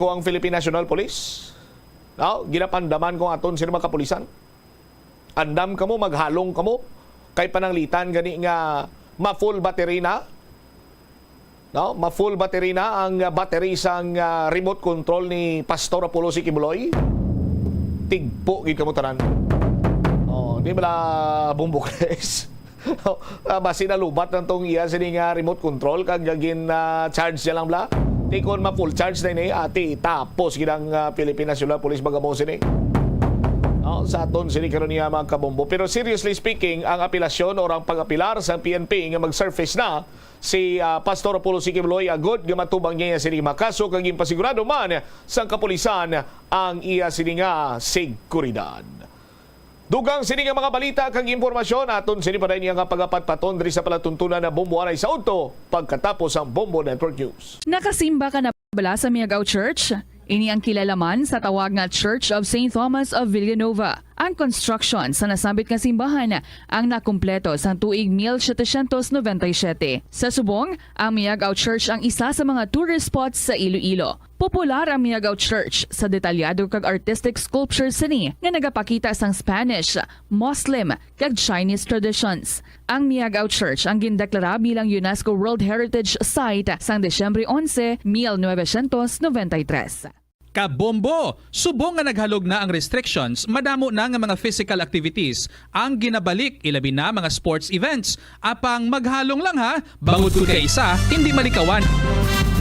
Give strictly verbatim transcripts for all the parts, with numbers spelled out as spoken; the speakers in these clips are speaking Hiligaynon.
ko ang Philippine National Police. No? Ginapandaman ko aton sini mga kapulisan. Andam kamo, maghalong kamo. Kay pananglitan gani nga ma-full battery na. No? Ma-full battery na ang, ah, battery sang, ah, remote control ni Pastor Apollo C. Quiboloy. Tigpo gid kamo tanan. Oh, di bala, Bombo Chris? Ah, basi nalubat na tong iya sini nga remote control kag gin, ah, charge niya lang bala. Di kon ma-full charge na ini, ati, tapos gid ang, ah, Philippine National Police magamo sini. No, sa aton sini karon niya, mga kabombo. Pero seriously speaking, ang apelasyon o ang pag-apelar sa P N P nga mag-surface na si, ah, Pastor Apollo C. Quiboloy agod nga matubang niya sini makaso kag impasigurado man sang kapulisan ang iya sini nga seguridad. Dugang sini nga mga balita kag impormasyon, aton sini pa niya nga pagapatpaton diri sa palatuntunan na Bombo Anay sa Udto, pagkatapos ang Bombo Network News. Nakasimba ka na bala sa Miagao Church? Ini ang kilalaman sa tawag nga Church of Saint Thomas of Villanova. Ang construction sa nasambit nga simbahan ang nakumpleto sang tuig mil setecientos noventa y siete. Sa subong, ang Miagao Church ang isa sa mga tourist spots sa Iloilo. Popular ang Miagao Church sa detalyado kag artistic sculptures sini nga nagapakita sang Spanish, Muslim, kag Chinese traditions. Ang Miagao Church ang gindeklara bilang UNESCO World Heritage Site sang Disyembre onse, mil novecientos noventa y tres. Kabombo! Subong nga naghalog na ang restrictions, madamo na nga mga physical activities ang ginabalik, ilabi na mga sports events. Apang maghalong lang ha, bangod kun kay isa, hindi malikawan.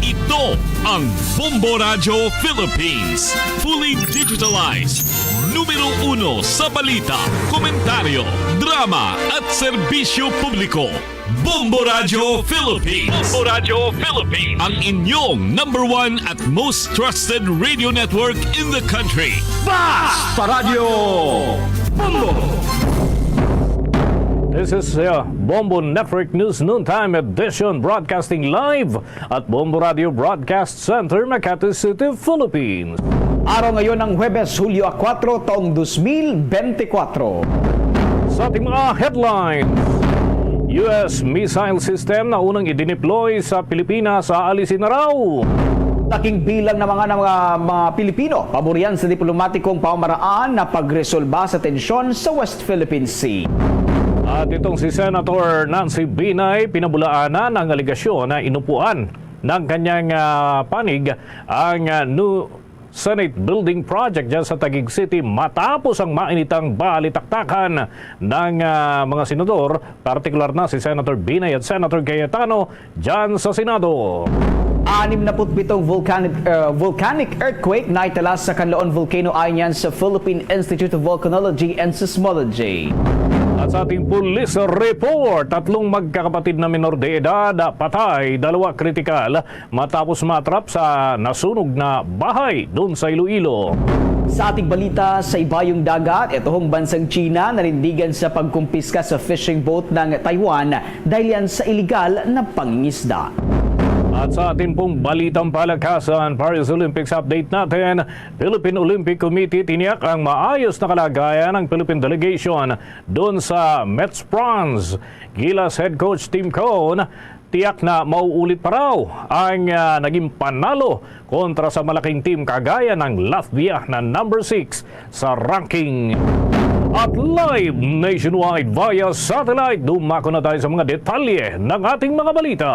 Ito ang Bombo Radyo Philippines, fully digitalized, numero uno sa balita, komentaryo, drama, at serbisyo publiko. Bombo Radyo Philippines. Bombo Radyo Philippines. Ang inyong number one at most trusted radio network in the country. Basta Radyo Bombo! This is, uh, Bombo Network News Noontime Edition, broadcasting live at Bombo Radio Broadcast Center, Makati City, Philippines. Araw ngayon ng Huwebes, Hulyo a kuwatro, taong dos mil bente kuwatro. Sa ating mga headlines, U S missile system na unang idineploy sa Pilipinas, aalisin na raw. Laking bilang ng mga, ng mga, mga Pilipino paburian sa diplomatikong pamamaraan na pagresolba sa tensyon sa West Philippine Sea. At itong si Senator Nancy Binay, pinabulaanan ang alegasyon na inupuan ng kanyang, ah, panig ang, ah, new Senate Building Project dyan sa Taguig City matapos ang mainitang balitaktakan ng, ah, mga senador, partikular na si Senator Binay at Senator Cayetano dyan sa Senado. Anim na put pitong volcanic, ah, volcanic earthquake naitala sa Canlaon Volcano Island sa Philippine Institute of Volcanology and Seismology. At sa ating police report, tatlong magkakapatid na minor de edad patay, dalawa kritikal matapos matrap sa nasunog na bahay doon sa Iloilo. Sa ating balita, sa ibayong dagat, ito hong bansang China nanindigan sa pagkumpiska sa fishing boat ng Taiwan dahil yan sa iligal na pangingisda. At sa ating pong balitang palakasan, Paris Olympics update natin, Philippine Olympic Committee tiniyak ang maayos na kalagayan ng Philippine delegation doon sa Metz Bronze. Gilas head coach Tim Cone, tiyak na mauulit pa raw ang, ah, naging panalo kontra sa malaking team kagaya ng Latvia na number six sa ranking. At live nationwide via satellite, dumako na tayo sa mga detalye ng ating mga balita.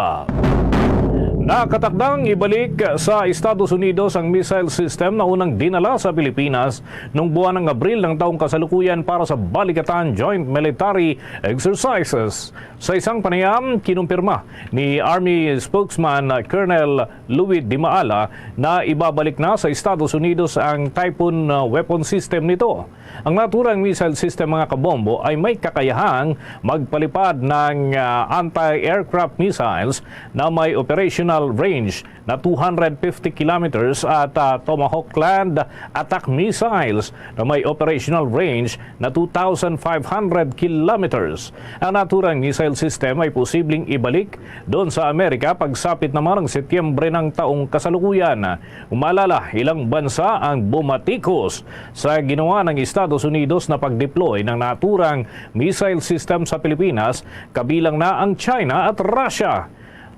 Nakatakdang ibalik sa Estados Unidos ang missile system na unang dinala sa Pilipinas nung buwan ng Abril ng taong kasalukuyan para sa Balikatan Joint Military Exercises. Sa isang panayam, kinumpirma ni Army Spokesman Colonel Louis Dimaala na ibabalik na sa Estados Unidos ang Typhoon, uh, weapon system nito. Ang naturang missile system, mga kabombo, ay may kakayahang magpalipad ng, uh, anti-aircraft missiles na may operational range na two hundred fifty kilometers at, ah, Tomahawk land attack missiles na may operational range na two thousand five hundred kilometers. Ang naturang missile system ay posibleng ibalik doon sa Amerika pagsapit naman ng Setyembre ng taong kasalukuyan. Kung maalala, ilang bansa ang bumatikos sa ginawa ng Estados Unidos na pag-deploy ng naturang missile system sa Pilipinas, kabilang na ang China at Russia.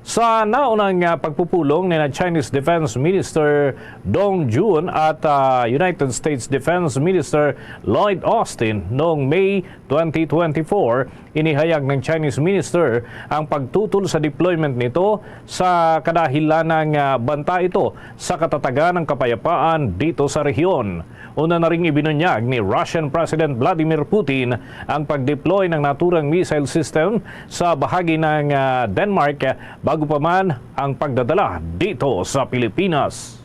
Sa naunang, ah, pagpupulong ni na Chinese Defense Minister Dong Jun at, ah, United States Defense Minister Lloyd Austin noong May twenty twenty-four, inihayag ng Chinese Minister ang pagtutol sa deployment nito sa kadahilanang, ah, banta ito sa katatagan ng kapayapaan dito sa rehiyon. Una na ring ibinunyag ni Russian President Vladimir Putin ang pag-deploy ng naturang missile system sa bahagi ng, ah, Denmark bago pa man ang pagdadala dito sa Pilipinas.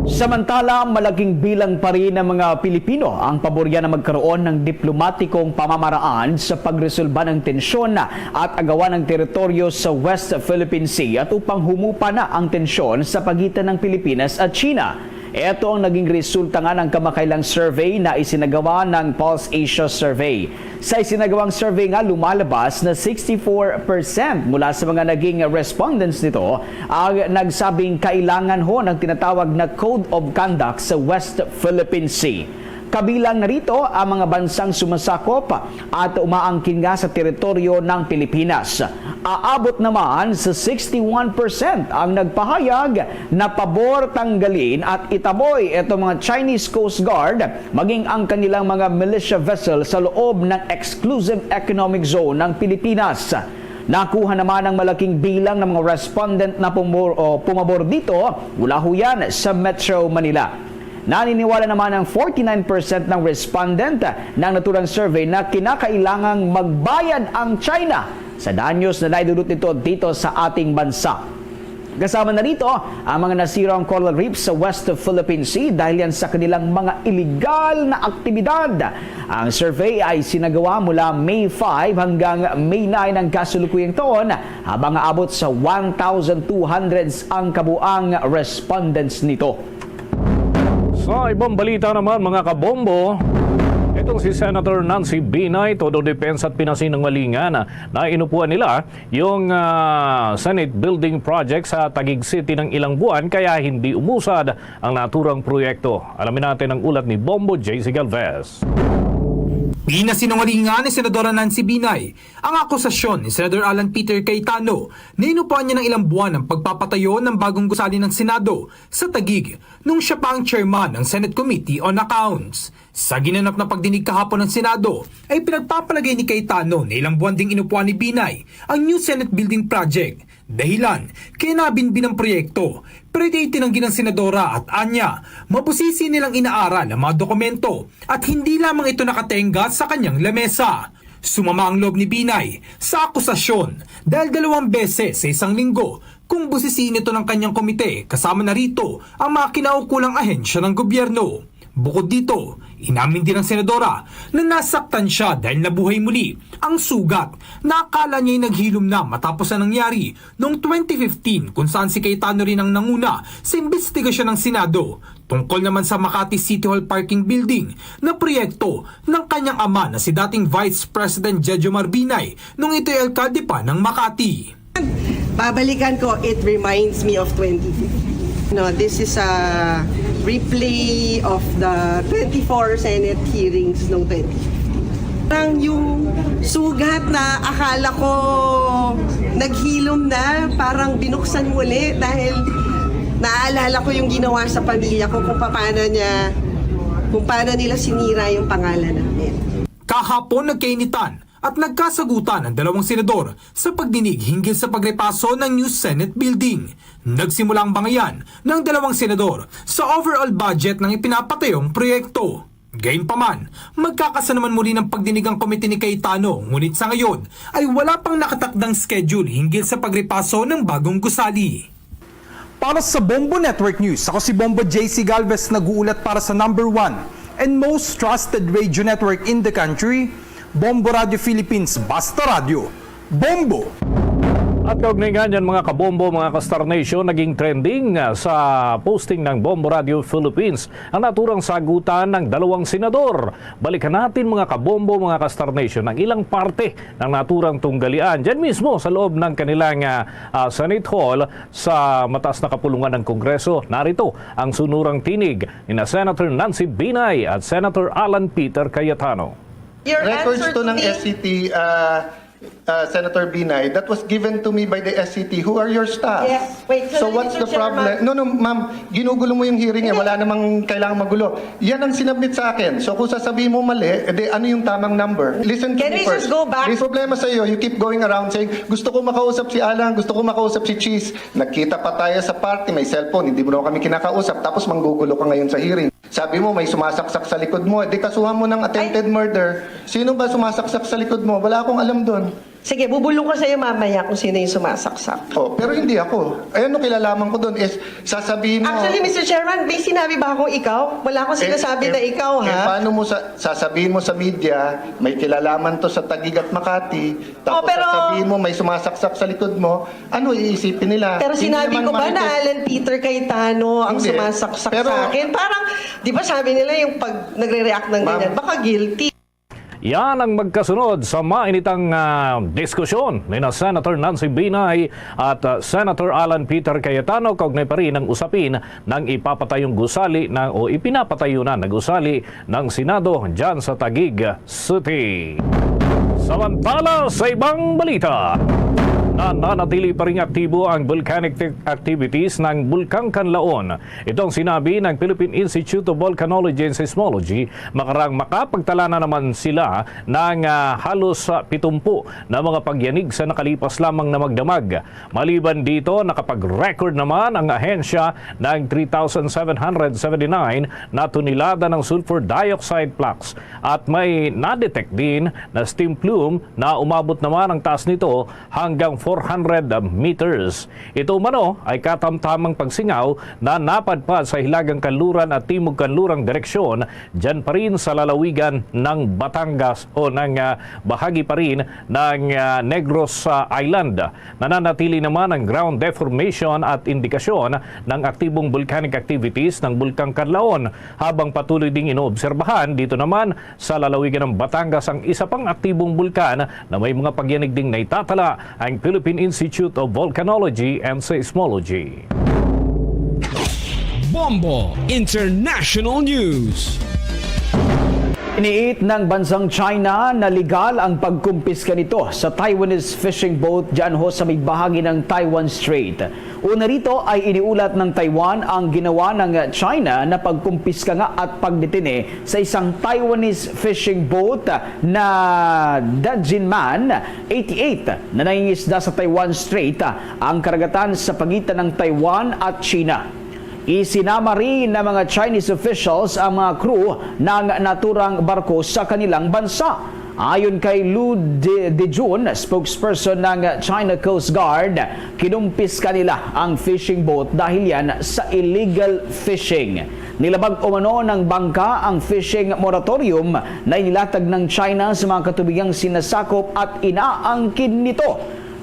Samantala, malaking bilang pa rin ng mga Pilipino ang paborya na magkaroon ng diplomatikong pamamaraan sa pagresolba ng tensyon at agawan ng teritoryo sa West Philippine Sea at upang humupa na ang tensyon sa pagitan ng Pilipinas at China. Ito ang naging resulta nga ng kamakailang survey na isinagawa ng Pulse Asia Survey. Sa isinagawang survey nga lumalabas na sixty-four percent mula sa mga naging respondents nito ang nagsabing kailangan ho ng tinatawag na Code of Conduct sa West Philippine Sea. Kabilang na rito ang mga bansang sumasakop at umaangkin nga sa teritoryo ng Pilipinas. Aabot naman sa sixty-one percent ang nagpahayag na pabor tanggalin at itaboy itong mga Chinese Coast Guard, maging ang kanilang mga militia vessel sa loob ng exclusive economic zone ng Pilipinas. Nakuha naman ang malaking bilang ng mga respondent na pumor-, o pumabor dito mula ho yan sa Metro Manila. Naniniwala naman ang forty-nine percent ng respondent ng naturang survey na kinakailangang magbayad ang China sa danyos na naidulot nito dito sa ating bansa. Kasama na rito ang mga nasirang coral reefs sa West Philippine Sea dahil yan sa kanilang mga iligal na aktibidad. Ang survey ay sinagawa mula May five hanggang May nine ng kasalukuyang taon, habang aabot sa one thousand two hundred ang kabuang respondents nito. Sa ibang balita naman, mga kabombo, itong si Senator Nancy Binay, todo depensa at pinasinungalingan na inupuan nila yung, ah, Senate Building Project sa Taguig City ng ilang buwan, kaya hindi umusad ang naturang proyekto. Alamin natin ang ulat ni Bombo J C Galvez. Pinasinungalingan ni Senadora Nancy Binay ang akusasyon ni Senador Alan Peter Cayetano na inupuan niya ng ilang buwan ang pagpapatayo ng bagong gusali ng Senado sa Taguig nung siya pa ang chairman ng Senate Committee on Accounts. Sa ginanap na pagdinig kahapon ng Senado, ay pinagpapalagay ni Cayetano na ilang buwan ding inupuan ni Binay ang new Senate Building Project. Dahilan, kaya nabinbin ang proyekto, pero ito itinanggi ng senadora at anya, mabusisi nilang inaaral ang mga dokumento at hindi lamang ito nakatenga sa kanyang lamesa. Sumama ang loob ni Binay sa akusasyon dahil dalawang beses sa isang linggo kung busisiin ito ng kanyang komite, kasama na rito ang mga kinaukulang ahensya ng gobyerno. Bukod dito, inamin din ng senadora na nasaktan siya dahil nabuhay muli ang sugat na akala niya'y naghilom na matapos ang nangyari noong twenty fifteen, kung saan si Cayetano rin ang nanguna sa imbestigasyon ng Senado tungkol naman sa Makati City Hall Parking Building na proyekto ng kanyang ama na si dating Vice President Jejomar Binay nung ito'y alkalde pa ng Makati. Babalikan ko, it reminds me of twenty fifteen. No, this is a replay of the twenty-four Senate hearings noong twenty fifteen. Parang yung sugat na akala ko naghilom na, parang binuksan muli dahil naaalala ko yung ginawa sa pamilya ko, kung paano niya, kung paano nila sinira yung pangalan namin. Kahapon, nagkainitan at nagkasagutan ang dalawang senador sa pagdinig hinggil sa pagrepaso ng new Senate building. Nagsimula ang bangayan ng dalawang senador sa overall budget ng ipinapatayong proyekto. Gayunpaman, magkakasa naman muli ng pagdinig ang komite ni Cayetano, ngunit sa ngayon ay wala pang nakatakdang schedule hinggil sa pagrepaso ng bagong gusali. Para sa Bombo Network News, ako si Bombo J C Galvez, nag-uulat para sa number one and most trusted radio network in the country, Bombo Radio Philippines, Basta Radyo, Bombo! At kaugnay nga niyan, mga kabombo, mga ka-Star Nation, naging trending, ah, sa posting ng Bombo Radio Philippines ang naturang sagutan ng dalawang senador. Balikan natin, mga kabombo, mga ka-Star Nation, ang ilang parte ng naturang tunggalian. Diyan mismo sa loob ng kanilang, ah, ah, Senate Hall sa mataas na kapulungan ng Kongreso, narito ang sunurang tinig ni na Senator Nancy Binay at Senator Alan Peter Cayetano. Your Records answer to to ng me? S C T, ah, uh, Senator Binay, that was given to me by the S C T. Who are your staff? Yes. Wait, So sandali, what's Mister the problem? Chairman. No, no, ma'am. Ginugulo mo yung hearing eh. Hindi. Wala namang kailangan magulo. Yan ang sinabmit sa akin. So kung sasabihin mo mali, edi ano yung tamang number? Listen to Can me we first. just go back? May problema sa iyo. You keep going around saying, "Gusto ko makausap si Alan, gusto ko makausap si Cheese." Nagkita pa tayo sa party, may cellphone, hindi mo naman kami kinakausap. Tapos manggugulo ka ngayon sa hearing. Sabi mo, may sumasaksak sa likod mo. Di kasuhan mo ng attempted murder. Sino ba sumasaksak sa likod mo? Wala akong alam doon. Sige, bubulong ko sa iyo mamaya kung sino yung sumasaksak. Oh, pero hindi ako. Eh, ano kilalaman ko doon is sasabihin mo. Actually, Mister Chairman, may sinabi ba akong ikaw? Wala akong sinasabi Eh, na ikaw, eh, ha? Paano mo sa, sasabihin mo sa media, may kilalaman to sa Taguig at Makati, tapos Oh, pero sasabihin mo may sumasaksak sa likod mo, ano iisipin nila? Pero Hindi sinabi naman ko ba na Marites. Alan Peter Cayetano ang Hindi. sumasaksak Pero sa akin? Parang, di ba sabi nila yung pag nagre-react ng Ma'am. ganyan, baka guilty. Yan ang magkasunod sa mainitang ah, diskusyon ni na Senator Nancy Binay at ah, Senator Alan Peter Cayetano kaugnay pa rin ang usapin ng ipapatayong gusali ng, o ipinapatayo na ng gusali ng Senado dyan sa Taguig City. Samantala, sa ibang balita, nananatili pa rin aktibo ang volcanic te- activities ng Bulkang Kanlaon. Ito ang sinabi ng Philippine Institute of Volcanology and Seismology, makarang makapagtala na naman sila ng ah, halos ah, pitumpu na mga pagyanig sa nakalipas lamang na magdamag. Maliban dito, nakapag-record naman ang ahensya ng three thousand seven hundred seventy-nine na tonelada ng sulfur dioxide flux at may na-detect din na steam plume na umabot naman ang taas nito hanggang four hundred meters. Ito umano ay katamtamang pagsingaw na napadpad sa hilagang kanluran at timog kanlurang direksyon, dyan pa rin sa lalawigan ng Batangas o ng ah, bahagi pa rin ng ah, Negros ah, Island. Nananatili naman ang ground deformation at indikasyon ng aktibong volcanic activities ng Bulkang Kanlaon, habang patuloy ding inoobserbahan dito naman sa lalawigan ng Batangas ang isa pang aktibong bulkan na may mga pagyanig ding naitatala ang Philippine Institute of Volcanology and Seismology. Bombo International News. Iniit ng bansang China na legal ang pagkumpiska nito sa Taiwanese fishing boat dyan ho sa may bahagi ng Taiwan Strait. Una rito ay iniulat ng Taiwan ang ginawa ng China na pagkumpiska nga at pagdetene sa isang Taiwanese fishing boat na Dajinman eighty-eight na nangingisda sa Taiwan Strait, ang karagatan sa pagitan ng Taiwan at China. Isinama rin ng mga Chinese officials ang mga crew ng naturang barko sa kanilang bansa. Ayon kay Lu De, Dejun, spokesperson ng China Coast Guard, kinumpiska nila ang fishing boat dahil yan sa illegal fishing. Nilabag umano ng bangka ang fishing moratorium na inilatag ng China sa mga katubigang sinasakop at inaangkin nito.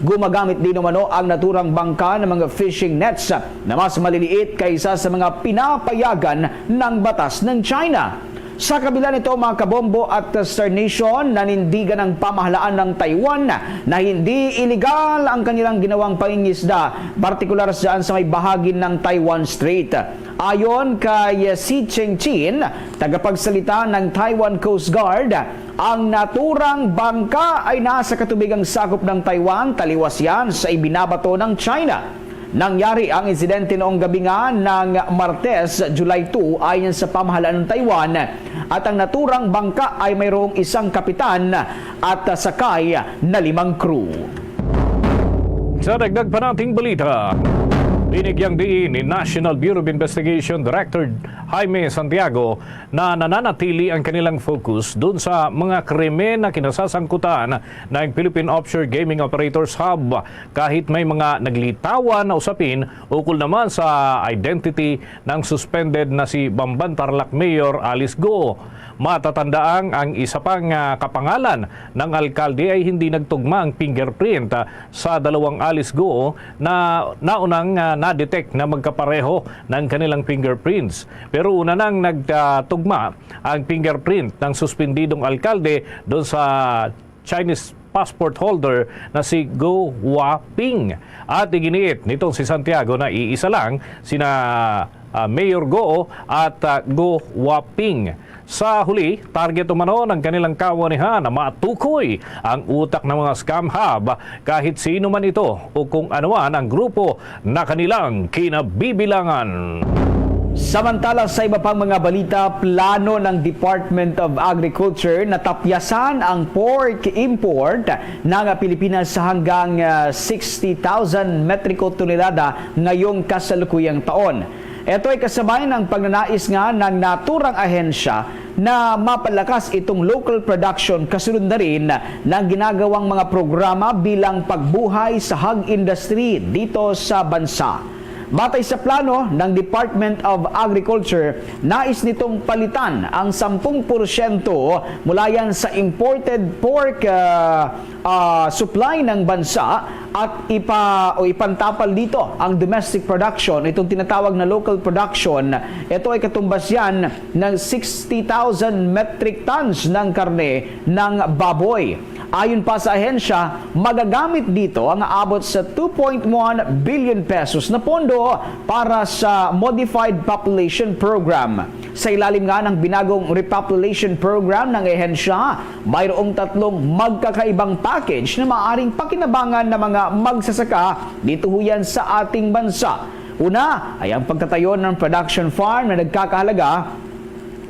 Gumagamit din umano ang naturang bangka ng mga fishing nets na mas maliliit kaysa sa mga pinapayagan ng batas ng China. Sa kabila nito, mga kabombo at Star Nation, nanindigan ang pamahalaan ng Taiwan na hindi iligal ang kanilang ginawang pangingisda, partikular dyan sa may bahagi ng Taiwan Strait. Ayon kay Xi Chengqin, tagapagsalita ng Taiwan Coast Guard, ang naturang bangka ay nasa katubigang sakop ng Taiwan, taliwas yan sa ibinabato ng China. Nangyari ang insidente noong gabi nga ng Martes, July two, ayon sa pamahalaan ng Taiwan, at ang naturang bangka ay mayroong isang kapitan at sakay na limang crew. Sa dagdag pa nating balita, binigyang diin ni National Bureau of Investigation Director Jaime Santiago na nananatili ang kanilang focus dun sa mga krimen na kinasasangkutan ng Philippine Offshore Gaming Operators Hub, kahit may mga naglitawan na usapin ukol naman sa identity ng suspended na si Bamban Tarlac Mayor Alice Go. Matatandaang ang isa pang ah, kapangalan ng alkalde ay hindi nagtugma ang fingerprint ah, sa dalawang Alice Go na naunang ah, na-detect na magkapareho ng kanilang fingerprints. Pero una nang nagtugma ang fingerprint ng suspendidong alkalde doon sa Chinese passport holder na si Go Huaping. At iginiit nitong si Santiago na iisa lang sina ah, Mayor Go at, ah, Go Waping. Sa huli, target umano ng kanilang kawanihan na matukoy ang utak ng mga scam hub kahit sino man ito o kung ano man ang grupo na kanilang kinabibilangan. Samantala, sa iba pang mga balita, plano ng Department of Agriculture na tapyasan ang pork import ng Pilipinas sa hanggang, ah, sixty thousand metriko tonelada ngayong kasalukuyang taon. Ito ay kasabay ng pagnanais nga ng naturang ahensya na mapalakas itong local production, kasunod na rin ng ginagawang mga programa bilang pagbuhay sa hog industry dito sa bansa. Batay sa plano ng Department of Agriculture, nais nitong palitan ang sampung porsyento mula yan sa imported pork, ah, ah, supply ng bansa at ipa-, o ipantapal dito ang domestic production, itong tinatawag na local production. Ito ay katumbas yan ng sixty thousand metric tons ng karne ng baboy. Ayon pa sa ahensya, magagamit dito ang aabot sa two point one billion pesos na pondo para sa Modified Population Program. Sa ilalim nga ng binagong repopulation program ng ahensya, mayroong tatlong magkakaibang package na maaaring pakinabangan ng mga magsasaka dito huyan sa ating bansa. Una ay ang pagtatayo ng production farm na nagkakahalaga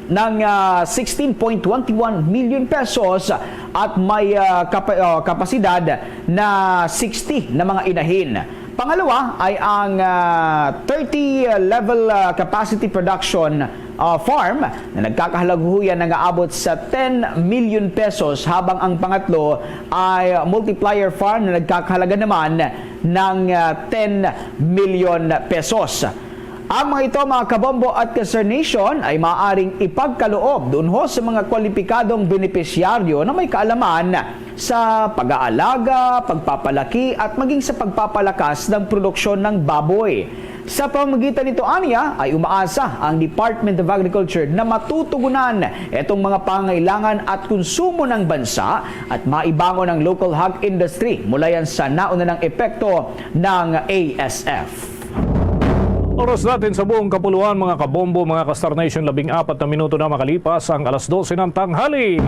ng, ah, sixteen point twenty one million pesos at may, ah, kapa-, ah, kapasidad na sixty na mga inahin. Pangalawa ay ang, ah, thirty level, ah, capacity production, ah, farm na nagkakahalaguhuyan na nga abot sa ten million pesos, habang ang pangatlo ay multiplier farm na nagkakahalaga naman ng, ah, ten million pesos. Ang mga ito, mga kabombo at ka-Star Nation, ay maaaring ipagkaloob dunho sa mga kwalipikadong benepisyaryo na may kaalaman sa pag-aalaga, pagpapalaki, at maging sa pagpapalakas ng produksyon ng baboy. Sa pamamagitan nito, anya, ay umaasa ang Department of Agriculture na matutugunan itong mga pangangailangan at konsumo ng bansa at maibangon ang local hog industry mula yan sa nauna ng epekto ng A S F. Oras natin sa buong kapuluan, mga kabombo, mga ka-Star Nation, labing apat na minuto na makalipas ang alas dose ng tanghali.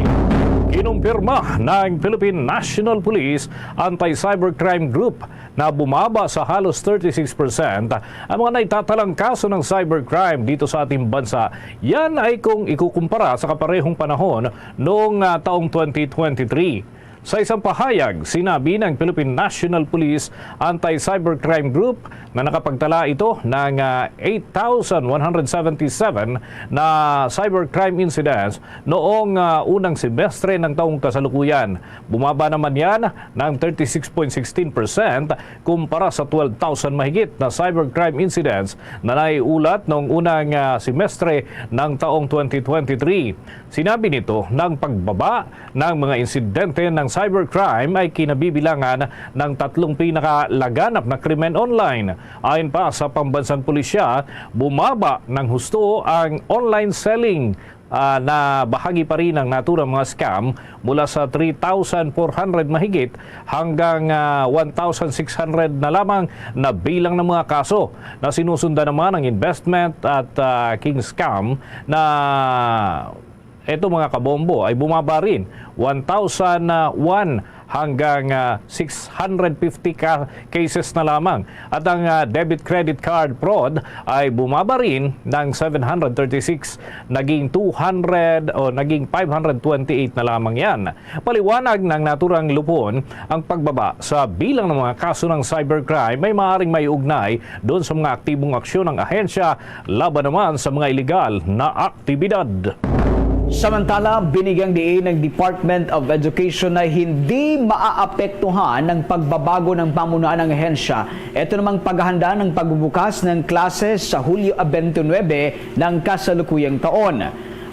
Kinumpirma ng Philippine National Police Anti-Cybercrime Group na bumaba sa halos thirty-six percent ang mga naitatalang kaso ng cybercrime dito sa ating bansa. Yan ay kung ikukumpara sa kaparehong panahon noong, ah, taong twenty twenty-three. Sa isang pahayag, sinabi ng Philippine National Police Anti-Cybercrime Group na nakapagtala ito ng, ah, eight thousand one hundred seventy-seven na cybercrime incidents noong, ah, unang semestre ng taong kasalukuyan. Bumaba naman yan ng thirty-six point sixteen percent kumpara sa twelve thousand mahigit na cybercrime incidents na naiulat noong unang, ah, semestre ng taong twenty twenty-three. Sinabi nito na ang pagbaba ng mga insidente ng cybercrime ay kinabibilangan ng tatlong pinakalaganap na krimen online. Ayon pa sa pambansang pulisya, bumaba ng husto ang online selling, ah, na bahagi pa rin ng naturang mga scam mula sa three thousand four hundred mahigit hanggang, ah, one thousand six hundred na lamang na bilang ng mga kaso na sinusundan naman ng investment at, ah, king scam na eto, mga kabombo, ay bumaba rin, one thousand one hanggang, ah, six hundred fifty ka cases na lamang. At ang, ah, debit credit card fraud ay bumaba rin ng seven hundred thirty-six, naging two hundred o naging five hundred twenty-eight na lamang yan. Paliwanag ng naturang lupon ang pagbaba sa bilang ng mga kaso ng cybercrime ay maaaring may ugnay doon sa mga aktibong aksyon ng ahensya laban naman sa mga iligal na aktibidad. Samantala, binigyang diin ng Department of Education na hindi maaapektuhan ng pagbabago ng pamunuan ng ahensya. Ito namang paghahanda ng pagbubukas ng klase sa Hulyo twenty-nine ng kasalukuyang taon.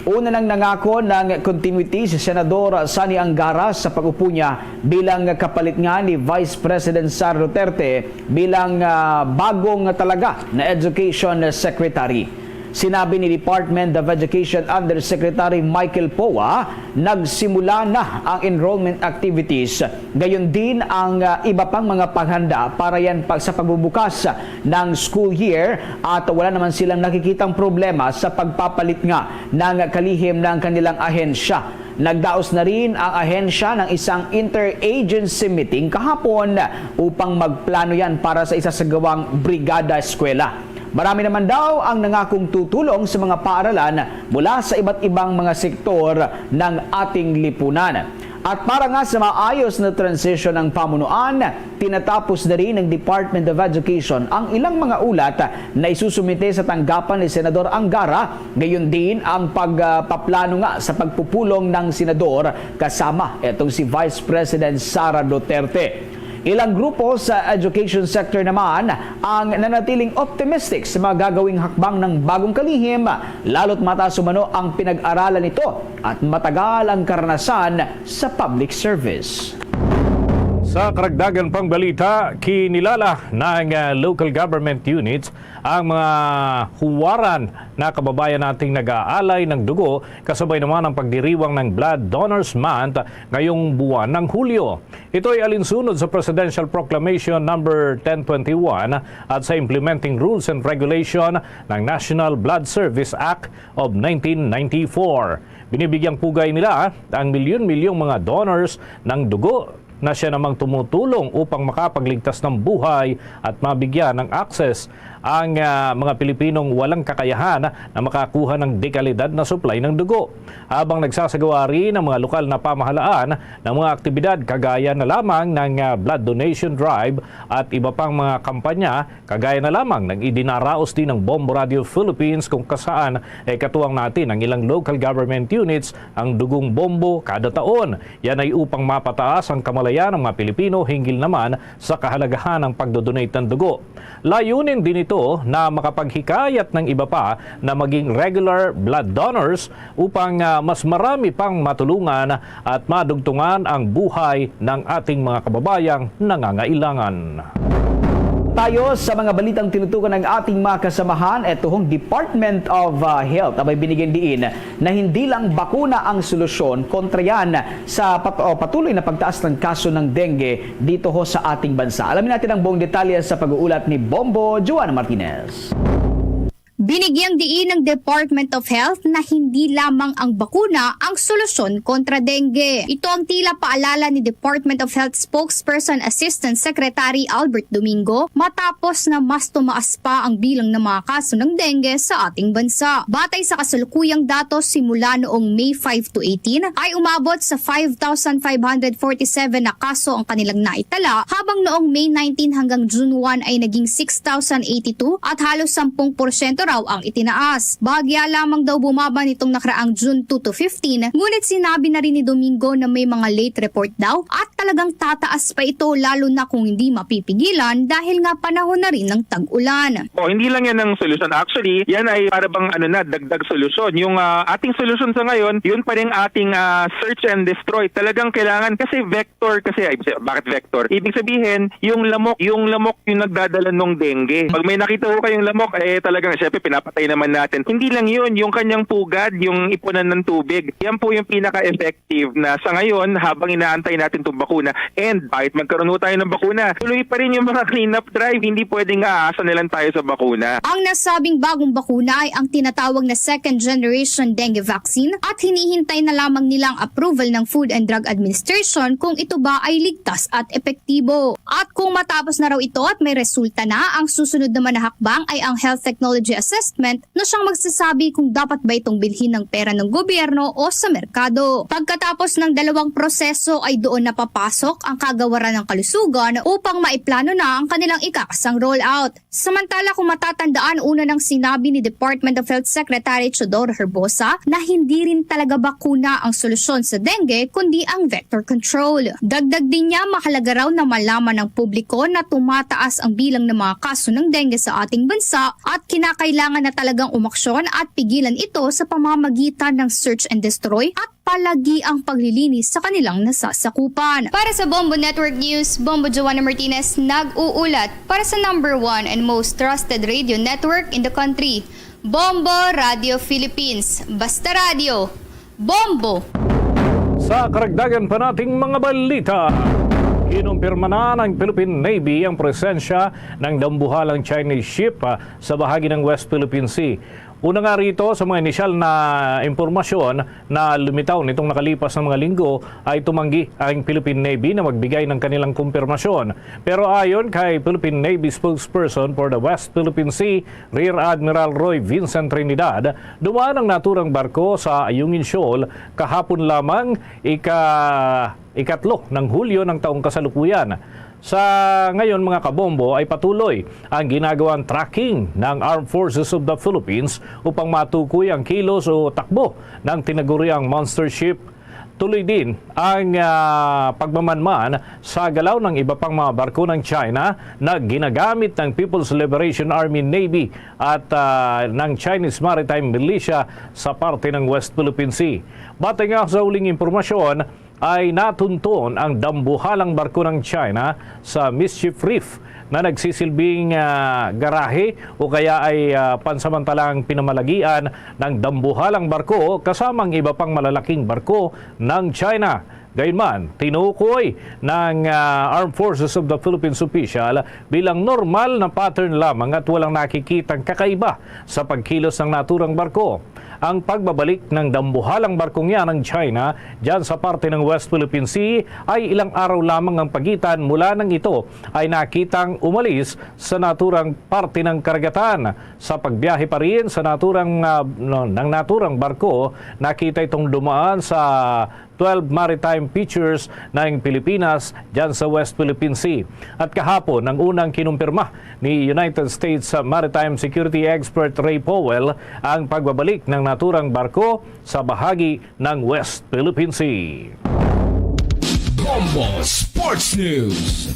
Una nang nangako ng continuity si Senador Sonny Angara sa pag-upo niya bilang kapalit nga ni Vice President Sara Duterte bilang, ah, bagong talaga na Education Secretary. Sinabi ni Department of Education Undersecretary Michael Poa, nagsimula na ang enrollment activities. Gayon din ang, ah, iba pang mga paghanda para yan pag, sa pagbubukas ng school year at wala naman silang nakikitang problema sa pagpapalit nga ng kalihim ng kanilang ahensya. Nagdaos na rin ang ahensya ng isang interagency meeting kahapon upang magplano yan para sa isa sa gawang brigada eskwela. Marami naman daw ang nangakong tutulong sa mga paaralan mula sa iba't ibang mga sektor ng ating lipunan. At para nga sa maayos na transition ng pamunuan, tinatapos na rin ng Department of Education ang ilang mga ulat na isusumite sa tanggapan ni Senador Angara, gayon din ang pagpaplano nga sa pagpupulong ng senador kasama itong si Vice President Sara Duterte. Ilang grupo sa education sector naman ang nanatiling optimistic sa mga gagawing hakbang ng bagong kalihim, lalo't mataas umano ang pinag-aralan nito at matagal ang karanasan sa public service. Sa karagdagan pang balita, kinilala ng, ah, local government units ang mga huwaran na kababayan nating nag-aalay ng dugo, kasabay naman ang pagdiriwang ng Blood Donors Month ngayong buwan ng Hulyo. Ito ay alinsunod sa Presidential Proclamation Number ten twenty-one at sa Implementing Rules and Regulation ng National Blood Service Act of nineteen ninety-four. Binibigyang pugay nila ang milyon-milyong mga donors ng dugo na siya namang tumutulong upang makapagligtas ng buhay at mabigyan ng access ang, ah, mga Pilipinong walang kakayahan na makakuha ng dekalidad na supply ng dugo. Habang nagsasagawa rin ang mga lokal na pamahalaan ng mga aktibidad kagaya na lamang ng, ah, blood donation drive at iba pang mga kampanya, kagaya na lamang ng idinaraos din ng Bombo Radio Philippines, kung kasaan ay katuwang natin ang ilang local government units ang Dugong Bombo kada taon. Yan ay upang mapataas ang kamalayan ng mga Pilipino hinggil naman sa kahalagahan ng pagdodonate ng dugo. Layunin din ito na makapaghikayat ng iba pa na maging regular blood donors upang, ah, mas marami pang matulungan at madugtungan ang buhay ng ating mga kababayang nangangailangan. Tayo sa mga balitang tinutukan ng ating mga kasamahan, ito hong Department of, ah, Health abay binigyan diin na hindi lang bakuna ang solusyon kontra yan sa pat-, o patuloy na pagtaas ng kaso ng dengue dito ho sa ating bansa. Alamin natin ang buong detalye sa pag-uulat ni Bombo Joanna Martinez. Binigyang diin ng Department of Health na hindi lamang ang bakuna ang solusyon kontra dengue. Ito ang tila paalala ni Department of Health Spokesperson Assistant Secretary Albert Domingo matapos na mas tumaas pa ang bilang ng mga kaso ng dengue sa ating bansa. Batay sa kasalukuyang datos, simula noong May five to eighteen ay umabot sa five thousand five hundred forty-seven na kaso ang kanilang naitala, habang noong May nineteen hanggang June one ay naging six thousand eighty-two at halos sampung porsyento raw ang itinaas. Bahagya lamang daw bumaba nitong nakaraang June two to fifteen, ngunit sinabi na rin ni Domingo na may mga late report daw at talagang tataas pa ito, lalo na kung hindi mapipigilan dahil nga panahon na rin ng tag-ulan. O, hindi lang yan ang solusyon. Actually, yan ay para bang ano na, dagdag solusyon. Yung, ah, ating solusyon sa ngayon, yun pa rin ating, ah, search and destroy. Talagang kailangan kasi vector kasi, ay, bakit vector? Ibig sabihin, yung lamok, yung lamok yung nagdadala ng dengue. Pag may nakita ho kayong lamok, eh talagang syempre pinapatay naman natin. Hindi lang yun, yung kanyang pugad, yung ipunan ng tubig. Yan po yung pinaka-effective na sa ngayon habang inaantay natin itong bakuna. And kahit magkaroon ho tayo ng bakuna, tuloy pa rin yung mga cleanup drive. Hindi pwedeng aasa na lang tayo sa bakuna. Ang nasabing bagong bakuna ay ang tinatawag na second generation dengue vaccine at hinihintay na lamang nila ang approval ng Food and Drug Administration kung ito ba ay ligtas at epektibo. At kung matapos na raw ito at may resulta na, ang susunod naman na hakbang ay ang health technology assessment na siyang magsasabi kung dapat ba itong bilhin ng pera ng gobyerno o sa merkado. Pagkatapos ng dalawang proseso ay doon na papasok ang kagawaran ng kalusugan upang maiplano na ang kanilang ikakasang rollout. Samantala, kung matatandaan, una nang sinabi ni Department of Health Secretary Teodoro Herbosa na hindi rin talaga bakuna ang solusyon sa dengue kundi ang vector control. Dagdag din niya, mahalaga raw na malaman ng publiko na tumataas ang bilang ng mga kaso ng dengue sa ating bansa at kinakailangan na talagang umaksyon at pigilan ito sa pamamagitan ng search and destroy at palagi ang paglilinis sa kanilang nasasakupan. Para sa Bombo Network News, Bombo Joanna Martinez nag-uulat para sa number one and most trusted radio network in the country, Bombo Radio Philippines, basta radyo, bombo! Sa karagdagan pa nating mga balita, kinumpirma na ng Philippine Navy ang presensya ng dambuhalang Chinese ship, ah, sa bahagi ng West Philippine Sea. Una nga rito, sa mga inisyal na impormasyon na lumitaw nitong nakalipas na mga linggo, ay tumanggi ang Philippine Navy na magbigay ng kanilang kumpirmasyon. Pero ayon kay Philippine Navy spokesperson for the West Philippine Sea, Rear Admiral Roy Vincent Trinidad, dumaan ang naturang barko sa Ayungin Shoal kahapon lamang, ika-, ikatlo ng Hulyo ng taong kasalukuyan. Sa ngayon, mga kabombo, ay patuloy ang ginagawang tracking ng Armed Forces of the Philippines upang matukoy ang kilos o takbo ng tinaguriang monster ship. Tuloy din ang, ah, pagmamanman sa galaw ng iba pang mga barko ng China na ginagamit ng People's Liberation Army Navy at, ah, ng Chinese Maritime Militia sa parte ng West Philippine Sea. Batay nga sa huling impormasyon, ay natunton ang dambuhalang barko ng China sa Mischief Reef na nagsisilbing, ah, garahe o kaya ay, ah, pansamantalang pinamalagian ng dambuhalang barko kasama ang iba pang malalaking barko ng China. Gayunman, tinukoy ng, ah, Armed Forces of the Philippines official bilang normal na pattern lamang at walang nakikitang kakaiba sa pagkilos ng naturang barko. Ang pagbabalik ng dambuhalang barkong yan ng China dyan sa parte ng West Philippine Sea ay ilang araw lamang ang pagitan mula nang ito ay nakitang umalis sa naturang parte ng karagatan. Sa pagbiyahe pa rin sa naturang, ah, no, ng naturang barko, nakita itong dumaan sa twelve maritime features ng Pilipinas dyan sa West Philippine Sea. At kahapon, ang unang kinumpirma ni United States Maritime Security Expert Ray Powell ang pagbabalik ng naturang barko sa bahagi ng West Philippine Sea. Bombo Sports News.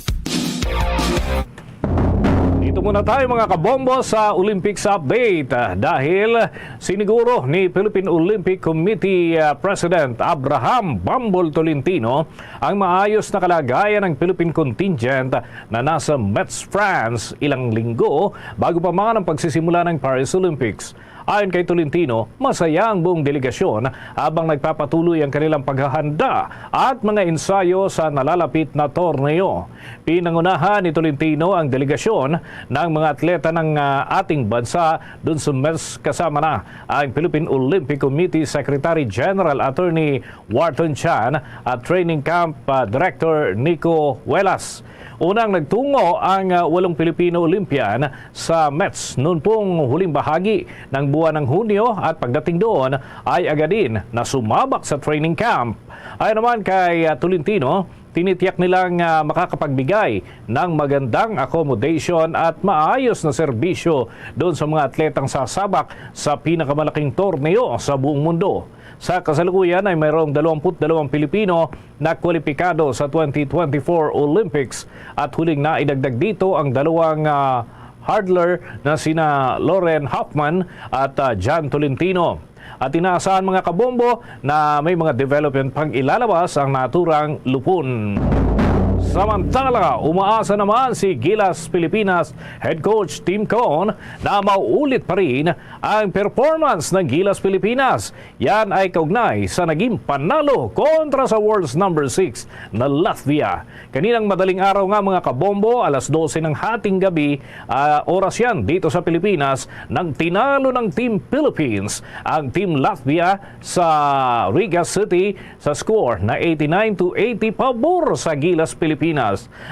Dito muna tayo, mga kabombo, sa Olympics update, ah, dahil siniguro ni Philippine Olympic Committee, ah, President Abraham Bambol Tolentino ang maayos na kalagayan ng Philippine contingent na nasa Metz, France, ilang linggo bago pa man ang pagsisimula ng Paris Olympics. Ayon kay Tolentino, masaya ang buong delegasyon habang nagpapatuloy ang kanilang paghahanda at mga ensayo sa nalalapit na torneo. Pinangunahan ni Tolentino ang delegasyon ng mga atleta ng, ah, ating bansa dun sa Metz, kasama na ang Philippine Olympic Committee Secretary General Attorney Wharton Chan at training camp, ah, director Nico Huelas. Unang nagtungo ang, ah, walong Pilipino Olympian sa Metz noon pong huling bahagi ng buwan ng Hunyo at pagdating doon ay agad din na sumabak sa training camp. Ayon naman kay, ah, Tolentino, tinitiyak nilang, ah, makakapagbigay ng magandang accommodation at maayos na serbisyo doon sa mga atletang sasabak sa pinakamalaking torneo sa buong mundo. Sa kasalukuyan ay mayroong dalawampu't dalawang Pilipino na kwalipikado sa twenty twenty-four Olympics at huling naidagdag dito ang dalawang, ah, hurdler na sina Lauren Hoffman at, ah, John Tolentino. At inaasahan, mga kabombo, na may mga development pang ilalabas ang naturang lupon. Samantala, umaasa naman si Gilas Pilipinas head coach Tim Con na mauulit pa rin ang performance ng Gilas Pilipinas. Yan ay kaugnay sa naging panalo kontra sa world's number six na Latvia. Kaninang madaling araw nga, mga kabombo, alas dose ng hating gabi, ah, oras yan dito sa Pilipinas, nang tinalo ng Team Philippines ang Team Latvia sa Riga City sa score na eighty-nine to eighty pabor sa Gilas Pilipinas.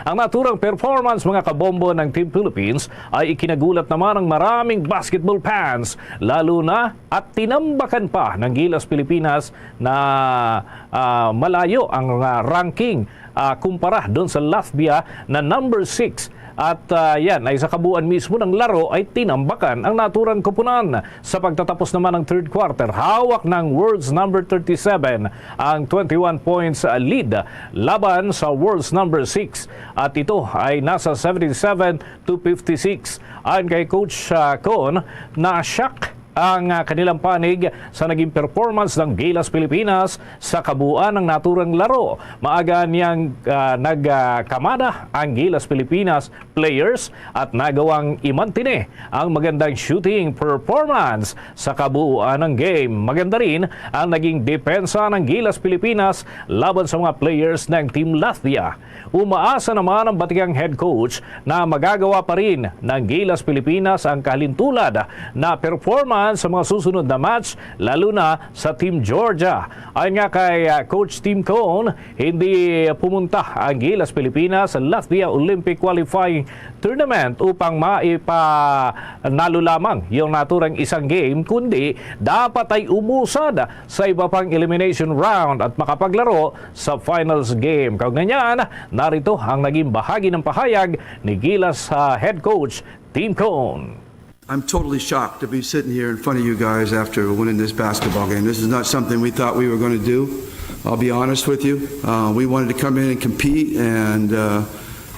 Ang naturang performance, mga kabombo, ng Team Philippines ay ikinagulat naman ng maraming basketball fans, lalo na at tinambakan pa ng Gilas Pilipinas na, ah, malayo ang, ah, ranking, ah, kumpara doon sa Latvia na number six. At, ah, yan ay sa kabuuan mismo ng laro ay tinambakan ang naturang koponan. Sa pagtatapos naman ng third quarter, hawak ng world's number thirty-seven ang twenty-one points, ah, lead laban sa world's number six. At ito ay nasa seventy-seven to fifty-six. Ayon kay Coach, ah, Con, na-shock ang, ah, kanilang panig sa naging performance ng Gilas Pilipinas sa kabuuan ng naturang laro. Maaga niyang, ah, nagkamada ang Gilas Pilipinas players at nagawang imantine ang magandang shooting performance sa kabuuan ng game. Maganda rin ang naging depensa ng Gilas Pilipinas laban sa mga players ng Team Latvia. Umaasa naman ang batikang head coach na magagawa pa rin ng Gilas Pilipinas ang kahalintulad na performance sa mga susunod na match, lalo na sa Team Georgia. Ayon nga kay, ah, Coach Tim Cone, hindi pumunta ang Gilas Pilipinas sa Latvia Olympic Qualifying Tournament upang maipanalo lamang yung naturang isang game, kundi dapat ay umusad sa iba pang elimination round at makapaglaro sa finals game. Kaugnay niyan, narito ang naging bahagi ng pahayag ni Gilas, ah, head coach Tim Cone. I'm totally shocked to be sitting here in front of you guys after winning this basketball game. This is not something we thought we were going to do. I'll be honest with you. Uh, we wanted to come in and compete and uh,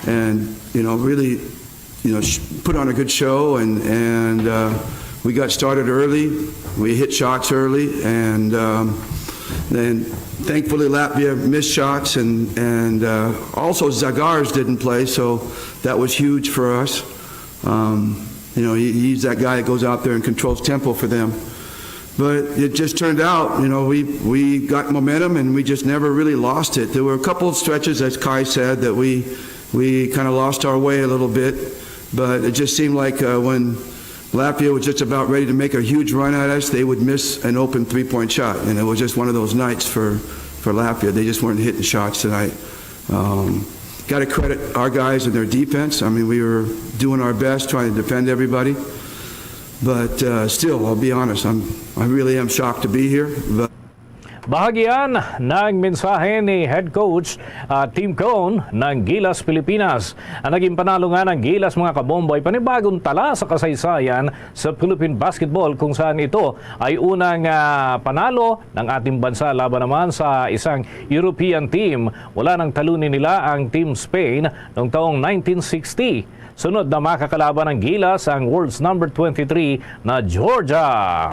and you know really you know sh- put on a good show and and uh, we got started early. We hit shots early and um, then thankfully Latvia missed shots and and uh, also Zagars didn't play, so that was huge for us. Um, you know, he, he's that guy that goes out there and controls tempo for them. But it just turned out, you know, we, we got momentum and we just never really lost it. There were a couple of stretches, as Kai said, that we, we kind of lost our way a little bit. But it just seemed like uh, when Latvia was just about ready to make a huge run at us, they would miss an open three point shot. And it was just one of those nights for, for Latvia. They just weren't hitting shots tonight. Um, Got to credit our guys and their defense. I mean, we were doing our best trying to defend everybody. But uh, still, I'll be honest, I'm, I really am shocked to be here. But Bahagian ng mensahe ni head coach, ah, Tim Cone ng Gilas Pilipinas. Ang naging panalo nga ng Gilas, mga kabombo, ay panibagong tala sa kasaysayan sa Philippine basketball, kung saan ito ay unang, ah, panalo ng ating bansa laban naman sa isang European team. Wala nang talunin nila ang Team Spain noong taong nineteen sixty. Sunod na makakalaban ng Gilas ang world's number twenty-three na Georgia.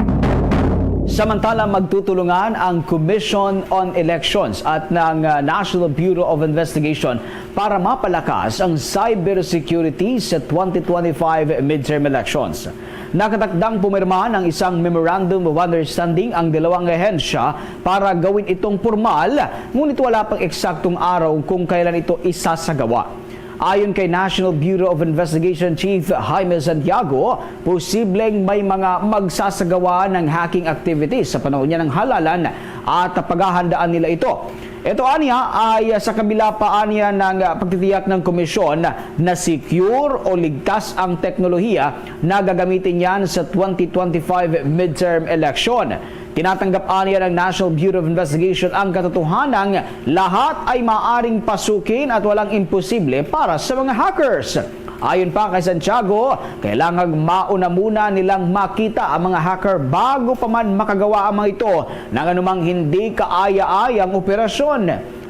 Samantala, magtutulungan ang Commission on Elections at ng, uh, National Bureau of Investigation para mapalakas ang cybersecurity sa twenty twenty-five midterm elections. Nakatakdang pumirma ng isang Memorandum of Understanding ang dalawang ahensya para gawin itong pormal, ngunit wala pang eksaktong araw kung kailan ito isasagawa. Ayon kay National Bureau of Investigation Chief Jaime Santiago, posibleng may mga magsasagawa ng hacking activities sa panahon niya ng halalan at paghahandaan nila ito. Ito aniya ay sa kabila pa aniya ng pagtitiyak ng komisyon na secure o ligtas ang teknolohiya na gagamitin niyan sa twenty twenty-five midterm election. Tinatanggap aniya ng National Bureau of Investigation ang katotohanan, lahat ay maaring pasukin at walang imposible para sa mga hackers. Ayon pa kay Santiago, kailangang mauna muna nilang makita ang mga hacker bago pa man makagawa ang mga ito ng anumang hindi kaaya-ayang operasyon.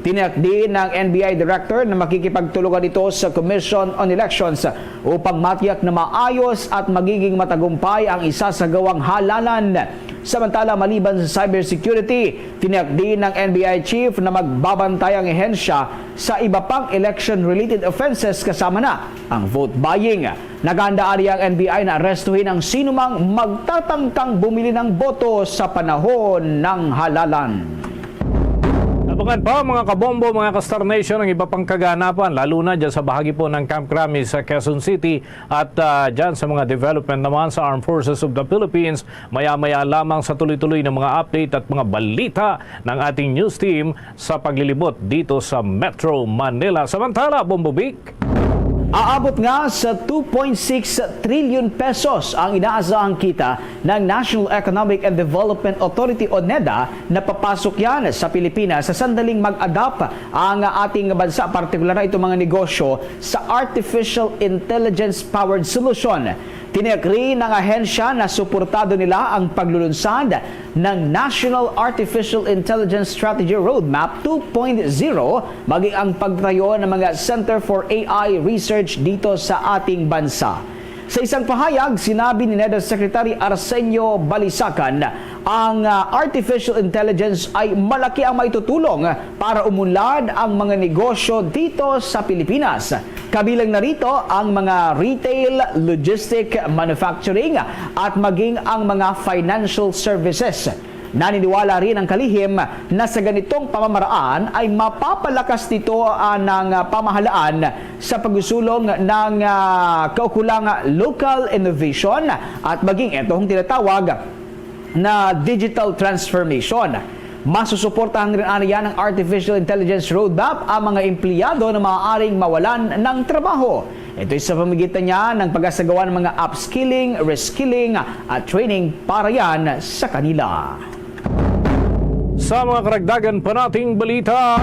Tiniyak din ng N B I director na makikipagtulungan ito sa Commission on Elections upang matiyak na maayos at magiging matagumpay ang isasagawang halalan. Samantala, maliban sa cybersecurity, tiniyak din ng N B I chief na magbabantay ang ahensya sa iba pang election-related offenses, kasama na ang vote buying. Nagahanda ari ang N B I na arestuhin ang sinumang magtatangkang bumili ng boto sa panahon ng halalan. Abangan pa, mga kabombo, mga ka-Star Nation, ang iba pang kaganapan, lalo na dyan sa bahagi po ng Camp Crame sa Quezon City at, ah, dyan sa mga development naman sa Armed Forces of the Philippines, maya-maya lamang sa tuloy-tuloy na mga update at mga balita ng ating news team sa paglilibot dito sa Metro Manila. Samantala, Bombo Vic. Aabot nga sa two point six trillion pesos ang inaasahang kita ng National Economic and Development Authority o NEDA na papasok yan sa Pilipinas sa sandaling mag-adapt ang ating bansa, partikular na itong mga negosyo sa artificial intelligence-powered solution. Tiniyak rin ng ahensya na suportado nila ang paglulunsad ng National Artificial Intelligence Strategy Roadmap two point zero, maging ang pagtayo ng mga Center for A I Research dito sa ating bansa. Sa isang pahayag, sinabi ni NEDA Secretary Arsenio Balisacan, ang, ah, artificial intelligence ay malaki ang maitutulong para umunlad ang mga negosyo dito sa Pilipinas. Kabilang na rito ang mga retail, logistic, manufacturing, at maging ang mga financial services. Naniniwala rin ang kalihim na sa ganitong pamamaraan ay mapapalakas nito ang pamahalaan sa pagsulong ng, ah, kaukulang local innovation at maging ito ang tinatawag na digital transformation. Masusuportahan rin aniya ng artificial intelligence roadmap ang mga empleyado na maaaring mawalan ng trabaho. Ito'y sa pamamagitan niya ng pag-asagawa ng mga upskilling, reskilling at training para yan sa kanila. Sa mga karagdagan pa nating balita,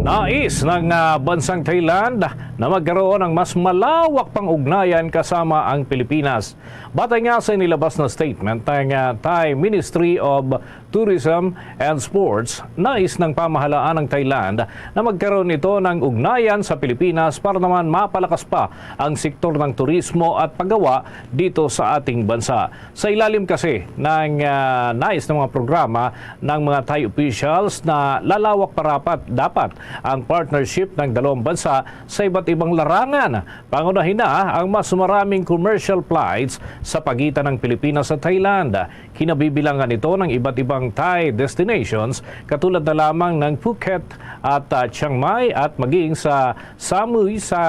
nais ng, ah, bansang Thailand na magkaroon ng mas malawak pang ugnayan kasama ang Pilipinas. Batay nga sa inilabas na statement ng, ah, Thai Ministry of Tourism and Sports, nais ng pamahalaan ng Thailand na magkaroon ito ng ugnayan sa Pilipinas para naman mapalakas pa ang sektor ng turismo at paggawa dito sa ating bansa. Sa ilalim kasi ng, ah, nais ng mga programa ng mga Thai officials na lalawak pa rapat dapat ang partnership ng dalawang bansa sa iba't ibang larangan. Pangunahin na ang mas maraming commercial flights sa pagitan ng Pilipinas at Thailand. Kinabibilangan ito ng iba't ibang Thai destinations katulad na lamang ng Phuket at, ah, Chiang Mai at maging sa Samui sa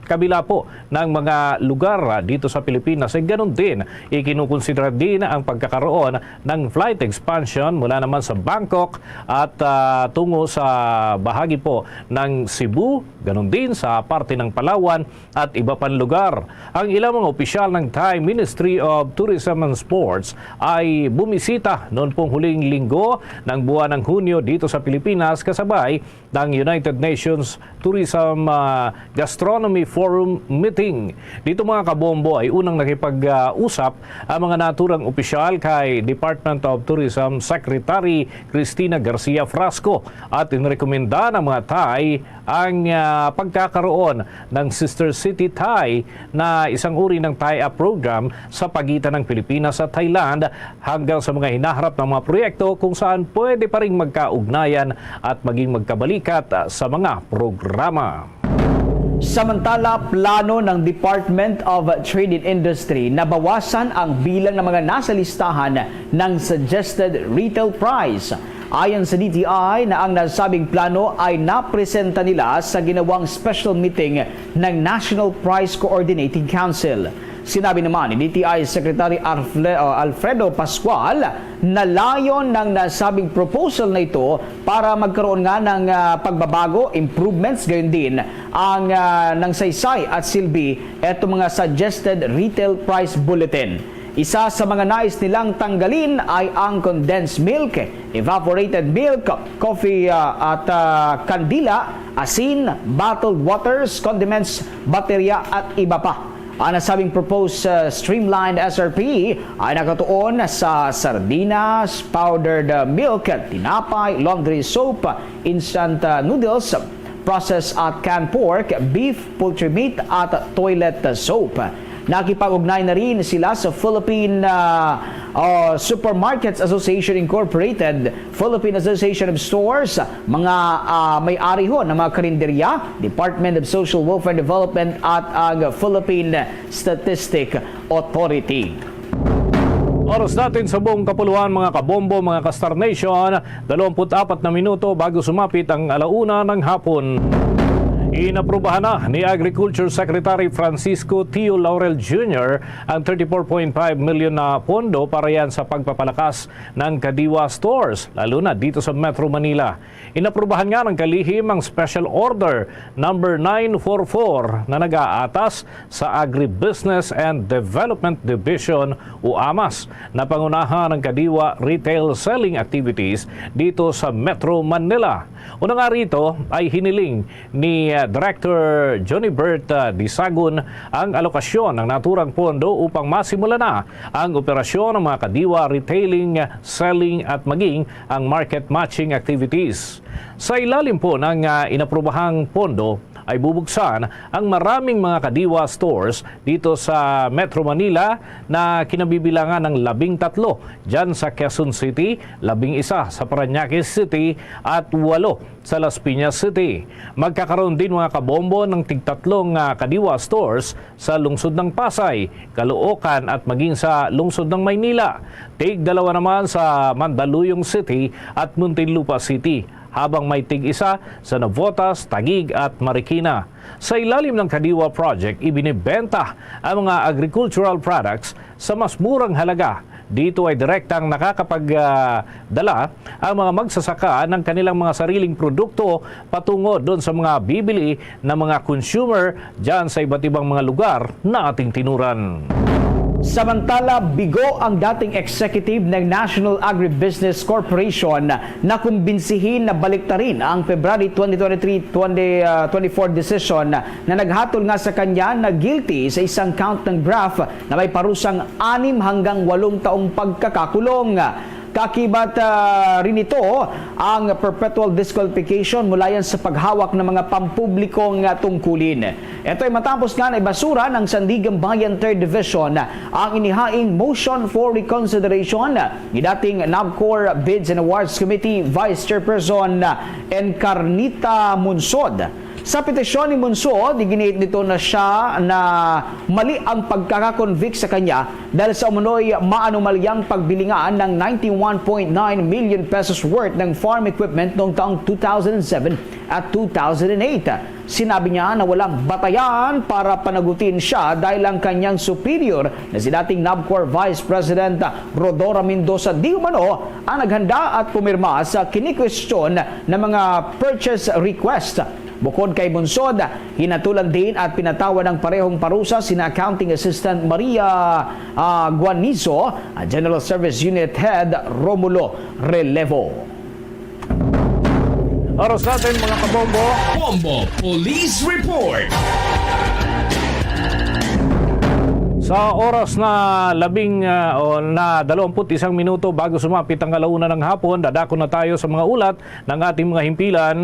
kabila po ng mga lugar, ah, dito sa Pilipinas. Ay ganun din, ikinukonsidera din ang pagkakaroon ng flight expansion mula naman sa Bangkok at, ah, tungo sa bahagi po ng Cebu, ganun din sa parte ng Palawan at iba pang lugar. Ang ilang mga opisyal ng Thai Ministry of Tourism and Sports ay bumisita noon pong huling linggo ng buwan ng Hunyo dito sa Pilipinas, kasabay ng United Nations Tourism, ah, Gastronomy Forum meeting. Dito, mga kabombo, ay unang nakipag-usap ang mga naturang opisyal kay Department of Tourism Secretary Cristina Garcia Frasco at inrekomenda ng mga Thai ang, ah, pagkakaroon ng Sister City Thai na isang uri ng tie-up program sa pagitan ng Pilipinas at Thailand hanggang sa mga hinaharap ng mga proyekto kung saan pwede pa ring magkaugnayan at maging magkabalikat, ah, sa mga programa. Samantala, plano ng Department of Trade and Industry na bawasan ang bilang ng mga nasa listahan ng suggested retail price. Ayon sa D T I na ang nasabing plano ay napresenta nila sa ginawang special meeting ng National Price Coordinating Council. Sinabi naman ni D T I Secretary Alfle-, uh, Alfredo Pascual na layon ng nasabing proposal na ito para magkaroon nga ng, ah, pagbabago, improvements, gayon din ang, ah, nang saysay at silbi eto mga suggested retail price bulletin. Isa sa mga nais nilang tanggalin ay ang condensed milk, evaporated milk, coffee, ah, at, ah, kandila, asin, bottled waters, condiments, baterya, at iba pa. Ang nasabing proposed, ah, streamlined S R P ay nakatuon sa sardinas, powdered, ah, milk, tinapay, laundry soap, instant, ah, noodles, processed at canned pork, beef, poultry meat, at toilet soap. Nakipag-ugnay na rin sila sa Philippine, ah, ah, Supermarkets Association Incorporated, Philippine Association of Stores, mga, ah, may-ari ho ng mga karinderya, Department of Social Welfare and Development, at ang Philippine Statistic Authority. Oras natin sa buong kapuluan, mga kabombo, mga ka-Star Nation, dalawampu't apat na minuto bago sumapit ang alauna ng hapon. Inaprubahan na ni Agriculture Secretary Francisco Tio Laurel Junior ang thirty-four point five million na pondo para yan sa pagpapalakas ng Kadiwa stores, lalo na dito sa Metro Manila. Inaprubahan nga ng kalihim ang Special Order Number nine four four na nag-aatas sa Agribusiness and Development Division o AMAS na pangunahan ang Kadiwa retail selling activities dito sa Metro Manila. Una nga rito ay hiniling ni, ah, Director Johnny Bert, ah, Disagon ang alokasyon ng naturang pondo upang masimula na ang operasyon ng mga Kadiwa retailing, selling at maging ang market matching activities. Sa ilalim po ng, ah, inaprobahang pondo, ay bubuksan ang maraming mga Kadiwa stores dito sa Metro Manila na kinabibilangan ng labing tatlo dyan sa Quezon City, labing isa sa Parañaque City, at walo sa Las Piñas City. Magkakaroon din, mga kabombo, ng tigtatlong, ah, Kadiwa stores sa lungsod ng Pasay, Caloocan at maging sa lungsod ng Maynila. Tig dalawa naman sa Mandaluyong City at Muntinlupa City, habang may tig isa sa Navotas, Taguig at Marikina. Sa ilalim ng Kadiwa Project, ibinibenta ang mga agricultural products sa mas murang halaga. Dito ay direktang nakakapagdala ang mga magsasaka ng kanilang mga sariling produkto patungo doon sa mga bibili ng mga consumer dyan sa iba't ibang mga lugar na ating tinuran. Samantala, bigo ang dating executive ng National Agribusiness Corporation na kumbinsihin na baliktarin ang February twenty twenty-three, twenty, ah, twenty-four decision na naghatol nga sa kanya na guilty sa isang count ng graft na may parusang anim hanggang walong taong pagkakakulong. Kakibat, ah, rin ito ang perpetual disqualification mula yan sa paghawak ng mga pampublikong, ah, tungkulin. Ito ay matapos nga naibasura ng Sandiganbayan Third Division ang inihaing motion for reconsideration ni dating NABCOR Bids and Awards Committee Vice Chairperson Encarnita Monsod. Sa petisyon ni Monsod, iginiit nito na siya na mali ang pagkakakonvict sa kanya dahil sa umunoy maanumalyang pagbilingan ng ninety-one point nine million pesos worth ng farm equipment noong taong two thousand seven at two thousand eight. Sinabi niya na walang batayan para panagutin siya dahil ang kanyang superior na si dating NABCOR Vice President Rodora Mendoza di umano ang naghanda at pumirma sa kinikwestiyon na mga purchase request. Bukod kay Monsod, hinatulan din at pinatawad ang parehong parusa sina Accounting Assistant Maria, ah, Guanizo at General Service Unit Head Romulo Relevo. Oras natin, mga kabombo. Bombo Police Report. Sa oras na labing, ah, o na dalawampu't isang minuto bago sumapit ang alauna ng hapon, dadako na tayo sa mga ulat ng ating mga himpilan.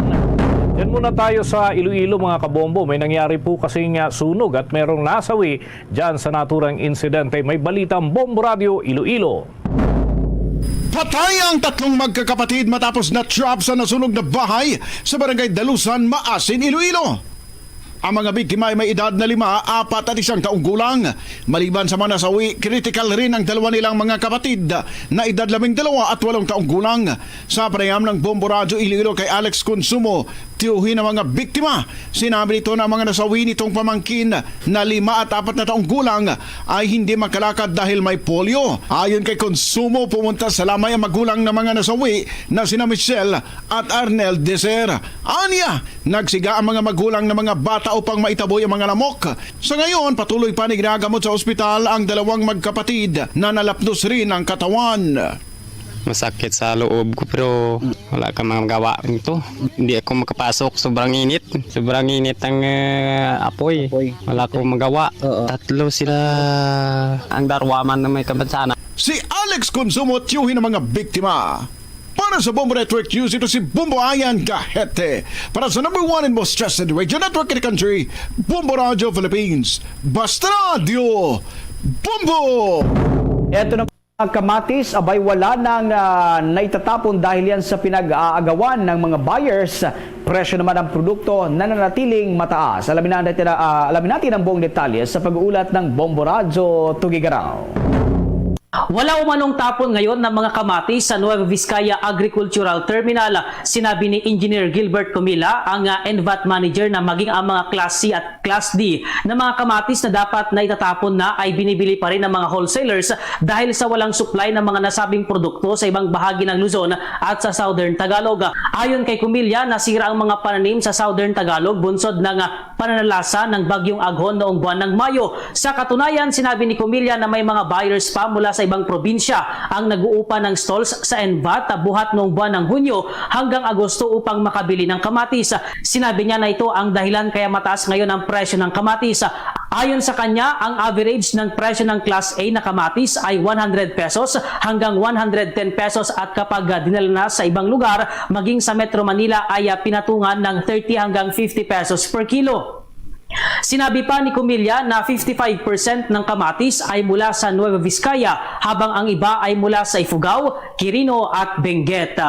Diyan muna tayo sa Iloilo, mga kabombo. May nangyari po kasing, ah, sunog at merong nasawi diyan sa naturang insidente. May balita ang Bombo Radyo Iloilo. Patay ang tatlong magkakapatid matapos na-trap sa nasunog na bahay sa barangay Dalusan, Maasin, Iloilo. Ang mga biktima ay may edad na lima, apat at isang taong gulang. Maliban sa mga nasawi, critical rin ang dalawa nilang mga kapatid na edad labing dalawa at walong taong gulang. Sa panayam ng Bombo Radyo Iloilo kay Alex Consumo, tiyuhin ng mga biktima, sinabi nito na ang mga nasawi nitong pamangkin na lima at apat na taong gulang ay hindi makalakad dahil may polio. Ayon kay Consumo, pumunta sa lamay ang magulang ng mga nasawi na sina Michelle at Arnel Deser. Anya, nagsiga ang mga magulang ng mga bata upang maitaboy ang mga lamok. Sa ngayon, patuloy pa nga ginagamot sa ospital ang dalawang magkapatid na nalapnos rin ang katawan. Masakit sa loob ko, pero wala ka magawa nito. Hindi ako makapasok, sobrang init. Sobrang init ang, eh, apoy. Apoy. Wala akong magawa. Oo. Tatlo sila ang darwaman na may kabansanan. Si Alex Consumo, tiyuhin ng mga biktima. Para sa Bombo Network News, ito si Bombo Ayan Gahete. Para sa number one and most trusted radio network in the country, Bombo Radio Philippines. Basta Radio Bombo! Eto na, mga kamatis, abay, wala nang, ah, naitatapon dahil yan sa pinag-aagawan ng mga buyers. Presyo naman ng produkto nananatiling mataas. Alamin natin, ah, alamin natin ang buong detalye sa pag-uulat ng Bombo Radyo Tugigaraw. Wala umanong tapon ngayon ng mga kamatis sa Nueva Vizcaya Agricultural Terminal. Sinabi ni Engineer Gilbert Comila, ang, ah, N V A T manager, na maging ang mga Class C at Class D na mga kamatis na dapat na itatapon na ay binibili pa rin ng mga wholesalers dahil sa walang supply ng mga nasabing produkto sa ibang bahagi ng Luzon at sa Southern Tagalog. Ayon kay Comila, nasira ang mga pananim sa Southern Tagalog bunsod ng, ah, pananalasa ng Bagyong Aghon noong buwan ng Mayo. Sa katunayan, sinabi ni Comila na may mga buyers pa mula sa Sa ibang probinsya ang nag-uupa ng stalls sa Enbat buhat noong buwan ng Hunyo hanggang Agosto upang makabili ng kamatis. Sinabi niya na ito ang dahilan kaya mataas ngayon ang presyo ng kamatis. Ayon sa kanya, ang average ng presyo ng Class A na kamatis ay one hundred pesos hanggang one hundred ten pesos, at kapag, ah, dinala na sa ibang lugar, maging sa Metro Manila ay, ah, pinatungan ng thirty hanggang fifty pesos per kilo. Sinabi pa ni Comilla na fifty-five percent ng kamatis ay mula sa Nueva Vizcaya, habang ang iba ay mula sa Ifugao, Quirino at Benguet.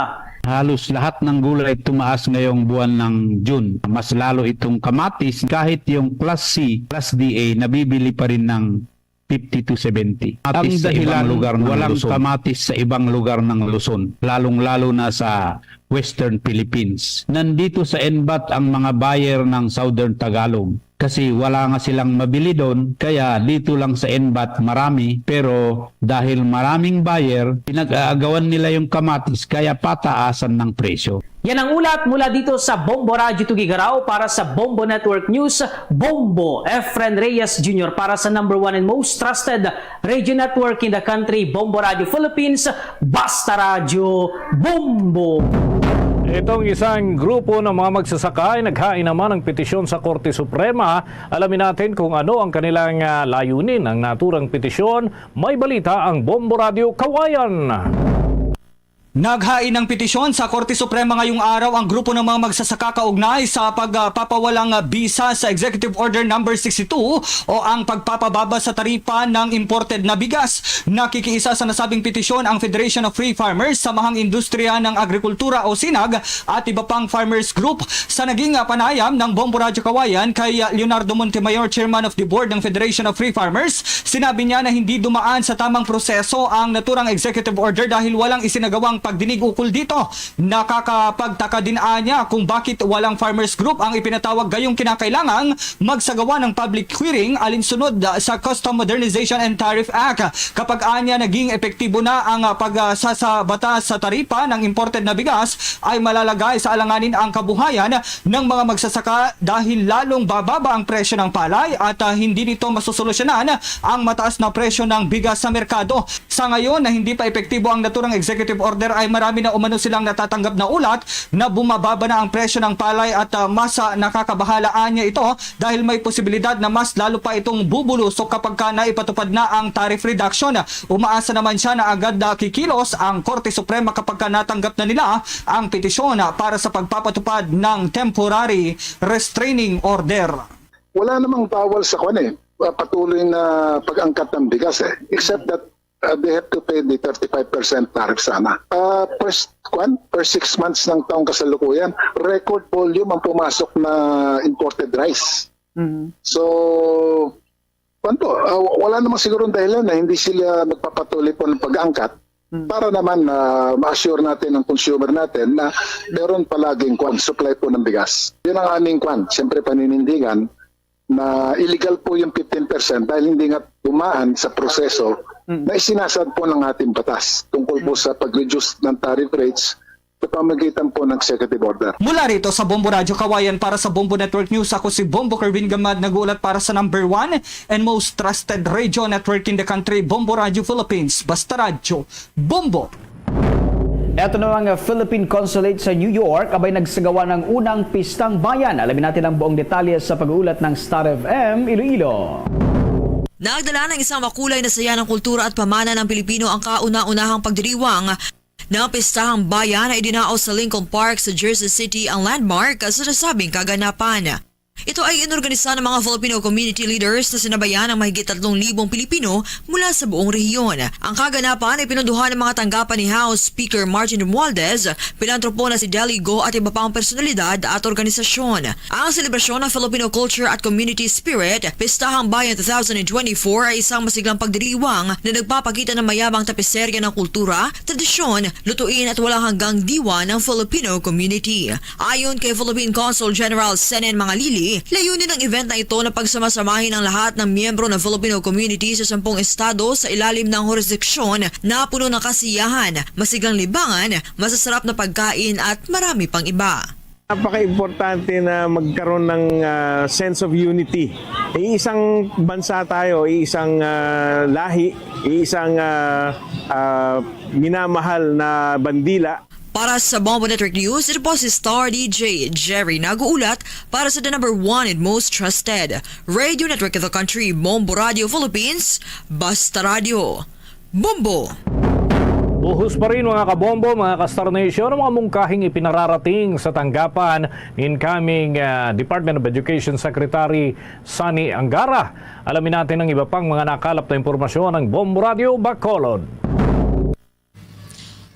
Halos lahat ng gulay tumaas ngayong buwan ng June. Mas lalo itong kamatis, kahit yung Class C, Class D A, nabibili pa rin ng fifty to seventy. Ang dahilan, walang kamatis sa ibang lugar ng Luzon, lalong-lalo na sa Western Philippines. Nandito sa Enbat ang mga buyer ng Southern Tagalog kasi wala nga silang mabili doon, kaya dito lang sa Enbat marami, pero dahil maraming buyer, pinag-aagawan nila yung kamatis, kaya pataasan ng presyo. Yan ang ulat mula dito sa Bombo Radyo Tuguegarao. Para sa Bombo Network News, Bombo Efren Reyes Junior para sa number one and most trusted radio network in the country, Bombo Radyo Philippines, Basta Radyo Bombo. Itong isang grupo ng mga magsasaka ay naghain naman ng petisyon sa Korte Suprema. Alamin natin kung ano ang kanilang, ah, layunin. Ang naturang petisyon, may balita ang Bombo Radyo Kawayan. Naghain ng petisyon sa Korte Suprema ngayong araw ang grupo ng mga magsasaka kaugnay sa pagpapawalang bisa sa Executive Order Number sixty-two o ang pagpapababa sa taripa ng imported na bigas. Nakikiisa sa nasabing petisyon ang Federation of Free Farmers, Samahang Industriya ng Agrikultura o sinag, at iba pang farmers group. Sa naging, ah, panayam ng Bombo Radyo Kawayan kay, ah, Leonardo Montemayor, Chairman of the Board ng Federation of Free Farmers, sinabi niya na hindi dumaan sa tamang proseso ang naturang executive order dahil walang isinagawang pagdinig ukol dito. Nakakapagtaka din anya kung bakit walang farmers group ang ipinatawag gayong kinakailangang magsagawa ng public hearing alinsunod, ah, sa Custom Modernization and Tariff Act. Kapag anya naging epektibo na ang, ah, pag, ah, sa, sa batas sa taripa ng imported na bigas, ay malalagay sa alanganin ang kabuhayan ng mga magsasaka dahil lalong bababa ang presyo ng palay at, ah, hindi nito masusolusyonan ang mataas na presyo ng bigas sa merkado. Sa ngayon na hindi pa epektibo ang naturang executive order, ay marami na umano silang natatanggap na ulat na bumababa na ang presyo ng palay at, ah, mas, ah, nakakabahala anya ito dahil may posibilidad na mas lalo pa itong bubulusok kapag ka naipatupad na ang tariff reduction. Umaasa naman siya na agad na kikilos ang Korte Suprema kapag ka natanggap na nila ang petisyon, ah, para sa pagpapatupad ng temporary restraining order. Wala namang bawal sa kwan eh, ah, patuloy na pag-angkat ng bigas eh. Except that, ah, they have to pay the thirty-five percent tariff sana. Ah, first, kwan, first six months ng taong kasalukuyan, record volume ang pumasok na imported rice. Mhm. So, kwan po, ah, wala namang sigurong dahilan na hindi sila magpapatuloy po ng pag-angkat. Mhm. Para naman na ma-assure natin ang consumer natin na meron palaging kwan, supply po ng bigas. Yun ang aming kwan, siyempre paninindigan na illegal po yung fifteen percent dahil hindi nga dumaan sa proseso Mm. na isinasad po ng ating batas tungkol po Mm. sa pag-reduce ng tariff rates sa pamagitan po ng executive order. Mula rito sa Bombo Radyo Kawayan para sa Bombo Network News, ako si Bombo Kerwin Gamad, nag-uulat para sa number one and most trusted radio network in the country, Bombo Radyo Philippines, Basta Radyo Bombo. Eto na ang Philippine Consulate sa New York, abay nagsagawa ng unang Pistang Bayan. Alamin natin ang buong detalye sa pag-uulat ng Star F M Iloilo. Nagdala ng isang makulay na saya ng kultura at pamana ng Pilipino ang kauna-unahang pagdiriwang ng Pistahang Bayan na idinaos sa Lincoln Park sa Jersey City ang landmark sa nasabing kaganapan. Ito ay inorganisa ng mga Filipino community leaders na sinabayan ng mahigit tatlong libong Pilipino mula sa buong rehiyon. Ang kaganapan ay pinunduhan ng mga tanggapan ni House Speaker Martin Romualdez, pilantropo na si Deli Go at iba pang personalidad at organisasyon. Ang selebrasyon ng Filipino Culture at Community Spirit, Pistahang Bayan two thousand twenty-four ay isang masiglang pagdiriwang na nagpapakita ng mayamang tapiserya ng kultura, tradisyon, lutuin at walang hanggang diwa ng Filipino community. Ayon kay Philippine Consul General Senen Mangalili, layunin ng event na ito na pagsamasamahin ang lahat ng miyembro ng Filipino community sa sampung estado sa ilalim ng jurisdiksyon na puno ng kasiyahan, masiglang libangan, masasarap na pagkain at marami pang iba. Napaka-importante na magkaroon ng, ah, sense of unity. Iisang bansa tayo, iisang, ah, lahi, iisang, ah, ah, minamahal na bandila. Para sa Bombo Network News, ito po si Star D J Jerry nag-uulat para sa the number one and most trusted radio network in the country, Bombo Radio Philippines, Basta Radio. Bombo! Buhos pa rin, mga kabombo, mga ka-Star Nation, ang mga mungkahing ipinararating sa tanggapan ni incoming, ah, Department of Education Secretary Sonny Angara. Alamin natin ang iba pang mga nakalap na impormasyon ng Bombo Radio Bacolod.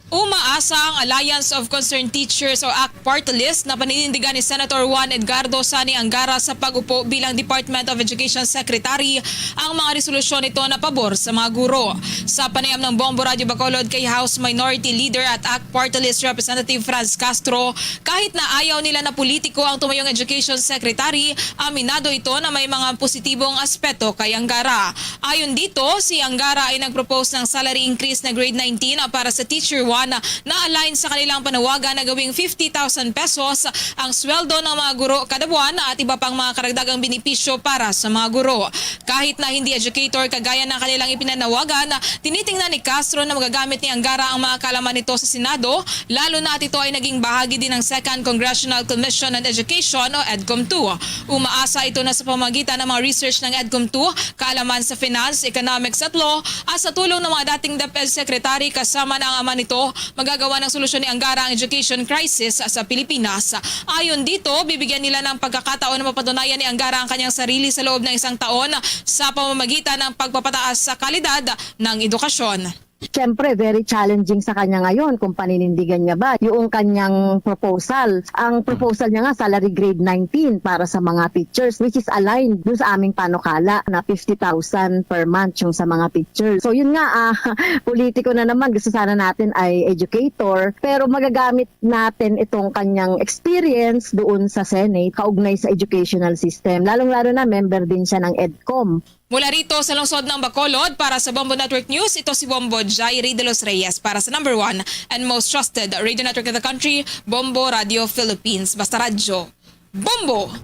Umaasa ang Alliance of Concerned Teachers o ACT Party List na paninindigan ni Senator Juan Edgardo Sonny Angara sa pag-upo bilang Department of Education Secretary ang mga resolusyon nito na pabor sa mga guro. Sa panayam ng Bombo Radio Bacolod kay House Minority Leader at ACT Party List Representative Franz Castro, kahit na ayaw nila na politiko ang tumayong Education Secretary, aminado ito na may mga positibong aspeto kay Angara. Ayon dito, si Angara ay nag-propose ng salary increase na grade nineteen para sa Teacher One na align sa kanilang panawagan na gawing fifty thousand pesos ang sweldo ng mga guro kada buwan at iba pang mga karagdagang benepisyo para sa mga guro. Kahit na hindi educator kagaya ng kanilang ipinanawagan, tinitingnan ni Castro na magagamit ni Angara ang mga kaalaman nito sa Senado, lalo na at ito ay naging bahagi din ng Second Congressional Commission on Education o EDCOM two. Umaasa ito na sa pamamagitan ng mga research ng EDCOM two, kaalaman sa finance, economics at law, at sa tulong ng mga dating DepEd Secretary kasama na ang ama nito, magagawa ng solusyon ni Angara ang education crisis sa Pilipinas. Ayon dito, bibigyan nila ng pagkakataon na mapatunayan ni Angara ang kanyang sarili sa loob ng isang taon sa pamamagitan ng pagpapataas sa kalidad ng edukasyon. Siyempre, very challenging sa kanya ngayon kung paninindigan niya ba yung kanyang proposal. Ang proposal niya nga, salary grade nineteen para sa mga teachers, which is aligned dun sa aming panukala na fifty thousand per month yung sa mga teachers. So, yun nga, ah, politiko na naman, gusto sana natin ay educator, pero magagamit natin itong kanyang experience doon sa Senate kaugnay sa educational system. Lalong-lalo na, member din siya ng EDCOM. Mula rito sa lungsod ng Bacolod, para sa Bombo Network News, ito si Bombo Jairi de los Reyes para sa number one and most trusted radio network in the country, Bombo Radio Philippines. Basta Radyo, Bombo!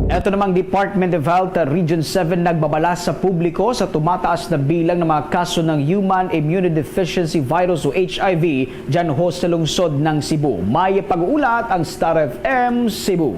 Eto namang Department of Health, uh, Region seven nagbabala sa publiko sa tumataas na bilang ng mga kaso ng human immunodeficiency virus o H I V dyan ho sa lungsod ng Cebu. May pag-uulat ang Star F M Cebu.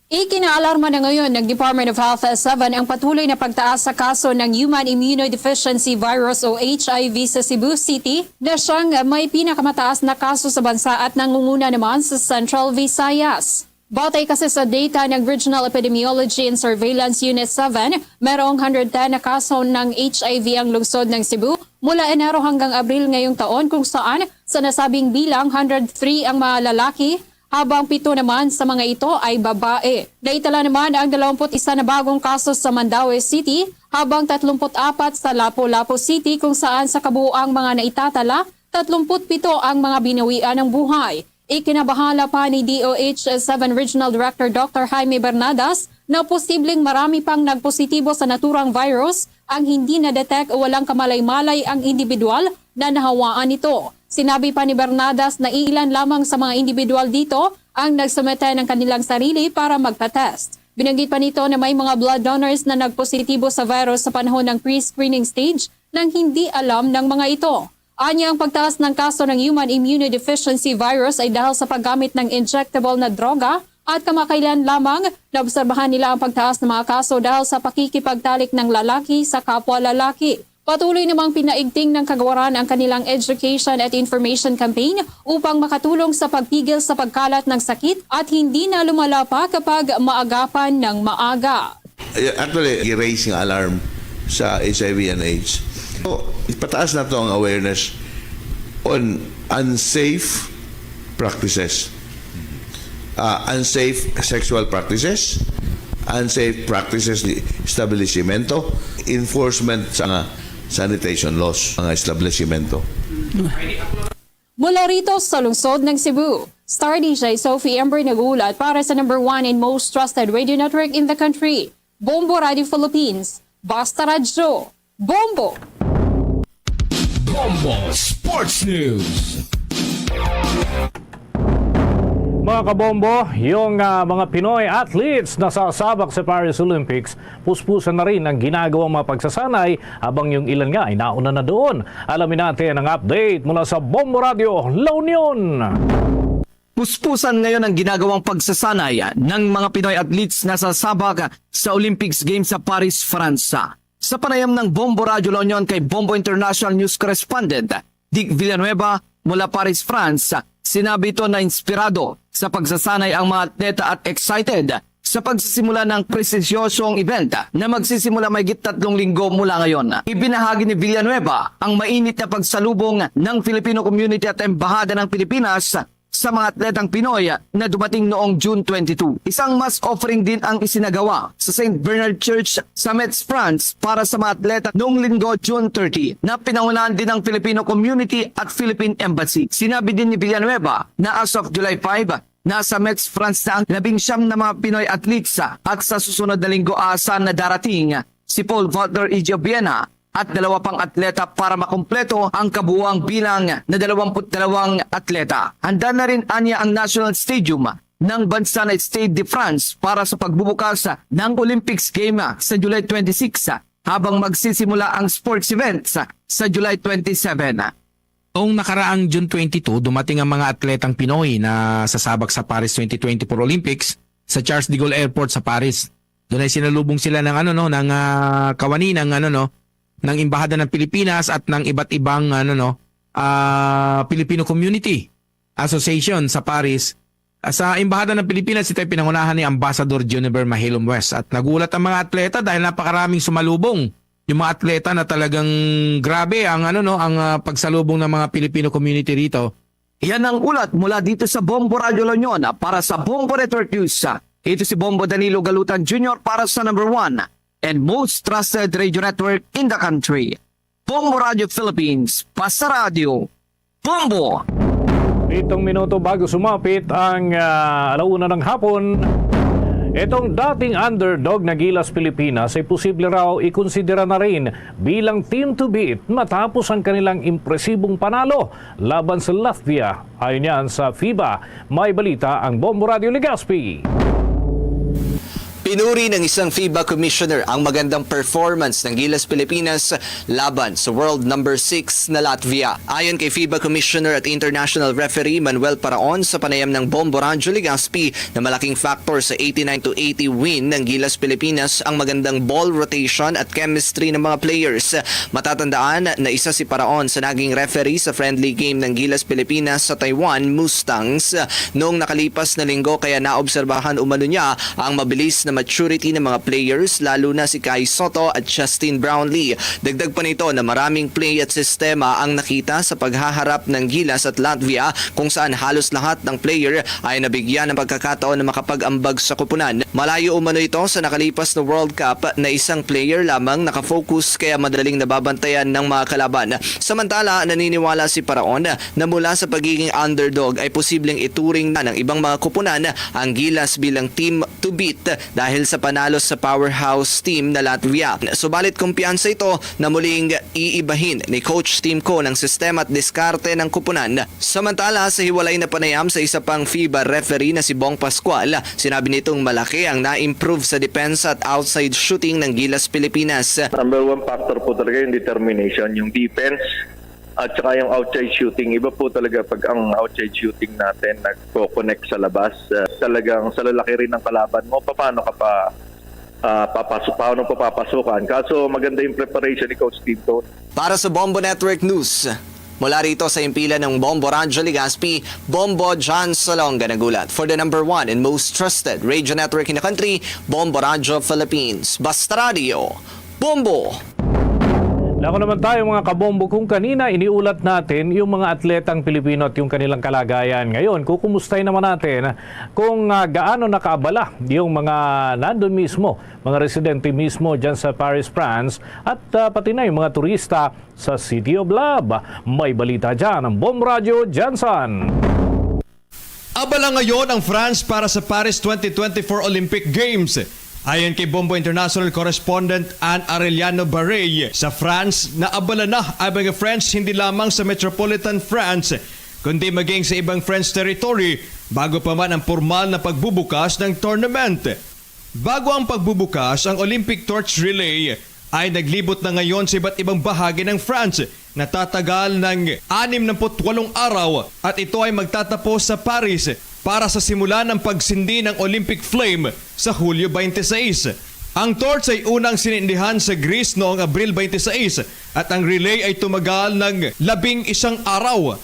Ikinaalarma na ngayon ng Department of Health seven ang patuloy na pagtaas sa kaso ng human immunodeficiency virus o H I V sa Cebu City, na siyang may pinakamataas na kaso sa bansa at nangunguna naman sa Central Visayas. Batay kasi sa data ng Regional Epidemiology and Surveillance Unit seven, merong hundred ten na kaso ng H I V ang lungsod ng Cebu mula Enero hanggang Abril ngayong taon, kung saan sa nasabing bilang, hundred three ang mga lalaki, habang pito naman sa mga ito ay babae. Naitala naman ang dalawampu't isa na bagong kaso sa Mandaue City, habang tatlumpu't apat sa Lapu-Lapu City, kung saan sa kabuoang mga naitatala, tatlumpu't pito ang mga binawian ng buhay. Ikinabahala pa ni D O H seven Regional Director Doctor Jaime Bernadas na posibleng marami pang nagpositibo sa naturang virus ang hindi na-detect o walang kamalay-malay ang individual na nahawaan nito. Sinabi pa ni Bernadas na iilan lamang sa mga individual dito ang nagsumete ng kanilang sarili para magpa-test. Binanggit pa nito na may mga blood donors na nagpositibo sa virus sa panahon ng pre-screening stage nang hindi alam ng mga ito. Anya, ang pagtaas ng kaso ng human immunodeficiency virus ay dahil sa paggamit ng injectable na droga at kamakailan lamang naobserbahan nila ang pagtaas ng mga kaso dahil sa pakikipagtalik ng lalaki sa kapwa lalaki. Patuloy namang pinaigting ng kagawaran ang kanilang education at information campaign upang makatulong sa pagpigil sa pagkalat ng sakit at hindi na lumala pa kapag maagapan ng maaga. Eh, actually, i-raise nga alarm sa H I V and AIDS. So, ipataas nato ang awareness on unsafe practices. Ah, unsafe sexual practices, unsafe practices di establishmento, enforcement sa mga sanitation laws, mga establishmento. Mula rito sa lungsod ng Cebu, Star D J Sophie Ember nag-uulat para sa number one and most trusted radio network in the country, Bombo Radio Philippines. Basta Radyo, Bombo! Bombo Sports News. Mga kabombo, yung ah, mga Pinoy athletes na sasabak sa Paris Olympics, puspusan na rin ang ginagawang mga pagsasanay habang yung ilan nga ay nauna na doon. Alamin natin ang update mula sa Bombo Radio La Union. Puspusan ngayon ang ginagawang pagsasanay ng mga Pinoy athletes na sasabak sa Olympics Games sa Paris, France. Sa panayam ng Bombo Radyo La Union kay Bombo International News Correspondent Dick Villanueva mula Paris, France, sinabi ito na inspirado sa pagsasanay ang mga atleta at excited sa pagsisimula ng prestigyosong event na magsisimula mahigit tatlong linggo mula ngayon. Ibinahagi ni Villanueva ang mainit na pagsalubong ng Filipino community at Embahada ng Pilipinas sa mga atletang Pinoy na dumating noong June twenty-two. Isang mass offering din ang isinagawa sa Saint Bernard Church sa Metz, France para sa mga atleta noong Linggo, June thirty, na pinangunahan din ng Filipino community at Philippine Embassy. Sinabi din ni Villanueva na as of July five, nasa Metz, France na ang labing siyam na mga Pinoy athletes at sa susunod na linggo asa na darating si Paul Vaulter Igiobiena at dalawa pang atleta para makumpleto ang kabuuang bilang na dalawampu't dalawang atleta. Handa na rin anya ang National Stadium ng bansa na Stade de France para sa pagbubukas ng Olympics Game sa July twenty-six, habang magsisimula ang sports events sa July twenty-seven. Noong nakaraang June twenty-two, dumating ang mga atletang Pinoy na sasabak sa Paris twenty twenty-four Olympics sa Charles de Gaulle Airport sa Paris. Doon ay sinalubong sila ng ano no, ng ah, kawani ng ano no, ng Embahada ng Pilipinas at ng iba't ibang ano no, ah, Filipino Community Association sa Paris. Ah, sa Embahada ng Pilipinas, ito ay pinangunahan ni Ambassador Juniver Mahilom West. At nagulat ang mga atleta dahil napakaraming sumalubong. Yung mga atleta na talagang grabe ang ano no, ang ah, pagsalubong ng mga Filipino community rito. Yan ang ulat mula dito sa Bombo Radyo La Union para sa Bombo Network News. Ito si Bombo Danilo Galutan Junior para sa number one and most trusted radio network in the country. Bombo Radio Philippines, basta radyo, Bombo! Pitong minuto bago sumapit ang ah, alauna ng hapon, itong dating underdog na Gilas Pilipinas ay posible raw ikonsidera na rin bilang team to beat matapos ang kanilang impresibong panalo laban sa Latvia. Ayon yan sa FIBA, may balita ang Bombo Radio Legazpi. Pinuri ng isang FIBA commissioner ang magandang performance ng Gilas Pilipinas laban sa world number six na Latvia. Ayon kay FIBA Commissioner at International Referee Manuel Paraon, sa panayam ng Bombo Radyo Legazpi, na malaking factor sa eighty-nine to eighty win ng Gilas Pilipinas ang magandang ball rotation at chemistry ng mga players. Matatandaan na isa si Paraon sa naging referee sa friendly game ng Gilas Pilipinas sa Taiwan Mustangs noong nakalipas na linggo, kaya naobserbahan umano niya ang mabilis na maturity ng mga players, lalo na si Kai Soto at Justin Brownlee. Dagdag pa nito na maraming play at sistema ang nakita sa paghaharap ng Gilas at Latvia, kung saan halos lahat ng player ay nabigyan ng pagkakataon na makapag-ambag sa kupunan. Malayo umano ito sa nakalipas na World Cup na isang player lamang nakafocus, kaya madaling nababantayan ng mga kalaban. Samantala, naniniwala si Paraon na mula sa pagiging underdog ay posibleng ituring na ng ibang mga kupunan ang Gilas bilang team to beat dahil sa panalo sa powerhouse team na Latvia. Subalit, kumpiyansa ito na muling iibahin ni Coach Stimco ng sistema at diskarte ng kupunan. Samantala, sa hiwalay na panayam sa isa pang FIBA referee na si Bong Pascual, sinabi nitong malaki ang na-improve sa depensa at outside shooting ng Gilas Pilipinas. Number one factor po talaga yung determination, yung defense, at saka yung outside shooting. Iba po talaga pag ang outside shooting natin nagko-connect sa labas. Ah, talagang sa lalaki rin ng kalaban mo, paano ka pa ah, papaso-, paano papapasukan. Kaso maganda yung preparation ni Coach Tim Tone. Para sa Bombo Network News, mula rito sa himpilan ng Bombo Radyo Legazpi, Bombo John Salonga nagulat. For the number one and most trusted radio network in the country, Bombo Radyo Philippines. Basta Radio, Bombo! Nako naman tayo, mga kabombo, kung kanina iniulat natin yung mga atletang Pilipino at yung kanilang kalagayan. Ngayon, kukumustay naman natin kung ah, gaano nakaabala yung mga nandun mismo, mga residente mismo dyan sa Paris, France, at ah, pati na yung mga turista sa City of Love. May balita dyan ang Bombo Radyo Jansan. Abala ngayon ang France para sa Paris twenty twenty-four Olympic Games. Ayon kay Bombo International Correspondent Anne Arellano Barrey, sa France, naabala na ang mga French hindi lamang sa metropolitan France, kundi maging sa ibang French territory bago pa man ang pormal na pagbubukas ng tournament. Bago ang pagbubukas, ang Olympic Torch Relay ay naglibot na ngayon sa iba't ibang bahagi ng France na tatagal ng anim na put walong araw at ito ay magtatapos sa Paris para sa simula ng pagsindi ng Olympic Flame sa Hulyo twenty-six. Ang torch ay unang sinindihan sa Greece noong Abril twenty-six at ang relay ay tumagal ng labing isang araw.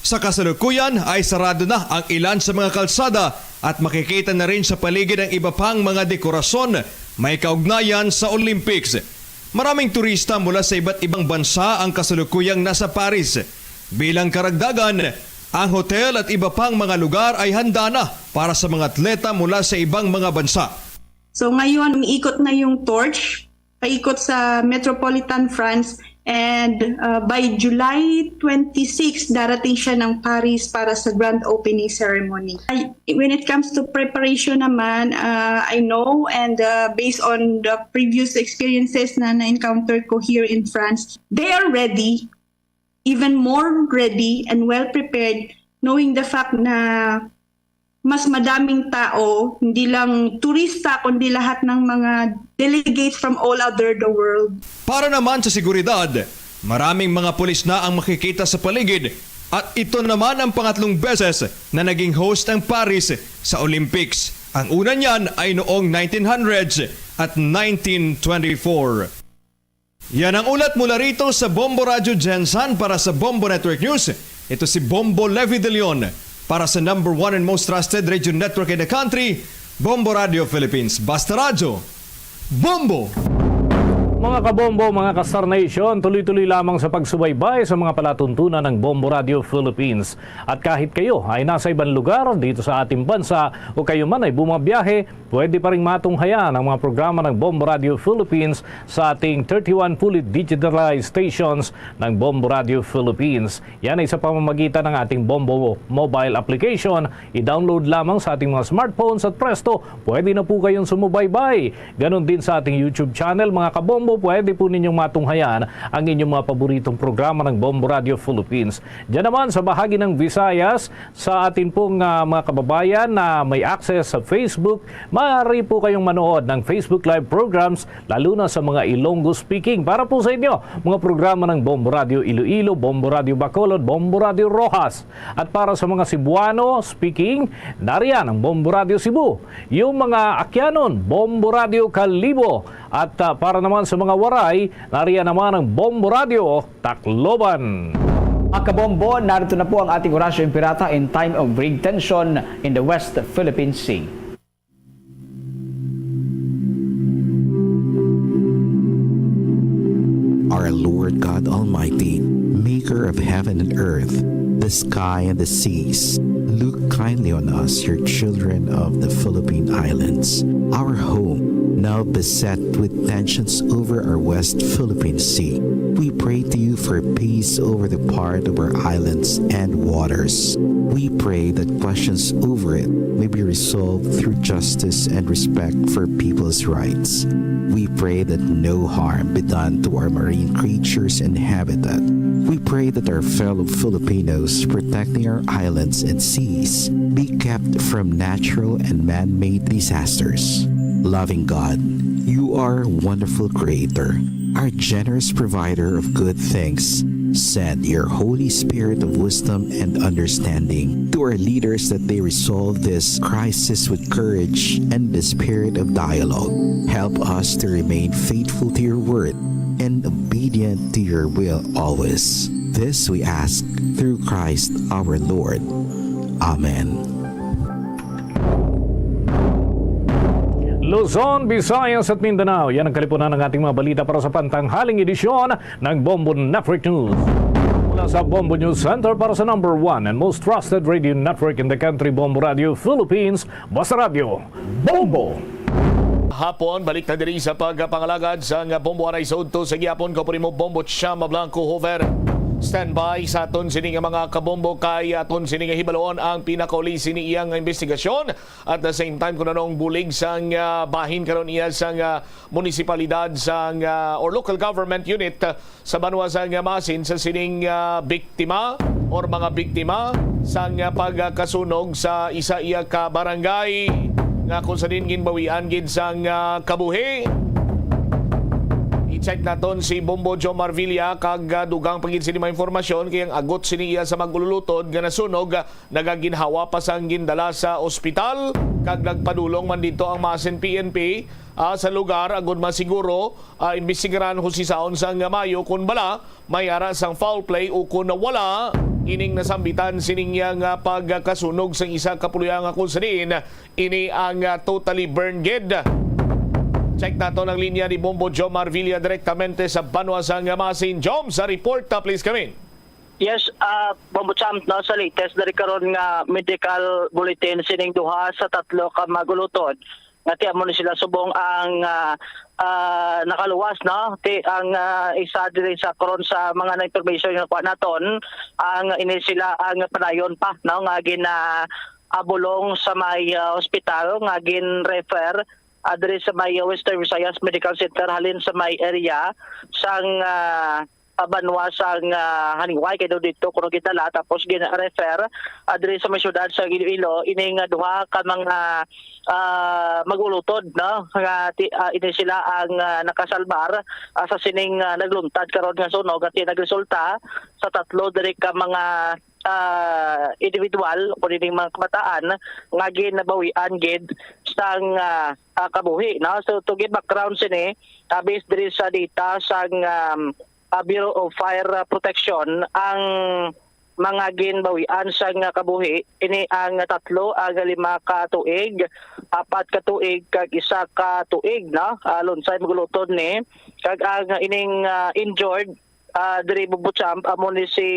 Sa kasalukuyan ay sarado na ang ilan sa mga kalsada at makikita na rin sa paligid ang iba pang mga dekorasyon may kaugnayan sa Olympics. Maraming turista mula sa iba't ibang bansa ang kasalukuyang nasa Paris. Bilang karagdagan, ang hotel at iba pang mga lugar ay handa na para sa mga atleta mula sa ibang mga bansa. So ngayon, umiikot na yung torch, paikot sa Metropolitan France, and uh, by July twenty-six, darating siya ng Paris para sa grand opening ceremony. Ay, when it comes to preparation naman, uh, I know, and uh, based on the previous experiences na na-encounter ko here in France, they are ready, even more ready and well prepared, knowing the fact na mas madaming tao, hindi lang turista, kundi lahat ng mga delegates from all over the world. Para naman sa seguridad, maraming mga pulis na ang makikita sa paligid at ito naman ang pangatlong beses na naging host ang Paris sa Olympics. Ang una niyan ay noong nineteen hundreds at nineteen twenty-four. Yan ang ulat mula rito sa Bombo Radio Gensan. Para sa Bombo Network News, ito si Bombo Levi De Leon. Para sa number one and most trusted radio network in the country, Bombo Radio Philippines. Basta Radyo, Bombo! Mga kabombo, mga ka-Star Nation, tuloy-tuloy lamang sa pagsubaybay sa mga palatuntunan ng Bombo Radio Philippines. At kahit kayo ay nasa ibang lugar dito sa ating bansa o kayo man ay bumabiyahe, pwede pa ring matunghayan ang mga programa ng Bombo Radio Philippines sa ating thirty-one fully digitalized stations ng Bombo Radio Philippines. Yan ay sa pamamagitan ng ating Bombo mobile application. I-download lamang sa ating mga smartphones at presto, pwede na po kayong sumubaybay. Ganon din sa ating YouTube channel, mga kabombo, pwede po ninyong matunghayan ang inyong mga paboritong programa ng Bombo Radio Philippines. Diyan naman sa bahagi ng Visayas, sa atin pong, ah, mga kababayan na may access sa Facebook, maaari po kayong manood ng Facebook Live programs, lalo na sa mga Ilonggo speaking. Para po sa inyo, mga programa ng Bombo Radio Iloilo, Bombo Radio Bacolod, Bombo Radio Roxas. At para sa mga Cebuano speaking, nariyan ang Bombo Radio Cebu. Yung mga Akyanon, Bombo Radio Kalibo. At, ah, para naman sa mga Waray, nariyan naman ang Bombo Radio Tacloban. Mga kabombo, narito na po ang ating Orasyo Imperata in time of great tension in the West Philippine Sea. Our Lord God Almighty, maker of heaven and earth, the sky and the seas, look kindly on us, your children of the Philippine Islands, our home, now beset with tensions over our West Philippine Sea. We pray to you for peace over the part of our islands and waters. We pray that questions over it may be resolved through justice and respect for people's rights. We pray that no harm be done to our marine creatures and habitat. We pray that our fellow Filipinos protecting our islands and seas be kept from natural and man-made disasters. Loving God, you are a wonderful creator, our generous provider of good things. Send your Holy Spirit of wisdom and understanding to our leaders that they resolve this crisis with courage and the spirit of dialogue. Help us to remain faithful to your word and obedient to your will always. This we ask through Christ our Lord. Amen. Luzon, Visayas at Mindanao. Yan ang kalipunan ng ating mga balita para sa pantanghaling edisyon ng Bombo Network News. Mula sa Bombo News Center para sa number one and most trusted radio network in the country, Bombo Radio Philippines, Basta Radyo, Bombo! Hapon, balik na diri sa pagpangalagad sang Bombo Aray sa udto sa gihapon. Kaupod mo, Bombo Chama Blanco Hover. Standby sa aton sini nga mga kabombo kay aton sini nga hibalon ang pinakauli sini iya nga investigasyon. At the same time, kung ano ang bulig sang ah, bahin karon iya sang ah, munisipalidad sang ah, or local government unit ah, sa banwa sang Masin sa sining ah, biktima or mga biktima sang ah, pagkasunog sa isa iya ka barangay nga kung sa din ginbawian gid sang ah, kabuhi. I-check naton si Bombo Jomar Villa kag ah, dugang pa gid sini mga informasyon kay ang agot sini iya sa magululutod nga nasunog ah, nagaginhawa pa sang gindala sa ospital kag nagpadulong man didto ang Masin P N P ah, sa lugar agud masiguro ah, imbestigaran husisaon sang maayo kon bala may ara sang foul play o kon wala ining nasambitan sining iya nga pagkasunog sang isa ka puloy-anan nga kung sa diin ini ang ah, totally burned gid. Check naton ang linya ni Bombo Jomar Villa direktamente sa banwa sang Masin. Jom, sa report, ah, please come in. Yes, ah, Bombo Champ, no, sa latest diri karon nga medical bulletin sining duha sa tatlo ka magulutod nga ti amo ni sila subong ang ah, ah, nakaluwas, no, ti ang ah, isa diri sa karon sa mga na information nga nakuha naton ang ini sila ang padayon pa, no, nga gina abulong sa may ah, ospital nga gin-refer ah, diri sa may ah, Western Visayas Medical Center halin sa may area sang ah, ah, banwa sang ah, Haniway kay daw dito kuno gidala tapos gin-refer ah, diri sa may syudad sa Iloilo ining ah, duha ka mga ah, magulutod, no, nga ti- ah, ini sila ang ah, nakasalbar ah, sa sining ah, nagluntad karon nga sunog at nagresulta sa tatlo diri ka mga ah, individual o ining mga kabataan nga ginabawian gid sang ah, ah, kabuhi, no? So to give background sini, ah, based diri sa data sang um, ah, Bureau of Fire ah, Protection ang mga ginbawian sang ah, kabuhi ini ang tatlo ang lima ka tuig, apat ka tuig kag isa ka tuig, no? Ah, lunsay magulutod ni kag ang ining ah, injured ah, diri Bubuchamp amo ni si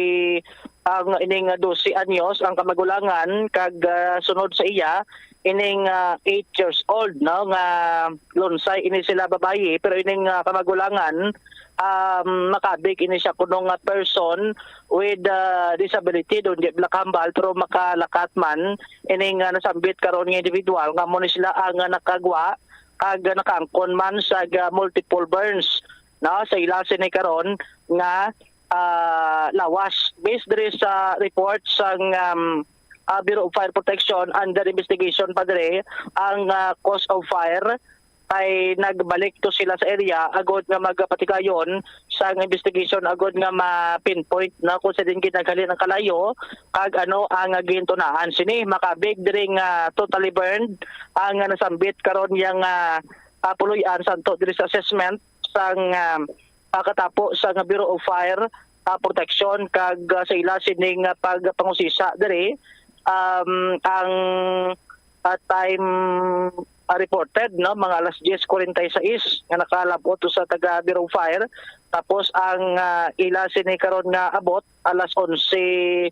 ang ining dose anyos ang kamagulangan kag ah, sunod sa iya ining ah, eight years old, no, nga lunsay ini sila babayi pero ining ah, kamagulangan um, makabig ini siya kuno nga person with ah, disability, doon di bala kahambal pero makalakat man ining ah, nasambit karon nga individual nga amo ni sila ang ah, nakagwa kag nakaangkon man sa ah, multiple burns, no, sa ila sini karon nga ah, lawas. Based diri sa report sang um, ah, Bureau of Fire Protection under investigation pa diri ang ah, cause of fire kay nagbalik to sila sa area agod nga magapatigayon sang investigation agod nga ma-pinpoint na kung sa din ginaghalin ang kalayo kag ano ang ah, gintunaan sini. Makabig diri nga totally burned ang ah, nasambit karon yang ah, ah, puloy-an santo diri sa assessment sang ah, ah, katapo sa nga Bureau of Fire ah, Protection kag ah, sa ila sining ah, pagpangusisa diri um, ang ah, time ah, reported, no, mga alas diyes kuwarenta y seis nga nakalabot sa taga Bureau of Fire, tapos ang ah, ila sini karon nga abot alas onse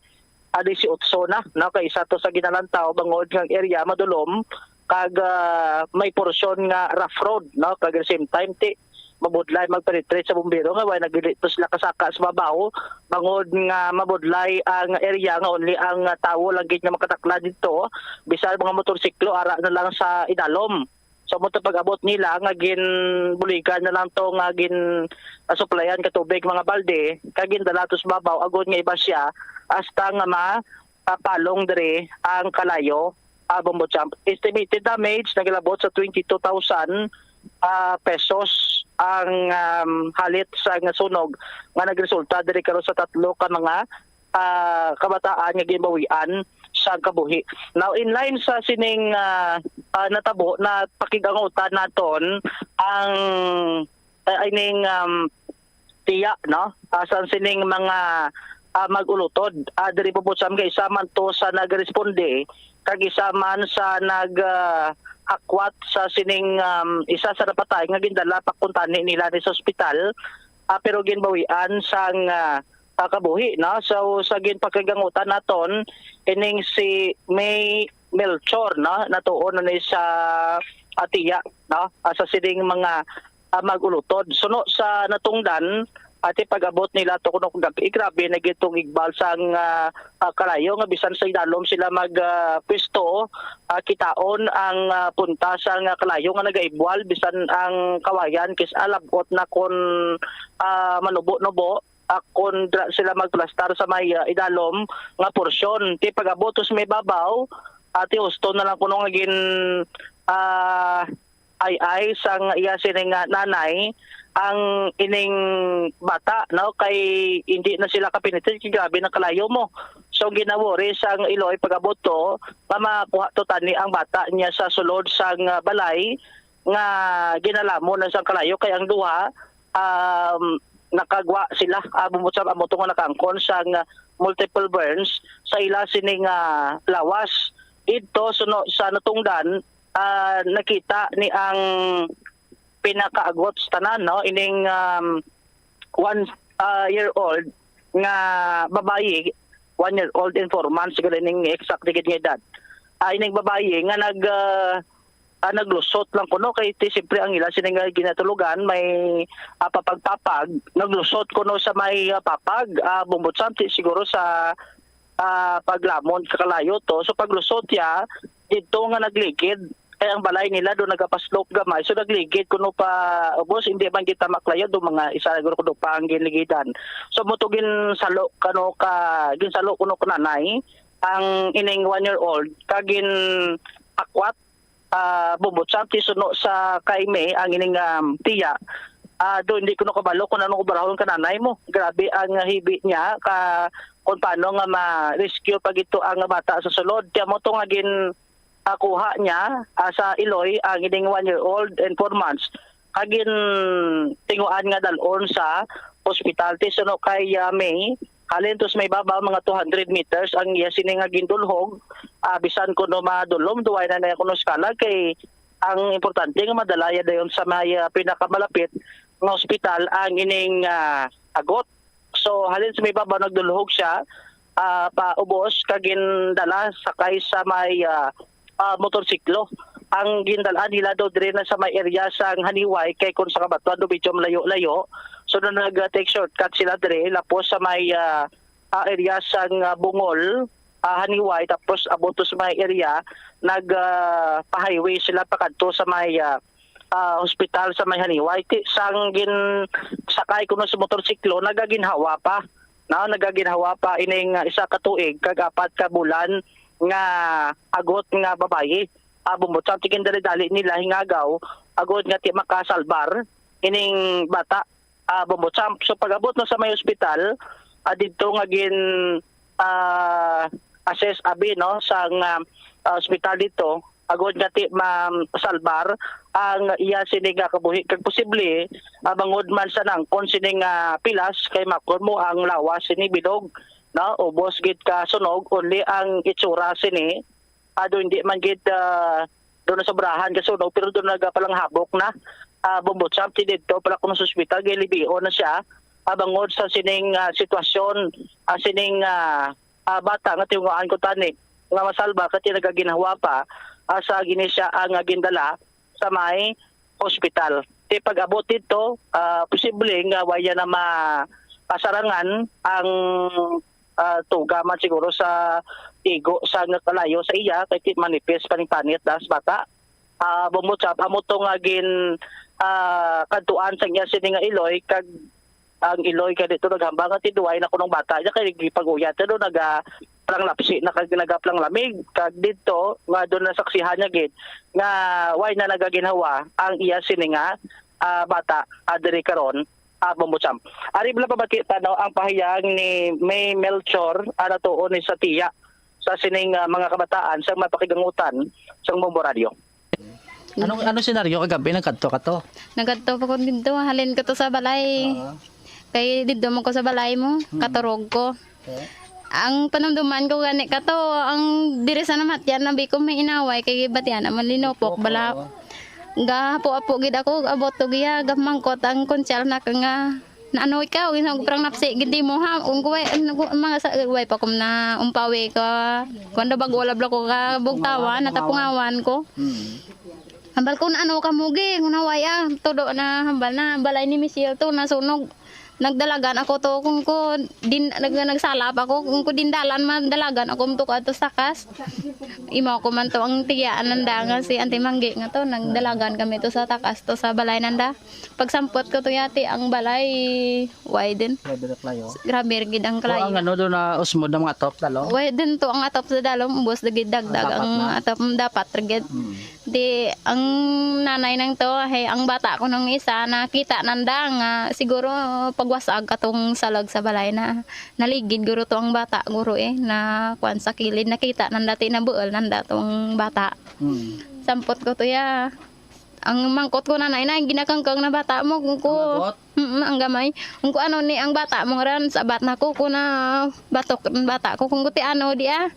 ah, disiotso na, no, kay isa to sa ginalantaw bangod nga ang area madulom kag ah, may porsyon nga rough road, no, kag at the same time ti mabudlay magpenetrate sa bumbero nga wala nagili to sila kasaka sa babaw bangod nga mabudlay ang area nga only ang ah, tawo lang gid nga makataklad dito bisan mga motorsiklo ara na lang sa idalom. So mo to pag-abot nila nga ginbuligan na lang to nga gin ah, suplayan ka tubig mga balde kag gindala to sa babaw agod nga iba siya hasta nga ma ah, palong diri ang kalayo, ah, Bombo Champ. Estimated damage nagalabot sa twenty-two thousand ah, pesos ang um, halit sa nga sunog nga nagresulta diri karon sa tatlo ka mga ah, kabataan nga ginbawian sa kabuhi. Now, in line sa sining ah, ah, natabo, na pakigangutan naton ang ah, ining um, tiya, no? Ah, sa sining mga ah, mag-ulutod. Ah, diri po po sa mga isa man to sa nagresponde, kag isa man sa nag ah, hakwat sa sining um, isa sa napatay nga gindala pakuntani nila ni sa ospital. Ah, pero ginbawian sang ah, ah, kabuhi, no? So sa ginpakigangutan naton ining si May Melchor, no, natuon na ni sa atiya, no, ah, sa sining mga ah, mag-ulutod. Suno sa natungdan, Ati pag-abot nila to kuno kung gabi, grabe na gid tong igbal sang, ah, ah, kalayo nga bisan sa idalom sila mag, ah, pwesto, ah, kitaon ang, ah, punta sang, ah, kalayo nga nagaibwal bisan ang kawayan kis alabot na kon, ah, manubo-nubo, ah, kon dra sila magplastar sa may, ah, idalom nga porsyon. Ti pag-abot sa may babaw, ati husto na lang kuno nga gin, ah, ay-ay sang iya sini nga nanay ang ining bata, no, kay hindi na sila kapinitin kay grabe nang kalayo mo. So ginawori sang iloy pag-abot to nga makuha to tani ang bata niya sa sulod sang, ah, balay nga ginalamon na sang kalayo kay ang duha, um, nakagwa sila, ah, bumutsa amo to nga nakaangkon sang, ah, multiple burns sa ila sini nga lawas. Didto suno sa natungdan, ah, nakita ni ang pinakaagot sa tanan, no, ining, um, one, ah, year old nga babayi, one year old and four months siguro ining exact gid nga edad. Ah, ining babayi nga nag, ah, ah, naglusot lang kuno kay ti siyempre ang ila sini nga ginatulugan may, ah, papag-papag, naglusot kuno sa may, ah, papag, ah, bumbutsam ti siguro sa, ah, paglamon kakalayo to. So paglusot ya didto nga nagligid kay ang balay nila do nagapaslop gamay. So nagligid kuno pa ubos, hindi man kita maklayo do mga isa siguro kuno pa ang ginligidan. So mo to ginsalo kano ka ginsalo kuno ka nanay ang ining one year old kag gin akwat, ah, bumbutsam ti suno sa kay May ang ining, um, tiya. Ah, do hindi ko nakabalo kung anong obrahon ka nanay mo. Grabe ang hibi niya ka kung paano nga ma-rescue pag ito ang bata sa sulod. Kaya mo to nga gin, ah, kuha niya, ah, sa iloy ang ining one year old and four months. Kagin tinguan nga dalon sa hospital. Ti suno kay, ah, May, halin to sa may babaw, mga two hundred meters ang iya sini nga gindulhog. Ah, bisan kuno madulom, duway na na kuno skala kay ang importante nga madala ya dayon sa may, ah, pinakamalapit nga ospital ang ining, ah, agot. So, halin sa may babaw nagdulhog siya, ah, pa ubos kag gindala sakay sa may, ah, ah, motorsiklo. Ang gindal-an nila daw diri na sa may area sang Haniway kay kung sa Cabatuan do medyo malayo-layo. So, nung nag-take shortcut sila diri, lapos sa may, ah, ah, area sang, ah, Bungol, ah, Haniway, tapos abot to sa may area, nag, ah, pa-highway sila pakadto sa may, ah, ah, hospital sa may Haniway. Ti, sang gin-, sakay kuno sa motorsiklo, nagaginhawa pa. No, nagaginhawa pa ining, ah, isa ka tuig kag apat ka bulan nga agot nga babayi. Ah, bumbutsam, ti gindali-dali nila hingagaw, agod nga ti makasalbar ining bata. Ah, bumbutsam. So, pag-abot na sa may ospital, ah, didto nga gin, ah, assess abi, no, sang, ah, ah, ospital dito, agod nga ti masalbar ang iya sini nga kabuhi. Kag posible, ah, bangod man sa nangkon sini nga pilas, kay makon mo ang lawas sini bilog, no? Ubos gid ka sunog, only ang itsura sini, ah, do hindi man gid, ah, do nasobrahan ka sunog, pero do nagapalanghabok na. Ah, bumbutsam ti didto pala kuno sa ospital, kay libion na siya. Ah, bangod sa sining, ah, sitwasyon, ah, sining, ah, ah, bata nga tinguhaan ko tani nga masalba kay nagaginhawa pa, ah, sa gini siya ang, ah, gindala sa may hospital. Ti pag-abot dito, ah, posible nga waya na ma-, masarangan ang, ah, tuga man siguro sa igo sa nga kalayo sa iya kay ti manipis paning panit das bata. Ah, bumbutsap, amo to nga gin, ah, kadtuan sa iya sini nga iloy kag ang iloy kay dito naghambal nga ti duway na kunong bata niya kay gipag-uyat na do naga parang lapsi na kag nagaplang lamig kag dito nga doon nasaksihan niya gid nga way na nagaginhawa ang iya sini nga, ah, bata, ah, diri karon, ah, bumbutsam. Ari bala pabati tanaw ang pahayag ni May Melchor, ah, natuon ni sa tiya sa sining, ah, mga kabataan sa mapakigangutan sang bombo radyo. Anong, ano senaryo kagabi? Nagkadto ka to? Nagkadto pa ko dito. Halin ko to sa balay. Oo. Kay dito mo ko sa balay mo. Hmm. Katurog ko. Okay. Ang panumduman ko gani ka to, ang diri sa namatyan, nabi ko may inaway, kay batian naman linupok, bala. Oo. Gahapo-apo gid ako, abot to giya, gamangkot ang konsyal na ka nga. Na ano ikaw, ginsa ko parang napsi, gindi mo ha, ang guway, ang nagu-, mga sa guway pa kum na umpawi ka. Kuwan daw bag-o labla ko ka bugtawan, natapungawan ko. Hmm. Hambal ko na ano ka mugi, hunaway ah, todo na hambal na, balay ni Michelle to, nasunog. Nagdalagan ako to, kung ko din, nag-, nagsalap ako, kung ko din dalan, madalagan ako to kadto sa takas. Imo ko man to ang tiyaan nanda nga si Auntie Manggi nga to, nagdalagan kami to sa takas to sa balay nanda. Pagsampot ko to yati ang balay, way din. Grabe na kalayo. Grabe gid ang kalayo. O, ang ano doon na usmod ng mga atop, dalo? Way din to ang atop sa dalom, ubos na gid dagdag ang atop, dapat ra gid. Hmm. Di, ang nanay nang to, hey, ang bata ko nung isa, nakita nanda nga, siguro, pagwasag katong salag sa balay na, naligid guro to ang bata, guro eh, na kuwan sa kilid, nakita nanda, ti nabuol nanda tong bata. Hmm. Sampot ko to ya. Ang mangkot ko, nanay, na, ginakangkang na bata mo, kung ko, ang agot? Mm, ang gamay. Kung ko ano ni ang bata mo ran, sabat na ko, ko na batok ang bata ko, kung ko ti ano, di ah.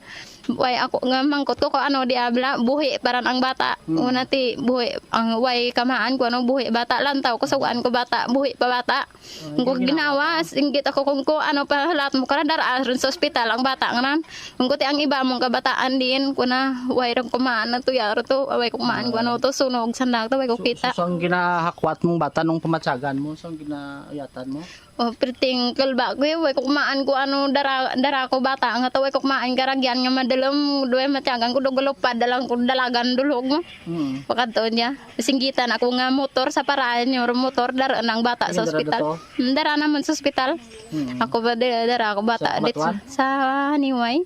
Way ako nga mangkot ko, ko ano, di ah, bla, buhi paran ang bata. Mm. Una ti, buhi, ang way kamaan ko, ano, buhi bata, lantaw ko, saguan ko bata, buhi pa bata. Kung ko ginawa, singgit ako kung ko ano pa, lahat mo ka na dara rin sa ospital ang bata nga nan. Kung ko ti ang iba mong kabataan din, ko na, way rang kumaan na to, yaro to, way kumaan ko ano to, sunog, sandag to, way ko kita. So, sang ginahakwat mong bata nung pamatyagan mo, sang ginauyatan mo? Oh, pirting kalba ko, eh, way ko kumaan ko ano, dara, dara ko bata, nga to, way ko kumaan karagyan nga madulom, duway matyagan ko, dugulupad, dalang ko dalagan dulog mo. Mm. Pakadto niya. Singgitan ako nga motor sa paraan, yung motor, dara na ang bata sa ospital. Dara to? Mm, dara naman sa ospital. Mm. Ako ba, dara, dara ako bata. Sa Kamatwan? Sa Haniway,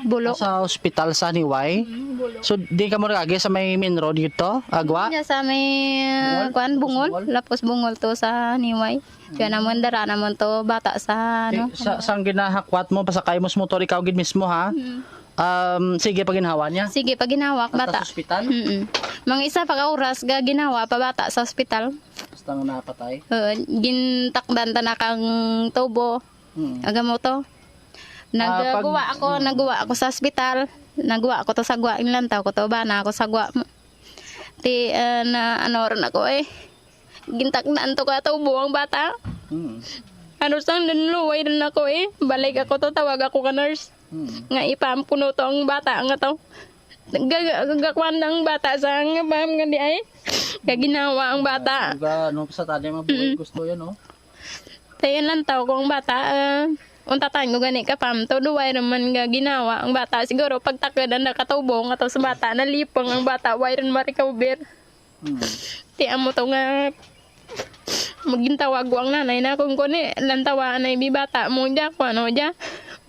Bulo. Ah, sa ospital sa Haniway? Mm, Bulo. So, di ka mo nagagi sa may main road dito, Agwa? Diya sa may, Bungol? Kuan, Bungol. Bungol? Lapos Bungol to sa Haniway. Kaya naman, dara naman to, bata sa, ano, sa, sang ginahakwat mo, pasakay mo sa motor, ikaw gid mismo, ha? Mm. Um, sige pa ginhawa niya? Sige pa ginhawa, bata. Sa ospital? Mm-mm. Mga isa pa ka oras ga ginhawa pa bata sa ospital. Basta nga napatay? Oo, gintakdan ta na kang tubo. Mm. Aga mo to? Ah, nagguwa ako, nagguwa ako sa ospital. Nagguwa ako to sa gwa, inlantaw ko to, bana ako sa gwa. Ti, ah, na ano rin ako eh. Gintakdan to ka tubo ang bata. Mm. Ano sang nanluway rin ako eh. Balik ako to, tawag ako ka nurse. Mm. Nga ipampuno to ang bata nga to. Gaga-, gagakuan ang bata sa nga pam nga di ay. Gaginawa ang bata. Ga, ano sa tali mabuhay gusto yan, oh. Tayo lang tao ko ang bata, ah, untatan ko gani ka pam to, duway naman nga ginawa ang bata. Siguro pagtakod ang nakatubo nga to sa bata, nalipong ang bata, why rin ma-recover. Hmm. Ti amo to nga magintawag ko ang nanay na kung kuni, lantawa na ibibata mo dya, kung ano dya,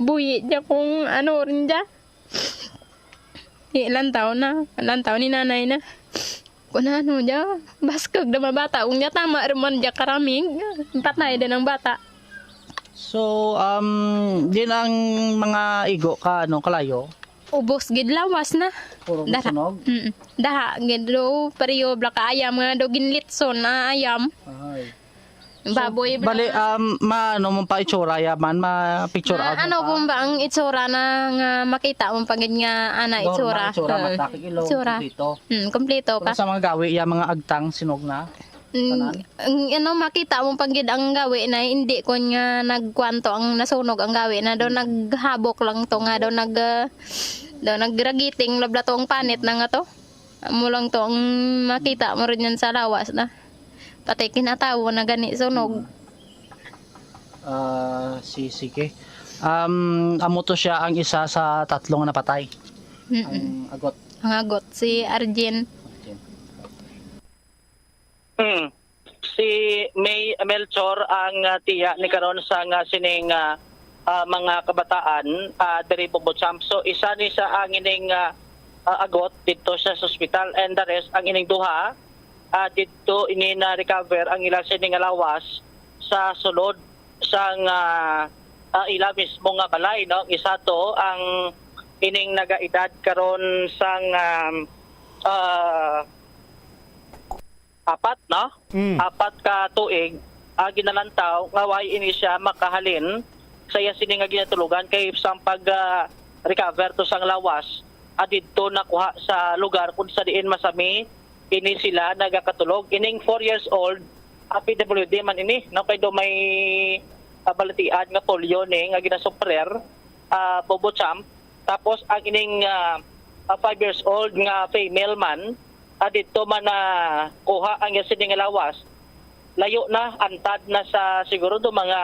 buhi dya kung ano rin dya. Di, lantaw na. Lantaw ni nanay na. Kung ano dya, baskag na mabata. Kung niya tama, raman dya karaming. Patay din ang bata. So, um, din ang mga igo ka, ano, kalayo? Ubos gid lawas na. Puro sunog? Mm. Daha, gid do, pareho, bla ka ayam nga do, ginlitson na ayam. Ay. Baboy, bali, um, ma-, ano mo pa itsura ya man, ma-picture out mo pa? Ano po ba ang itsura na nga makita mo pa gid nga ana itsura? Normal itsura, mata, ilong, itsura. Kompleto. Hmm, kompleto ka. Pero sa mga gawi ya, mga agtang, sinog na? Mm, ang, ano, makita mo pa gid ang gawi na hindi kon nga nagkwanto ang nasunog ang gawi na do naghabok lang to nga do nag, ah, do nagragiting labla to ang panit na nga to. Amo lang to ang makita mo rin yan sa lawas na. Pati kinatawo na gani sunog. Ah, si, sige. Um, amo to siya ang isa sa tatlo nga napatay. Mm-mm. Ang agot. Ang agot, si Arjen. Arjen. Hmm. Si May Melchor ang, ah, tiya ni karon sa nga sining, ah, ah, mga kabataan, ah, diri Bobo Champ. So, isa ni sa ang ining, ah, ah, agot dito sa ospital, and the rest, ang ining duha, ah, dito ini na-recover ang ila sini nga lawas sa sulod sang, ah, ah, ila mismo nga balay, no? Ang isa to ang ining nagaedad karon sang, um, ah, apat, no? Mm. Apat ka tuig, ah, ginalantaw nga way ini siya makahalin sa iya sini nga ginatulugan kay sang pag, ah, recover to sang lawas, ah, didto nakuha sa lugar kung sa diin masami ini sila nagakatulog. Ining four years old, ah, P W D man ini, no? Kay do may, ah, balatian nga polio ni nga ginasuprer, ah, Bobo Champ. Tapos ang ining, ah, ah, five years old nga female man, ah, didto man nakuha ang iya sini nga lawas. layo na, antad na sa siguro do mga,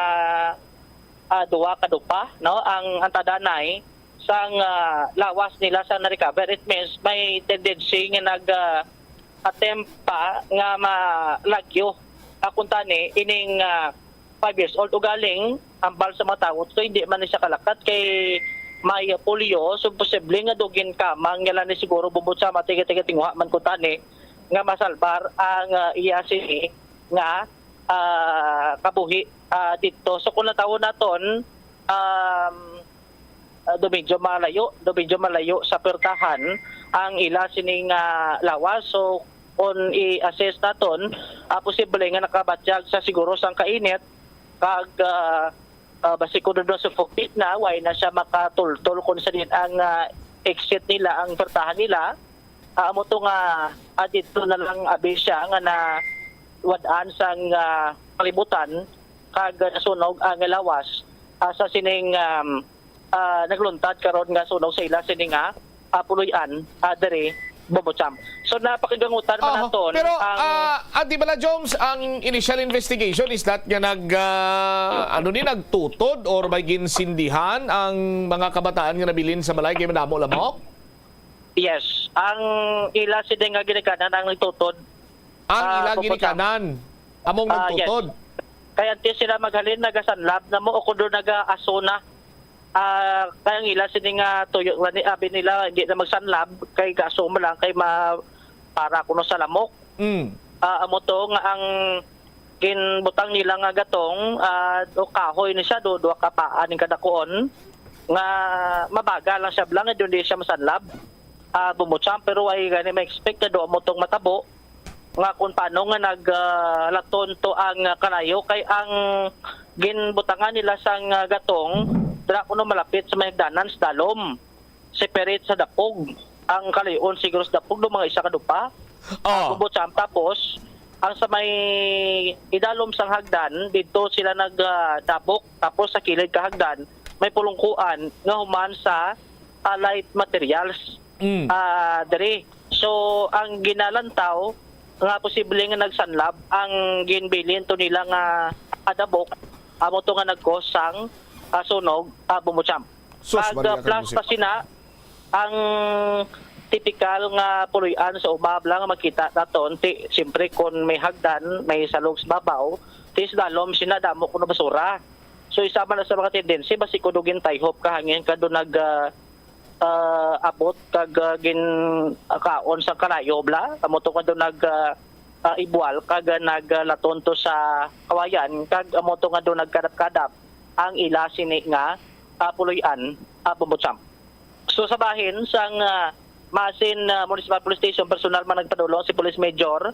ah, duha ka dupa, no? Ang antadanay sang, ah, lawas nila sa na-recover. It means may tendency nga nag, ah, attempt pa nga malagyo, ah, kuntani ining, ah, five years old. Ugaling, hambal sa mga tawo, so hindi man ni siya kalakat kay may polio, so posible nga dugin kamang niya lang ni siguro bubot sa matiga-tiga tinguha man kuntani nga masalbar ang, ah, iya sini nga, ah, kabuhi, ah, didto. So kung natawon naton, um, ah, do medyo malayo, do medyo malayo sa pertahan ang ila sini nga lawas. So kung i-assess naton, ah, posible nga nakabatyag sa siguro sang kainit kag, ah, ah, basi kuno na-suffocate na, way na siya makatultol kung sa diin ang, ah, exit nila, ang pertahan nila. Ah, amo to nga, ah, didto na lang abi siya nga nawad-an sang, ah, kalibutan kag nasunog ang lawas, ah, sa sining, um, ah, nagluntad karon nga sunog sa ila sini nga, ah, puloy-an, ah, diri, Bobocham. So, napakagangutan man Oho, naton pero, ang ah, ah, di bala, Joms, ang initial investigation is that nga nag, ah, ano ni, nagtutod or may ginsindihan ang mga kabataan nga nabilin sa balay kay madamo lamok? Yes, ang ila sini nga ginikanan ang nagtutod. Ang Ah, ila Bobocham. ginikanan, among Ah, yes. nagtutod. Kay antes sila maghalin, nagasanlab na mo o kuno nagaaso na. Ah, kay ang ila sini nga tuyo, gani, abi nila, hindi na magsanlab, kay gaso mo lang, kay ma-, para kuno sa lamok. Mm. Ah, amo to nga ang ginbutang nila nga gatong, ah, o kahoy ni siya, do, duha ka paa ning kadakuon, nga mabagal lang siya, blang, nga hindi siya masanlab. Ah, Bobocham, pero ay gani ma-expect nga do amo tong matabo, nga kung paano nga nag, ah, laton to ang, ah, kalayo, kay ang ginbutangan nila sang, ah, gatong, dira kuno malapit sa may hagdanan sa dalom, separate sa dapog. Ang kalayo-on siguro sa dapog, do mga isa ka dupa. Ah, Oh. Bobocham. Tapos, ang sa may idalom sang hagdan, didto sila nag, ah, dabok. Tapos sa kilid ka hagdan, may pulungkuan nga human sa, ah, light materials. Mm. Ah, diri. So, ang ginalantaw nga posible nga nagsanlab, ang ginbilin to nila nga, ah, dabok, amo to nga nag-cause sang, ah, sunog, ah, Bobocham. Sus, Kag, Maria ah, plus Carmen. pa sina, ang tipikal nga puloy-an sa ubab lang nga makita naton, ti, siyempre, kon may hagdan, may salog sa babaw, ti sa dalom sina damo kuno basura. So, isa man na sa mga tendency, basi kuno gintayhop ka hangin ka do nag, ah, ah, abot kag, ah, gin, ah, kaon sa kalayo, bla. Amo to ka do nag, ah, ah, ibwal kag, ah, naglaton to sa kawayan, kag amo to nga do nagkadap-kadap ang ila sini nga, ah, puloy-an, ah, Bobocham. So, sa bahin sang, ah, Maasin, ah, Municipal Police Station, personal man nagpadulong si Police Major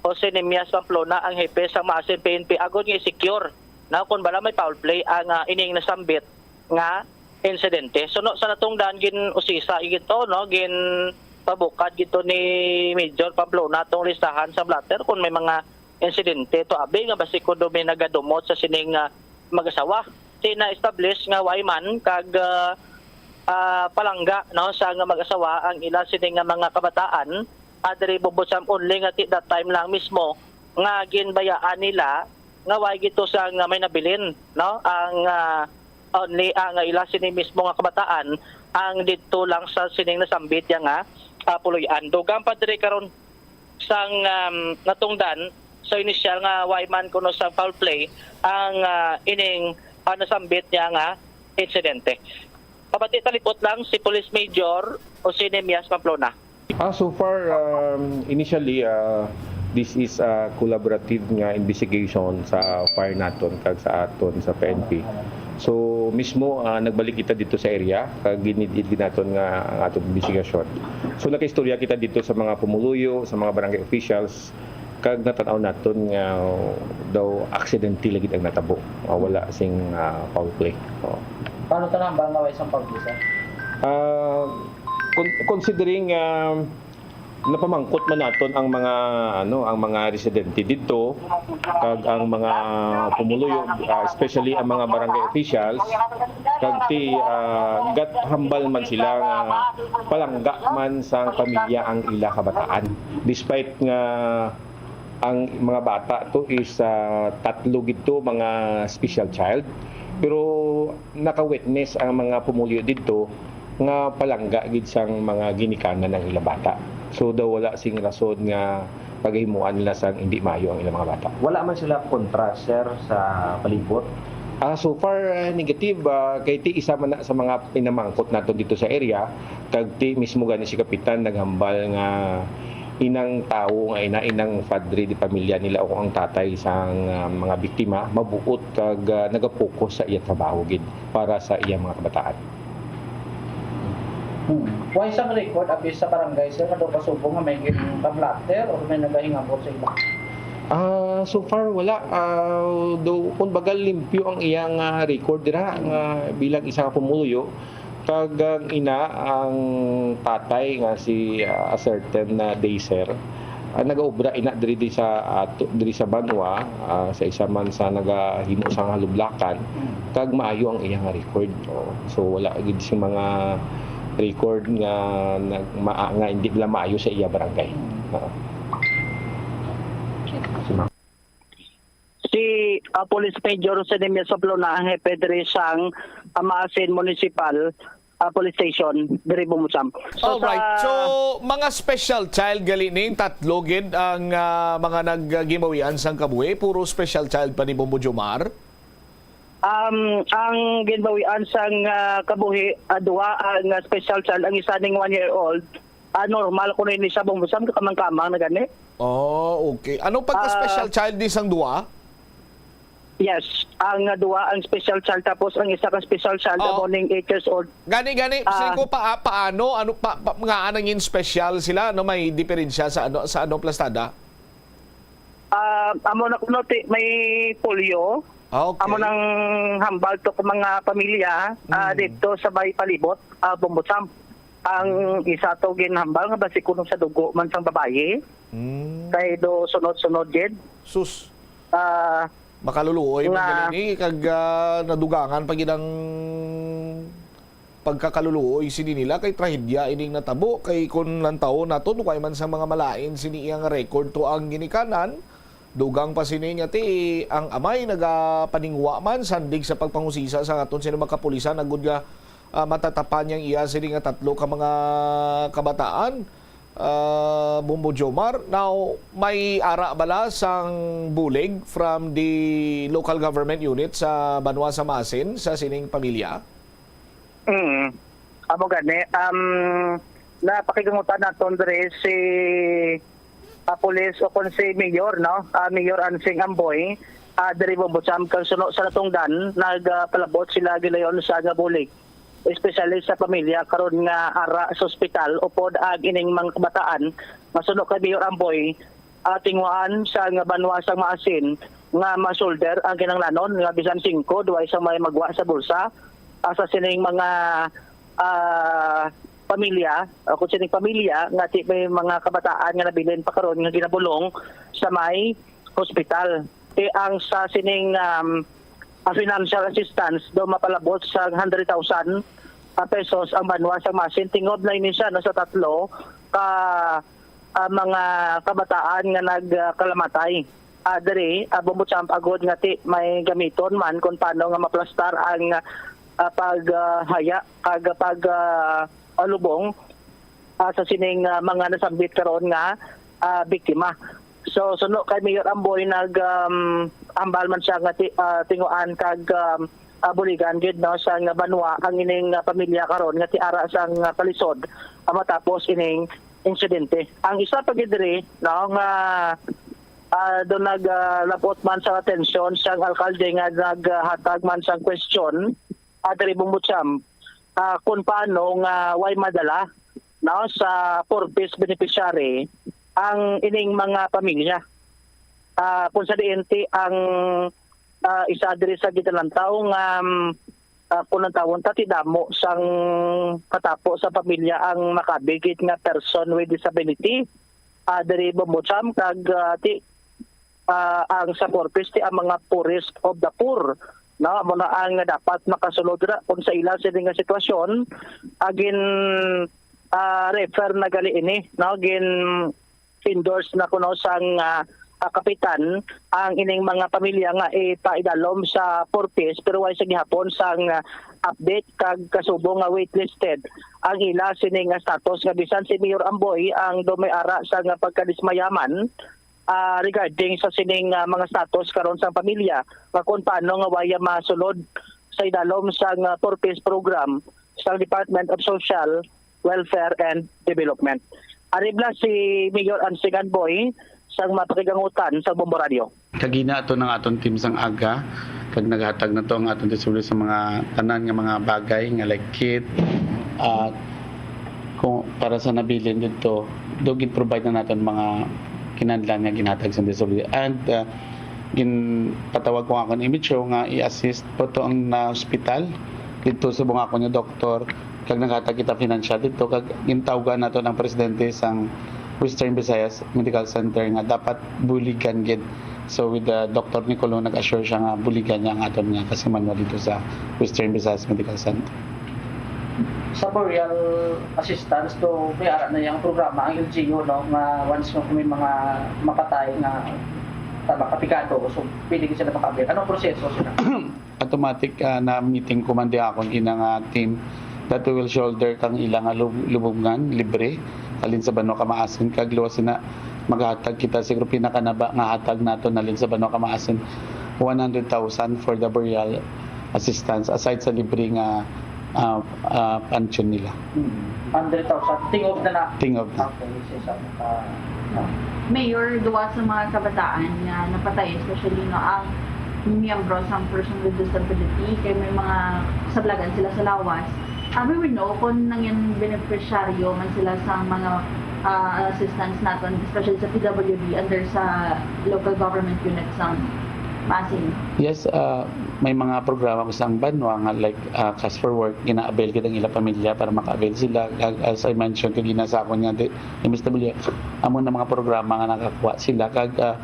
Jose Nemias Pamplona, ang hepe sang Maasin P N P, agod nga i-secure na kon bala may foul play ang, ah, ining nasambit nga insidente. So, no, sa natungdan, gin-usisa gito, no, ginpabukad gito ni Major Pamplona tong listahan sa blotter kung may mga insidente to abi nga basi kuno may nagadumot sa sining, ah, mag-asawa. Ti na-establish nga way man kag, ah, ah, palangga, no, sa nga mag-asawa ang ila sini nga mga kabataan, ah, diri Bobocham, only nga ti that time lang mismo nga ginbayaan nila nga way gito sa nga may nabilin, no, ang, ah, only ang ila sini mismo nga kabataan ang didto lang sa sining nasambit ya nga, ah, puloy-an. Dugang pa diri karon sang, um, natungdan sa inisyal nga way man kuno sa foul play ang, ah, ining, ah, nasambit niya nga insidente. Pabati talipot lang si Police Major Jose Nemias Pamplona. Ah, so far, um, initially, ah, this is a collaborative nga investigation sa fire naton kag sa aton sa P N P. So, mismo, ah, nagbalik kita dito sa area, kag ginid-id naton nga ang aton investigasyon. So, nakaistorya kita dito sa mga pumuluyo, sa mga barangay officials, kag natan-aw naton nga daw aksidente lagi ang natabo. Ah, wala sing, ah, foul play. Oh. Paano ta nahambal nga way sang foul play, sir? Ah, con-, considering, ah, napamangkot man naton ang mga, ano, ang mga residente didto, kag ang mga pumuluyo, ah, especially ang mga barangay officials, kag ti, ah, gat hambal man sila nga palangga man sang pamilya ang ila kabataan. Despite nga Ang mga bata to is, ah, tatlo gid to, mga special child. Pero naka-witness ang mga pumuluyo didto nga palangga gid sang mga ginikanan ang ilang bata. So, daw wala sing rason nga pagahimuan nila sang hindi maayo ang ilang mga bata. Wala man sila kontra, sir, sa palibot? Ah, so far, ah, negative. Ah, kay ti isa man na sa mga pinamangkot naton dito sa area, kag ti mismo gani si Kapitan naghambal nga inang tawo nga ina, inang padre di pamilya nila o ang tatay sang, ah, mga biktima, mabuot kag, ah, nagapokus sa iya trabaho gid para sa iya mga kabataan. Hmm. Why sang record abi sa barangay, sir, nga daw kasubong nga may gin-, ka-blotter or may nagahingabot sa ila? Ah, so far, wala. Ah, do, kumbaga, limpyo ang iyang, ah, record dira nga bilang isa ka pumuluyo. Kag ang ina, ang tatay nga si, ah, a certain na Dacer, ah, nagaobra ina diri, di sa ato, diri sa banwa, ah, sa isa man sa nagahimo sa halublakan, kag maayo ang iyang record. Oh. So, wala gid sing mga record nga nag-, ma-, nga hindi nila maayo sa iya barangay. Oo. Si Ma- Si, ah, Police Major Senemio Soplona, ang hepe diri sang, ah, Maasin Municipal, ah, Police Station, diri Bumbusam. So, Alright. sa So, mga special child gali ni, tatlo gid ang, ah, mga nagginbawian sang kabuhi. Puro special child pa ni Bombo Jomar? Um, ang ginbawian sang, ah, kabuhi, ah, duha ang, ah, special child. Ang isa ning one year old, ah, normal kuno ini siya, Bumbusam, kakamang-kamang na gani. Oh, okay. Ano pagka Ah. special child ni sang duha? Yes, ang, ah, duha ang special child, tapos ang isa ka special child, Oh. amo ning eight years old. Gani, gani, Ah. Singko, pa, paano? Ano, pa, pa, nga nangin special sila? Ano, may diferensya sa ano, sa ano, plastada? Ah, amo na kuno ti, may polio. Ah, okay. Amo nang hambal to ka mga pamilya, ah, Mm. dito sa may palibot, ah, Bumbusam. Ang isa to ginhambal nga basi kuno sa dugo man sang babayi. Mm. Kay do sunod-sunod gid. Sus. Ah, Makaluluoy man nga gali ni, kag, ah, nadugangan pa gid ang pagkakaluluoy sini nila, kay trahedya ining natabo, kay kun lantawon naton, way man sang mga malain sini iya nga record to ang ginikanan. Dugang pa sini nga ti ang amay nagapaningwa man sandig sa pagpangusisa sa aton sini mga kapulisan, agud nga, ah, matatapan niyang iya sini nga tatlo ka mga kabataan, ah, Bombo Jomar. Now, may ara bala sang bulig from the local government unit sa banwa sa Maasin sa sining pamilya? Mm. Amo gani, um, napakigangutan naton diri si, ah, pulis o kon si Mayor, no? Ah, Mayor Ansing Amboy, ah, diri Bumbusam, kag suno sa natungdan, nagpalabot sila gilayon sa nga bulig, especially sa pamilya karon nga ara sa ospital upod ang ining mga kabataan nga suno kay Mayor Amboy, ah, tinguhaan sa nga banwa sang Maasin nga ma-shoulder ang kinahanglanon nga bisan singko, duway sa may magwa sa bulsa, ah, sa sining mga, ah, pamilya, o kung sining pamilya nga ti may mga kabataan nga nabilin pa karon nga ginabulong sa may hospital. Ti ang sa sining, um, ah, financial assistance do mapalabot sa hundred thousand, ah, pesos ang banwa sa Maasin. Tingod na ini siya, no, sa tatlo ka, ah, mga kabataan nga nagkalamatay. Ah, diri, ah, Bumbusam, agud nga ti may gamiton man kung paano nga maplastar ang, ah, pag, ah, haya kag pag, ah, ah, lubong, ah, sa sining, ah, mga nasambit karon nga, ah, biktima. So, suno kay Mayor Amboy, nag, um, hambal man siya nga ti-, ah, tinguan kag, um, ah, buligan gid, no, sa nga banwa ang ining, ah, pamilya karon nga ti ara sang, ah, palisod, ah, matapos ining insidente. Ang isa pa gid diri, no, nga, ah, do nag, ah, labot man sa atensyon sang alkalde nga naghatag man sang question, ah, diri Bumbusam, ah, kung paano nga way madala, no, sa Four Ps beneficiary ang ining mga pamilya. Ah, kung sa diin ti ang, ah, isa diri sa gitalantaw nga, um, ah, kung ang tawon ta ti damo sang katapo sa pamilya ang makabigit nga person with disability, ah, diri Bumbusam kag, ah, ti ah, ang sa Four Ps ti ang mga poorest of the poor, no? Amo na ang dapat makasulod ra kung sa ila sini nga sitwasyon, ah, gin, ah, refer na gali ini, no? Gin-endorse na kuno sang, ah, ah, kapitan ang ining mga pamilya nga ipaidalom sa Four Ps, pero way sa gihapon sang, ah, update kag kasubong nga waitlisted ang ila sining, ah, status, nga bisan si Mayor Amboy ang daw may ara sa nga pagkadismayaman, ah, regarding sa sining, ah, mga status karon sang pamilya, nga kung paano nga waya masulod sa idalom sang, ah, Four Ps program sang Department of Social Welfare and Development. Ari bala si Mayor Ansing Amboy sang mapakigangutan sa Bombo Radio. Kagina ato ng aton team sang aga, kag naghatag na to ang aton distributor sa mga tanan nga mga bagay nga like kit, ah, kung para sa nabilin dito, do gin-provide na naton mga kinahanglan nga ginhatag sa distributor. And, ah, ginpatawag ko ang akon image show nga i-assist po to ang na hospital dito sa bungakon nga doktor, kag naghatag kita financial dito, kag gintawgan nato ang presidente sang Western Visayas Medical Center nga dapat buligan gid. So with the Doctor Nicolo, nag-assure siya nga buligan niya ang aton nga kasimanwa dito sa Western Visayas Medical Center. Sa burial assistance, do may ara na yang programa ang L G U, no, nga once nga may mga mapatay nga tama, kapikado, so pwede gid sila maka-avail. Anong proseso sila? Automatic, ah, na meeting ko man di akon ina nga team that we will shoulder kang ila nga lub-, lubungan libre halin sa banwa ka Maasin, kag luwas na maghatag kita siguro pinakanaba nga hatag nato halin sa banwa ka Maasin, one hundred thousand for the burial assistance aside sa libre nga, ah, ah, pension nila. Hmm. Hundred thousand. Tingog na na. Tingog na. Okay, isa sa, ah, ah. Mayor, duwa sa mga kabataan nga napatay, especially, no, ang miyembro sang person with disability, kay may mga sablagan sila sa lawas. Ah, we would know kung nangin beneficiaryo man sila sa mga, ah, assistance naton, especially sa P W D, under sa local government unit sa Maasin. Yes, ah, may mga programa ko sa banwa nga like, ah, Cash for Work, gina-avail kita ang ila pamilya para maka-avail sila. Kag as I mentioned kagina sa akon nga di, M S W, amo na mga programa nga nakakuha sila. Kag, ah,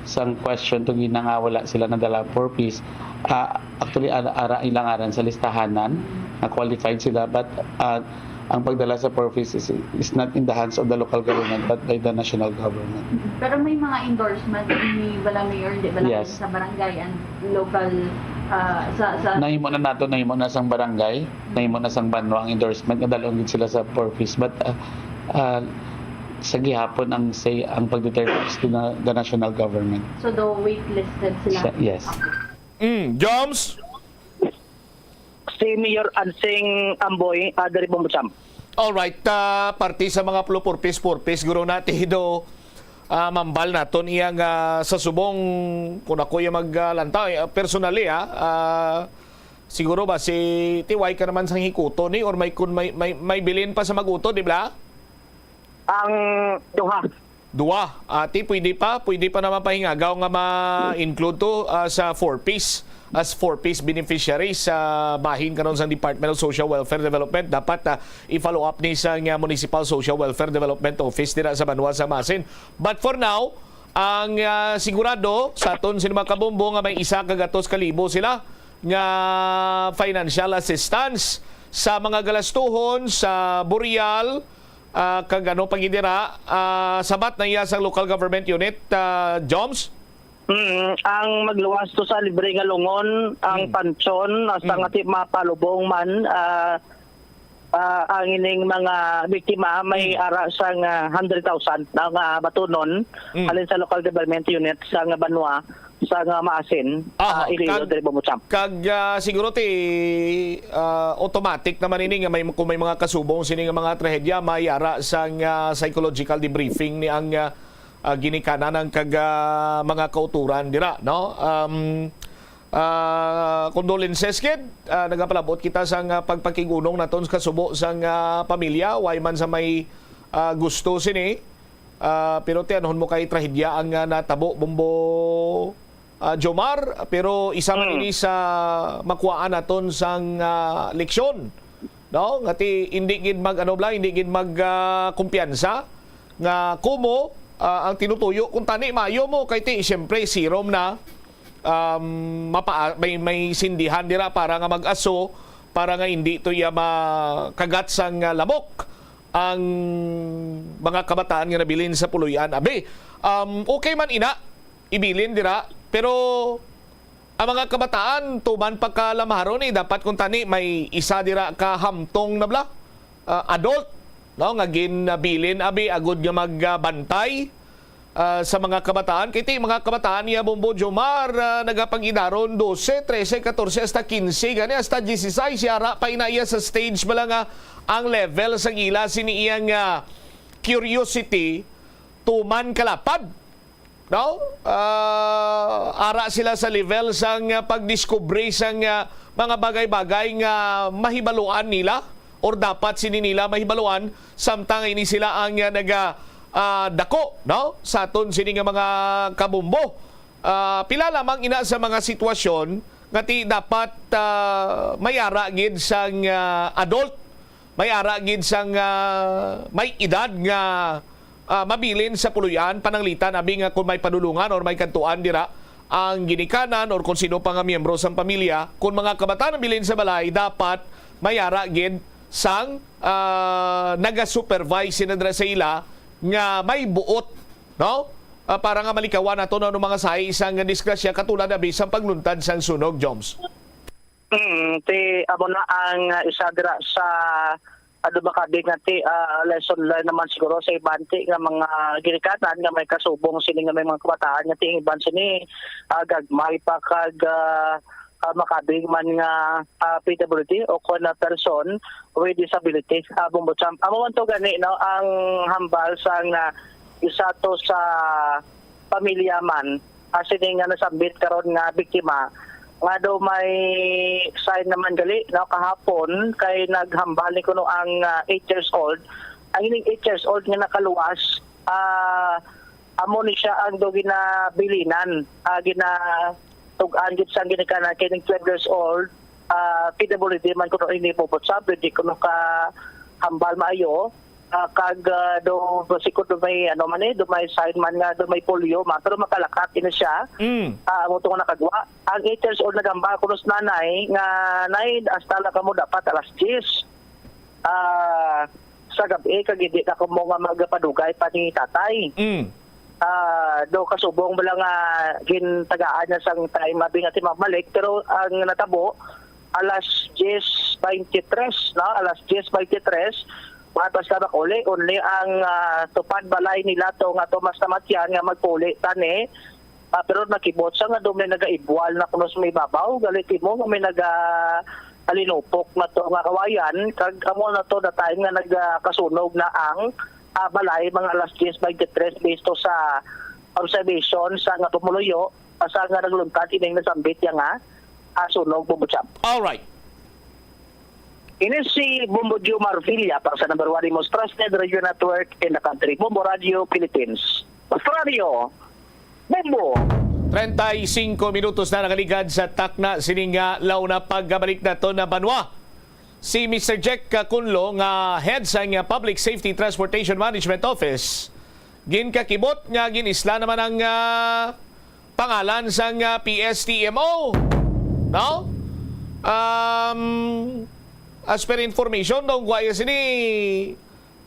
sang question to gina nga wala sila nadala Four Ps, ah, actually, ara, ara ilang ngaran sa listahanan nga qualified sila, but, ah, ang pagdala sa Four Ps is, is not in the hands of the local government but by the national government. Pero may mga endorsement ni bala, Mayor, di bala, yes, sa barangay and local, ah, sa, sa Nahimo na nato, nahimo na sang barangay, nahimo na sang banwa ang endorsement nga dalon gid sila sa Four Ps, but, ah, ah, sa gihapon ang say, ang pagdetermine is the, the national government. So, do waitlisted sila? Sa, yes. Okay. Mm, Joms? Si Mayor Ansing Amboy, ah, diri Bombo Champ. Alright, ah, parte sa mga plo-, Four Ps, Four Ps, guro na, ti do, ah, mambal naton iya nga sa subong, kung ako iya mag, ah, lantaw, eh, personally, ah, ah, siguro ba si T Y ka naman sang hikuto ni, or may, kun may, may, may bilin pa sa mag-utod, di ba? Ang duha. Duwa, ati, pwede pa, pwede pa naman pahingagaw nga ma-include to, ah, sa Four Ps, as Four Ps beneficiaries sa bahin karon sa Department of Social Welfare Development. Dapat, ah, i-follow up ni sa nga Municipal Social Welfare Development Office dira sa banwa sa Maasin. But for now, ang, ah, sigurado sa aton sini mga kabombo nga may isa ka gatos ka libo sila nga financial assistance sa mga galastuhon sa burial, ah, kag ano pa gid dira, ah, sabat na iya sa local government unit, ah, Joms? Mm, ang magluwas to sa libre nga lungon, ang Mm. pansyon, hasta Mm. nga ti-, mapalubong man, ah, ah, ang ining mga biktima may Mm. ara sang, ah, hundred thousand na nga batunon, Mm. halin sa local government unit sa nga banwa, sa nga Maasin, Aha, ah, Iloilo, kag, diri Bombo Champ. Kag, ah, siguro ti, ah, automatic naman ini nga may, kung may mga kasubong sini nga mga trahedya, may ara sang, ah, psychological debriefing ni ang, ah, ah, ginikanan ang kag, ah, mga kauturan dira, no? Um, ah, condolences gid, ah, nagapalabot kita sang, ah, pagpakig-unong naton sa kasubo sang, ah, pamilya, way man sa may, ah, gusto sini. Ah, pero ti anhon mo kay trahedya ang, ah, natabo, Bombo, ah, Jomar, pero isa man Mm. ini sa makuhaan naton sang, ah, leksyon, no? Nga ti, hindi gid mag, ano bala, hindi gid mag, ah, kumpiyansa nga kumo, ah, ang tinutuyo. Kung tani, maayo mo, kay ti, siyempre, serum na, um, mapa-, may, may sindihan dira para nga mag-aso, para nga hindi to iya makagat sang, ah, lamok ang mga kabataan nga nabilin sa puloy-an. Abi, um, okay man ina, ibilin dira. Pero ang mga kabataan, tuman pa ka lamharon, eh, dapat kung tani may isa dira ka hamtong na bala, ah, adult, no, nga ginabilin abi agud nga magbantay, ah, sa mga kabataan. Kay ti mga kabataan niya, Bombo Jomar, ah, nagapag-idaron dose, trese, katorse, hasta kinse, gani hasta dieciséis, yara pa ina iya sa stage bala nga ang level sang ila sini iyang, ah, curiosity tuman kalapad, no? Ah, ara sila sa level sang, ah, pagdiskubre sang, ah, mga bagay-bagay nga mahibaluan nila or dapat sini nila mahibaluan, samtang ini sila ang, ah, naga, ah, dako, no, sa aton sini nga mga kabombo. Ah, pila lamang ina sa mga sitwasyon nga ti dapat, ah, may ara gid sang, ah, adult, may ara gid sang, ah, may edad nga, ah, mabilin sa puloy-an, pananglitan abi nga kung may padulungan or may kadtuan dira ang ginikanan or kung sino pa nga miyembro sang pamilya. Kung mga kabataan ang bilin sa balay, dapat may ara gid sang, ah, naga-supervise sina dira sa ila nga may buot, no? Ah, para nga malikawan nato na mga sahi sang disgrasya katulad abi sang pagluntad sang sunog, Joms. Mm, ti amo na ang, ah, isa dira sa, ah, dumakabig nga ti, ah, lesson learned naman siguro sa iban ti nga mga ginikanan nga may kasubong sini nga may mga kabataan nga ti ang iban sini, ah, gagmay pa kag, ah, ah, makabig man nga, ah, P W D o kon, ah, person with disability, ah, Bombo Champ. Amo man to gani, no, ang hambal sang, ah, isa to sa pamilya man, ah, sini nga nasambit karon nga biktima, nga daw may sign naman gali, no, kahapon kay naghambal ni kuno ang, ah, eight years old. Ang ining eight years old nga nakaluwas, ah, amo ni siya ang daw ginabilinan, ah, ginatug-an gid sang ginikanan kay ning twelve years old, ah, P W D man kuno ini, Bombo Champ, di kuno kahambal maayo. Ah, kag, ah, do, do si ko do may, ano man eh, do may sign man nga do may polio man, pero makalakat ini siya. Mm. Ah, amo to nga nakagwa. Ang eight years old nagamba kuno sa nanay nga, "Nay, hasta lang kamo dapat alas diyes, ah, sa gab-i, kag hindi na kamo nga magapadugay pa ni tatay." Mm. Ah, do kasubong bala nga gintagaan niya sang time abi nga ti mabalik, pero ang natabo, alas diyes beintitres, no? Alas diyes beintitres, mga basta makuli, only ang, ah, tupad balay nila to nga Tomas Namatyan nga magpuli tani. Ah, pero nakibot sa nga do may nagaibwal na kuno sa may babaw, gali timo nga may nagalinupok na to nga kawayan, kag amo na to the time nga nagkasunog na ang, ah, balay, mga alas diyes beintitres, based to sa observation sa nga pumuluyo, ah, sa nga nagluntad ining nasambit ya nga, ah, sunog, Bombo Champ. Alright. Ini si Bombo Jomar Villa para sa number one most trusted radio network in the country, Bombo Radio Philippines. Mas Radio, Bombo! Treinta y cinco minutos na nakaligad sa takna sining, ah, launa. Pagkabalik nato na banwa, si Mister Jack Cunlo nga head sa nga Public Safety Transportation Management Office, ginkakibot nga gin-isla naman ang, ah, pangalan sang, ah, P S T M O, no? Um, as per information, dong guwaya sini,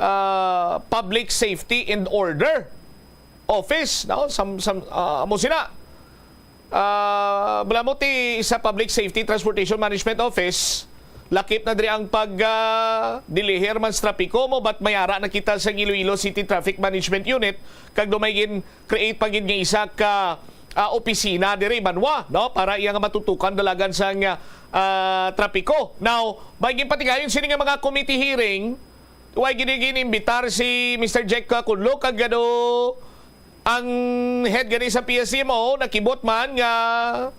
ah, Public Safety and Order Office, no? Sam, sam, ah, amo sina. Ah, bala mo ti sa Public Safety Transportation Management Office, lakip na diri ang pag, ah, dilihir man sa trapiko mo, but may ara na kita sa Iloilo City Traffic Management Unit, kag do may gin-create pa gid nga isa ka, ah, opisina diri, banwa, no, para iya nga matutukan dalagan sang, ah, trapiko. Now, may ginpatigayon sini nga mga committee hearing, way gid gin-imbitar si Mister Jack Cunlo, kag ano, ang head gani sa P S M O, nakibot man nga,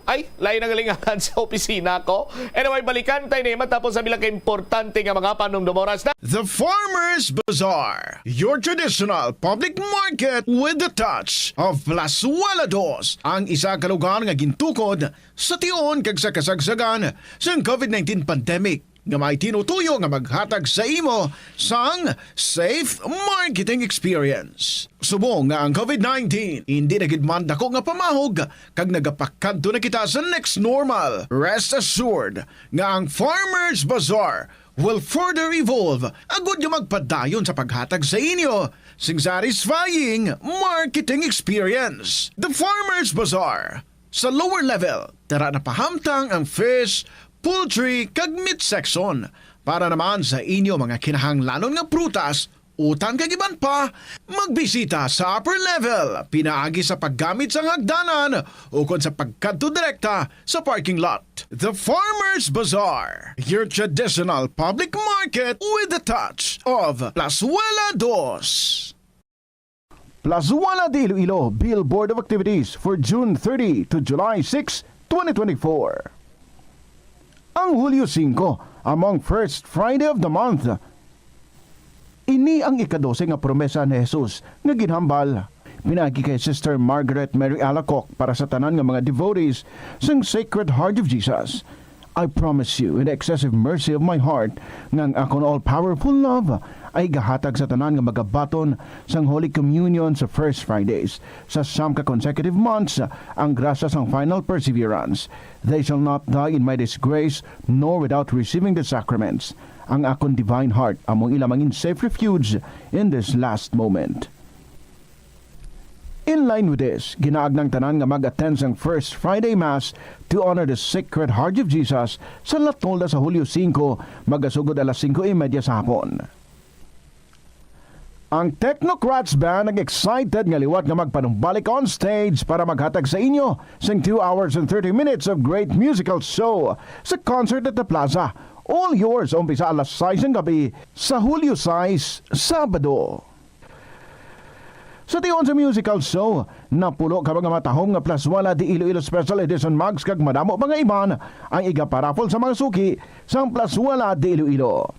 ay, lain ang lingahan sa opisina ko. Anyway, balikan tayo ni matapos sa bilang ka importante nga mga panumdum. Oras na. The Farmers Bazaar, your traditional public market with the touch of Plazuela Dos, ang isa ka lugar nga gintukod sa tion kag sa kasagsagan sang COVID nineteen pandemic, nga may tinutuyo nga maghatag sa imo sang safe marketing experience. Subong nga ang COVID nineteen indi na gid man dako nga pamahog kag nagapakadto na kita sa next normal, rest assured nga ang Farmers Bazaar will further evolve agud nga magpadayon sa paghatag sa inyo sing satisfying marketing experience. The Farmers Bazaar. Sa lower level, tara na pahamtang ang fish, poultry, kag meat section. Para naman sa inyo mga kinahanglanon nga prutas, utang kag iban pa, magbisita sa upper level, pinaagi sa paggamit sang hagdanan ukon sa pagkadto direkta sa parking lot. The Farmers Bazaar, your traditional public market with the touch of Plazuela Dos. Plazuela de Iloilo Billboard of Activities for June thirty to July six, twenty twenty-four. Ang Hulyo singko amo ang first Friday of the month. Ini ang ikadose nga promesa ni Jesus nga ginhambal pinaagi kay Sister Margaret Mary Alacoque para sa tanan nga mga devotees sang Sacred Heart of Jesus. I promise you, in the excessive mercy of my heart, nga ang akon all-powerful love ay gahatag sa tanan nga magabaton sang Holy Communion sa First Fridays. Sa siyam ka consecutive months, ang grasya sang final perseverance. They shall not die in my disgrace, nor without receiving the sacraments. Ang akon divine heart amo ang ila mangin safe refuge in this last moment. In line with this, ginaagnang tanan nga mag-attend sang First Friday Mass to honor the Sacred Heart of Jesus sa latolda sa Hulyo singko, magasugod alas singko y media sa hapon. Ang Technocrats Band nag-excited nga liwat nga magpanumbalik on stage para maghatag sa inyo sing two hours and thirty minutes of great musical show sa Concert at the Plaza. All yours, umpisa alas sais sang gabi sa Hulyo sais, Sabado. Sa tion sa musical show, napulo ka mga matahom nga Plazuela de Iloilo Special Edition mugs kag madamo pa nga iban ang igaparaffle sa mga suki sang Plazuela de Iloilo.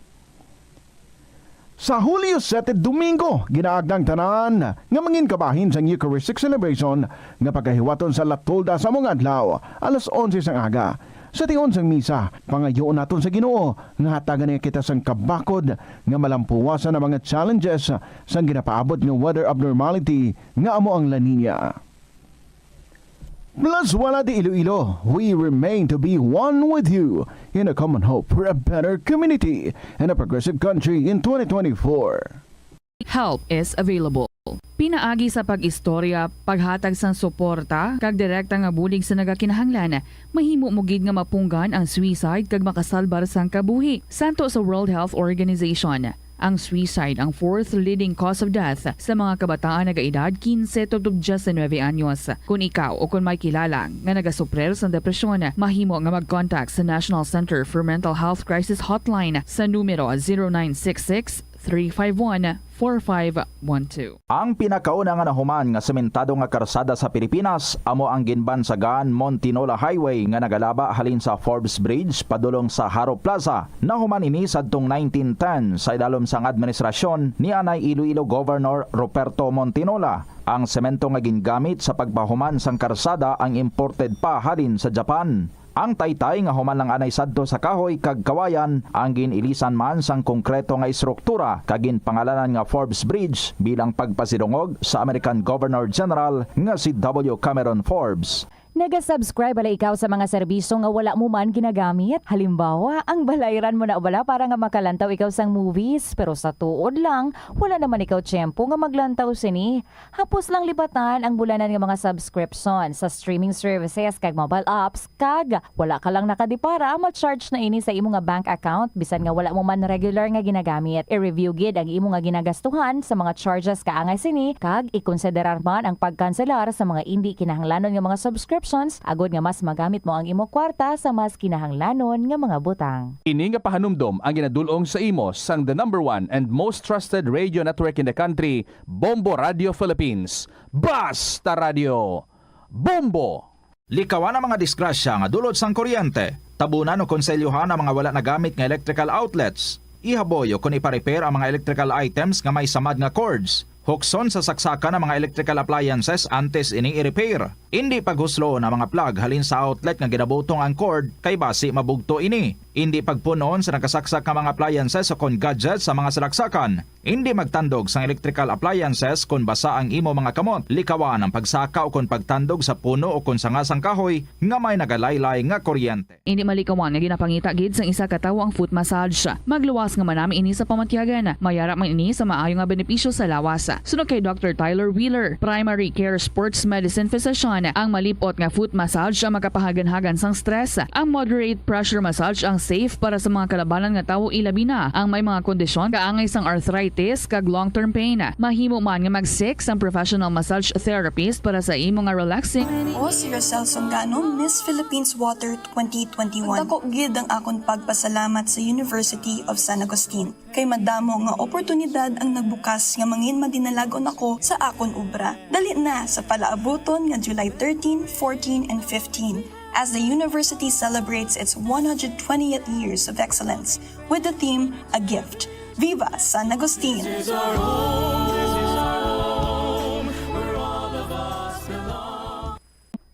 Sa Hulyo sete, Domingo, ginaagnang tanan nga mangin kabahin sang Eucharistic celebration nga pagahiwaton sa latolda sa mga adlaw, alas onse sang aga. Sa tion sang misa, pangayoon naton sa Ginoo nga hatagan niya kita sang kabakod nga malampuwasan ang mga challenges sang ginapaabot nga weather abnormality nga amo ang La Niña. Plazuela de Iloilo, we remain to be one with you in a common hope for a better community and a progressive country in twenty twenty-four. Help is available. Pinaagi sa pag-istorya, paghatag sang suporta, kag direkta nga bulig sa nagakinahanglan, mahimo mo gid nga mapunggan ang suicide kag makasalbar sang kabuhi. Santo sa World Health Organization, ang suicide ang fourth leading cause of death sa mga kabataan nagaedad kinse tubtob diyes nuebe anyos. Kon ikaw o kon may kilala nga nagasuprir sang depresyon, mahimo nga mag-contact sa National Center for Mental Health Crisis Hotline sa numero zero nine six six, three five one, four five one two. Ang pinakauna nga nahuman nga sementado nga karsada sa Pilipinas amo ang ginbansagan Montinola Highway nga nagalaba halin sa Forbes Bridge padulong sa Jaro Plaza. Nahuman ini sadtong nineteen ten sa idalom sang administrasyon ni anay Iloilo Governor Ruperto Montinola. Ang semento nga gingamit sa pagpahuman sang karsada ang imported pa halin sa Japan. Ang taytay nga human lang anay sadto sa kahoy kag kawayan ang gin-ilisan man sang konkreto nga estruktura kag ginpangalanan nga Forbes Bridge bilang pagpasidungog sa American Governor General nga si W. Cameron Forbes. Naga-subscribe bala ikaw sa mga serbisyo nga wala mo man ginagamit? Halimbawa, ang balayran mo na bala para nga makalantaw ikaw sang movies, pero sa tuod lang, wala naman ikaw tiyempo nga maglantaw sini. Hapos lang libatan ang bulanan nga mga subscription sa streaming services kag mobile apps, kag wala ka lang nakadipara, ma-charge na ini sa imo nga bank account bisan nga wala mo man regular nga ginagamit. I-review gid ang imo nga ginagastuhan sa mga charges kaangay sini, kag ikonsiderar man ang pagkanselar sa mga indi kinahanglanon nga mga subscriptions agud nga mas magamit mo ang imo kwarta sa mas kinahanglanon nga mga butang. Ini nga pahanumdom ang ginadul-ong sa imo sang the number one and most trusted radio network in the country, Bombo Radio Philippines. Basta Radio! Bombo! Likawan ang mga disgrasya nga dulot sang kuryente. Tabunan o konselyohan ang mga wala nagamit nga electrical outlets. Ihaboy o kon ipa-repair ang mga electrical items nga may samad nga cords. Hukson sa saksakan ang mga electrical appliances antes ini i-repair. Indi paghusloon ang mga plug halin sa outlet nga ginabutong ang cord kay basi mabugto ini. Indi pagpunon sa nakasaksak nga mga appliances o kon gadgets sa mga salaksakan. Indi magtandog sang electrical appliances kon basa ang imo mga kamot. Likawan ang pagsaka o kon pagtandog sa puno o kon sanga sang kahoy nga may nagalaylay nga kuryente. Indi malikawan nga ginapangita gid sang isa ka tawo ang foot massage. Magluwas nga manami ini sa pamatyagan. Mayara man ini sa maayo nga benepisyo sa lawas. Suno kay Doctor Tyler Wheeler, primary care sports medicine physician, ang malip-ot nga foot massage ang makapahaganhagan sang stress. Ang moderate pressure massage ang safe para sa mga kalabanan nga tawo, ilabi na ang may mga kondisyon kaangay sang arthritis kag long-term pain. Mahimo man nga mag-seek sang professional massage therapist para sa imo nga relaxing. O si Rosel Songano, Miss Philippines Water twenty twenty-one. Dako gid ang akon pagpasalamat sa University of San Agustin, kay madamo nga oportunidad ang nagbukas nga mangin madinalagon ako sa akon obra. Dali na sa palaabuton nga July thirteen, fourteen, and fifteen, as the university celebrates its one hundred twentieth years of excellence with the theme A Gift. Viva San Agustin!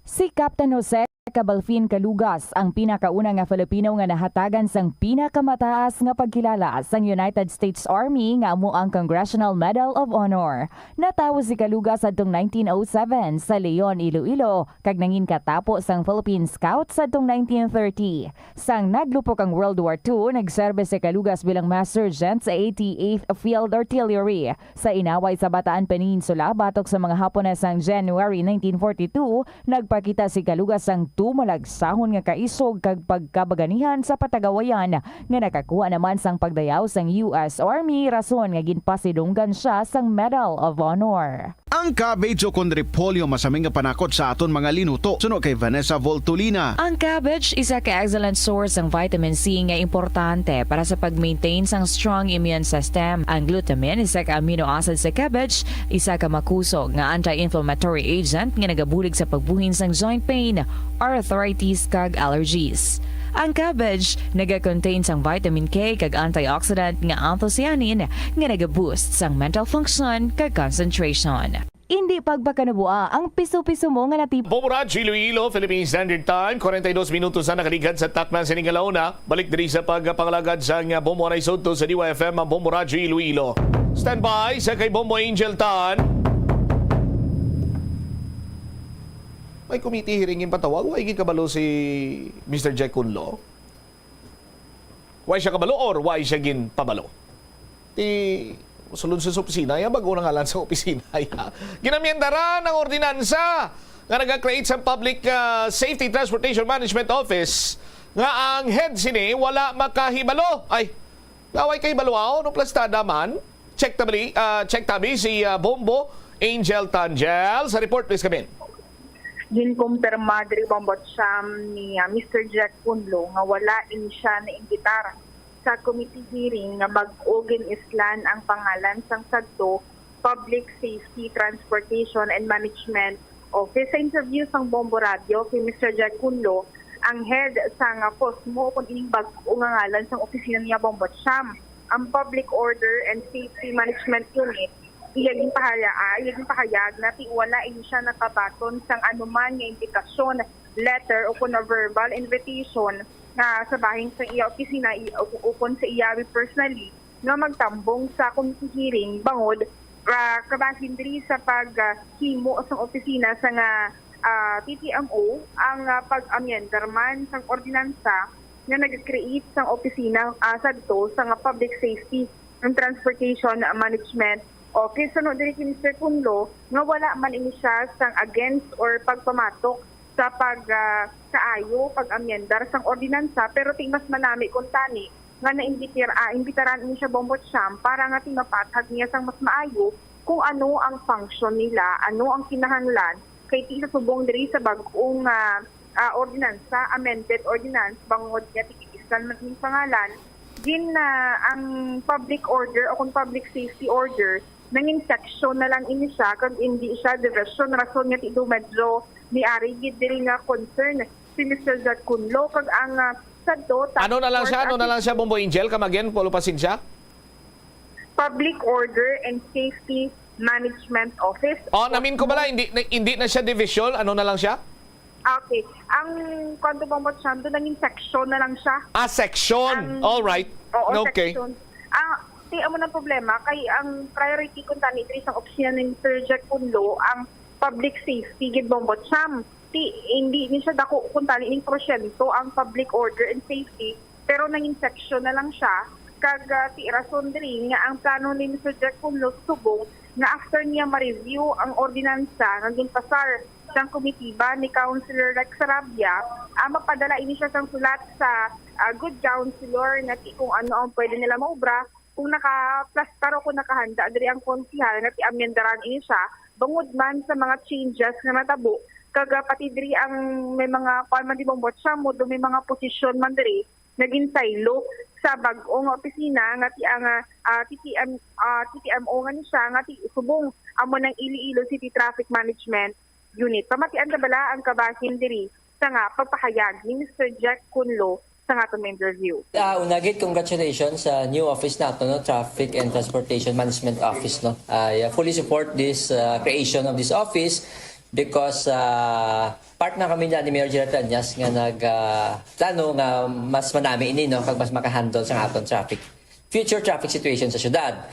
Si Captain Jose Cabalfin Calugas ang pinakauna nga Filipino nga nahatagan sang pinakamataas nga pagkilala sang United States Army, nga amo ang Congressional Medal of Honor. Natawo si Calugas sadtong nineteen oh seven sa Leon, Iloilo, kag nangin katapo sang Philippine Scout sadtong nineteen thirty. Sang naglupok ang World War Two, nagserbe si Calugas bilang mass sergeant sa eighty-eighth Field Artillery. Sa inaway sa Bataan Peninsula batok sa mga Hapon sang January nineteen forty-two, nagpakita si Calugas sang tumalagsahon nga kaisog kag pagkabaganihan sa patagawayan, nga nakakuha naman sang pagdayaw sang U S Army, rason nga ginpasidunggan sia sang Medal of Honor. Ang cabbage o kon repolyo masami nga panakot sa aton mga linuto, suno kay Vanessa Voltolina. Ang cabbage isa ka excellent source sang vitamin C nga importante para sa pag-maintain sang strong immune system. Ang glutamine, isa ka amino acid sa cabbage, isa ka makusog nga anti-inflammatory agent nga nagabulig sa pagbuhin sang joint pain, arthritis, kag allergies. Ang cabbage naga-contain sang vitamin K kag antioxidant nga anthocyanin nga naga-boost sang mental function kag concentration. Indi pagpakanabuaa ang piso-piso mo nga natip- Bombo Radyo Iloilo, Philippine Standard Time, forty-two minutos na nakaligad sa takna sining alauna. Balik diri sa pagpangalagad sang Bombo Anay Sudto sa D Y F M, ang Bombo Radyo Iloilo. Standby sa kay Bombo Angel Tan. May committee hearing ginpatawag, wa gid kabalo si Mister Jack Kunlo. Why siya kabalo or why siya ginpabalo? Ti, sulod sa opisina, ya, bago na ngalan sa opisina, ya. Ginamyendaran ang ordinansa nga naga-create sa Public, ah, Safety Transportation Management Office nga ang head sini wala makahibalo. Ay, laway kahibalo, aw, no plastada man. Check tabli, ah, check tabi si, ah, Bombo Angel Tangel. Sa report, please, Kamin. Ginkumpirma diri, Bombo Cham, ni, ah, Mister Jack Punlo nga wala ini siya naimbitar sa committee hearing nga bag-o gin-islan ang pangalan sang sadto Public Safety, Transportation, and Management Office. Sa interview sang Bombo Radio kay Mister Jack Punlo, ang head sang COSMO, kung ining bag-o nga ngalan sang opisina niya, Bombo Cham, ang Public Order and Safety Management Unit, iya ginpahaya-, ah, iya ginpahayag na ti wala ini siya nakabaton sang anuman nga imbikasyon, letter, o kon verbal invitation nga sa bahin sa iya opisina, i-, o, o kon sa iya personally nga magtambong sa committee hearing bangod, ah, kabahin diri sa pag, ah, himo sang opisina sa nga, ah, T T M O ang, ah, pag-amyendar man sang ordinansa nga nag-create sang opisina, ah, sadto sa nga Public Safety and Transportation Management Office. Suno diri kay Mister Punlo nga wala man ini siya sang against or pagpamatok sa pag, ah, kaayo, pag-amyendar sang ordinansa, pero ti mas manami kuntani nga naimbitir-, ah, imbitaran ini siya, Bombo Cham, para nga ti mapaathag niya sang mas maayo kung ano ang function nila, ano ang kinahanglan, kay ti sa subong diri sa bag-ong, ah, ah, ordinansa, amended ordinance, bangod nga ti gin-islan man ini pangalan, gin, ah, ang public order o kung public safety order, nangin section na lang ini siya, kag indi siya division, rason nga ti daw medyo may ari gid diri nga concern si Mister Jack Kunlo, kag ang, ah, sadto task Ano na lang force siya? Ano na lang siya, assistant Bombo Angel? Come again, Polo, pasensya. Public Order and Safety Management Office. Oh, namin ko bala, hindi, hindi na siya division. Ano na lang siya? Okay. Ang kwanto bang Chamdo, nangin section na lang siya. Ah, section. Ang- All right. Oo, Okay. section. Ah, ti amo nang problema kay ang priority kuntani diri sa opisina ni Mister Jack Kunlo ang public safety gid, Bongbot Sam. Ti hindi ni siya dako kuntani ning porsyento ang public order and safety, pero nangin section na lang siya. Kag ah, ti rason diri nga ang plano ni Mister Jack Kunlo subong nga after niya ma-review ang ordinansa nga ginpasar sang komitiba ni Councilor Rex Sarabia, ah, mapadala ini siya sang sulat sa ah, good councilor nga ti kung ano ang pwede nila maubra kung nakaplastar o kung nakahanda diri ang konsihal nga ti amyendaran ini siya bangod man sa mga changes nga natabo kag ah, pati diri ang may mga kuan man di bang botsa mo do may mga posisyon man diri naging saylo sa bag-o nga opisina nga ti ang ah, ah, T T M ah, T T M O nga ni siya nga ti subong amo nang Iloilo City Traffic Management Unit. Pamatian ta bala ang kabahin diri sa nga pagpahayag ni Mister Jack Kunlo sa nga aton interview. Ah, una gid, congratulations sa new office nato, no, Traffic and Transportation Management Office, no. I uh, fully support this uh, creation of this office because uh, part na kami niya ni Mayor Gerald Cañas nga nag uh, plano nga mas manami ini, no, kag mas makahandle sa aton traffic future traffic situation sa syudad.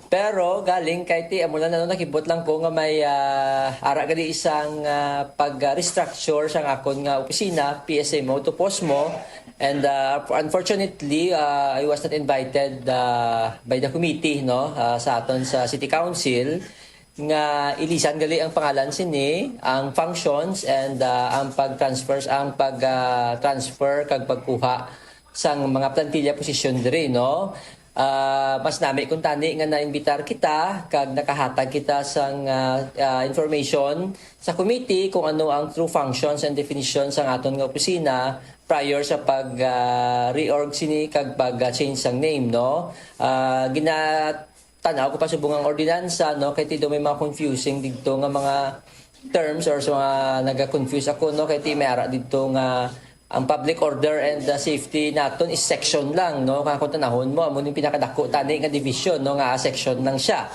Pero galing kay ti amo lang, ano, nakibot lang ko nga may ah, ara gali isang ah, pag-restructure sang akon nga opisina, P S M O to Posmo. And ah, unfortunately, ah, I was not invited ah, by the committee, no, ah, sa aton sa City Council nga ilisan gali ang pangalan sini, ang functions and ah, ang pag-transfers, ang pag ah, transfer kag pagkuha sang mga plantilla posisyon diri, no? Ah, mas nami kuntani nga naimbitar kita kag nakahatag kita sang ah, ah, information sa committee kung ano ang true functions and definition sang aton nga opisina prior sa pag ah, reorg sini kag pag ah, change sang name, no? Ah, gina tan-aw ko pa subong ang ordinansa, no, kay ti daw may mga confusing didto nga mga terms or sa mga naga-confuse ako, no, kay ti may ara didto nga ang public order and uh, safety naton is section lang, no, kung tan-awon mo amo ning pinakadako tani nga division, no, nga section lang siya.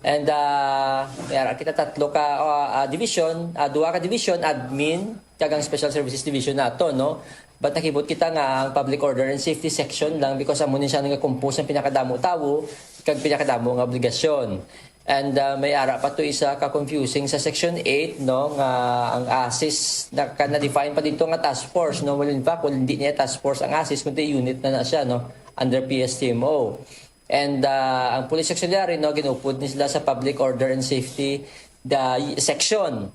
And uh, may ara kita tatlo ka uh, uh, division, uh, duha ka division, admin, kag ang special services division nato, no. But nakibot kita nga ang public order and safety section lang because amo ni siya nga compose ang pinakadamo tawo kag pinakadamo nga obligasyon. And uh, may ara pa to isa ka confusing sa section eight, no, nga ang ASIS naka na-define pa dito nga task force, no. Well, in fact, well, hindi niya task force ang ASIS kundi unit na na siya, no, under P S T M O. And uh, ang police auxiliary, no, ginupod ni sila sa public order and safety the section.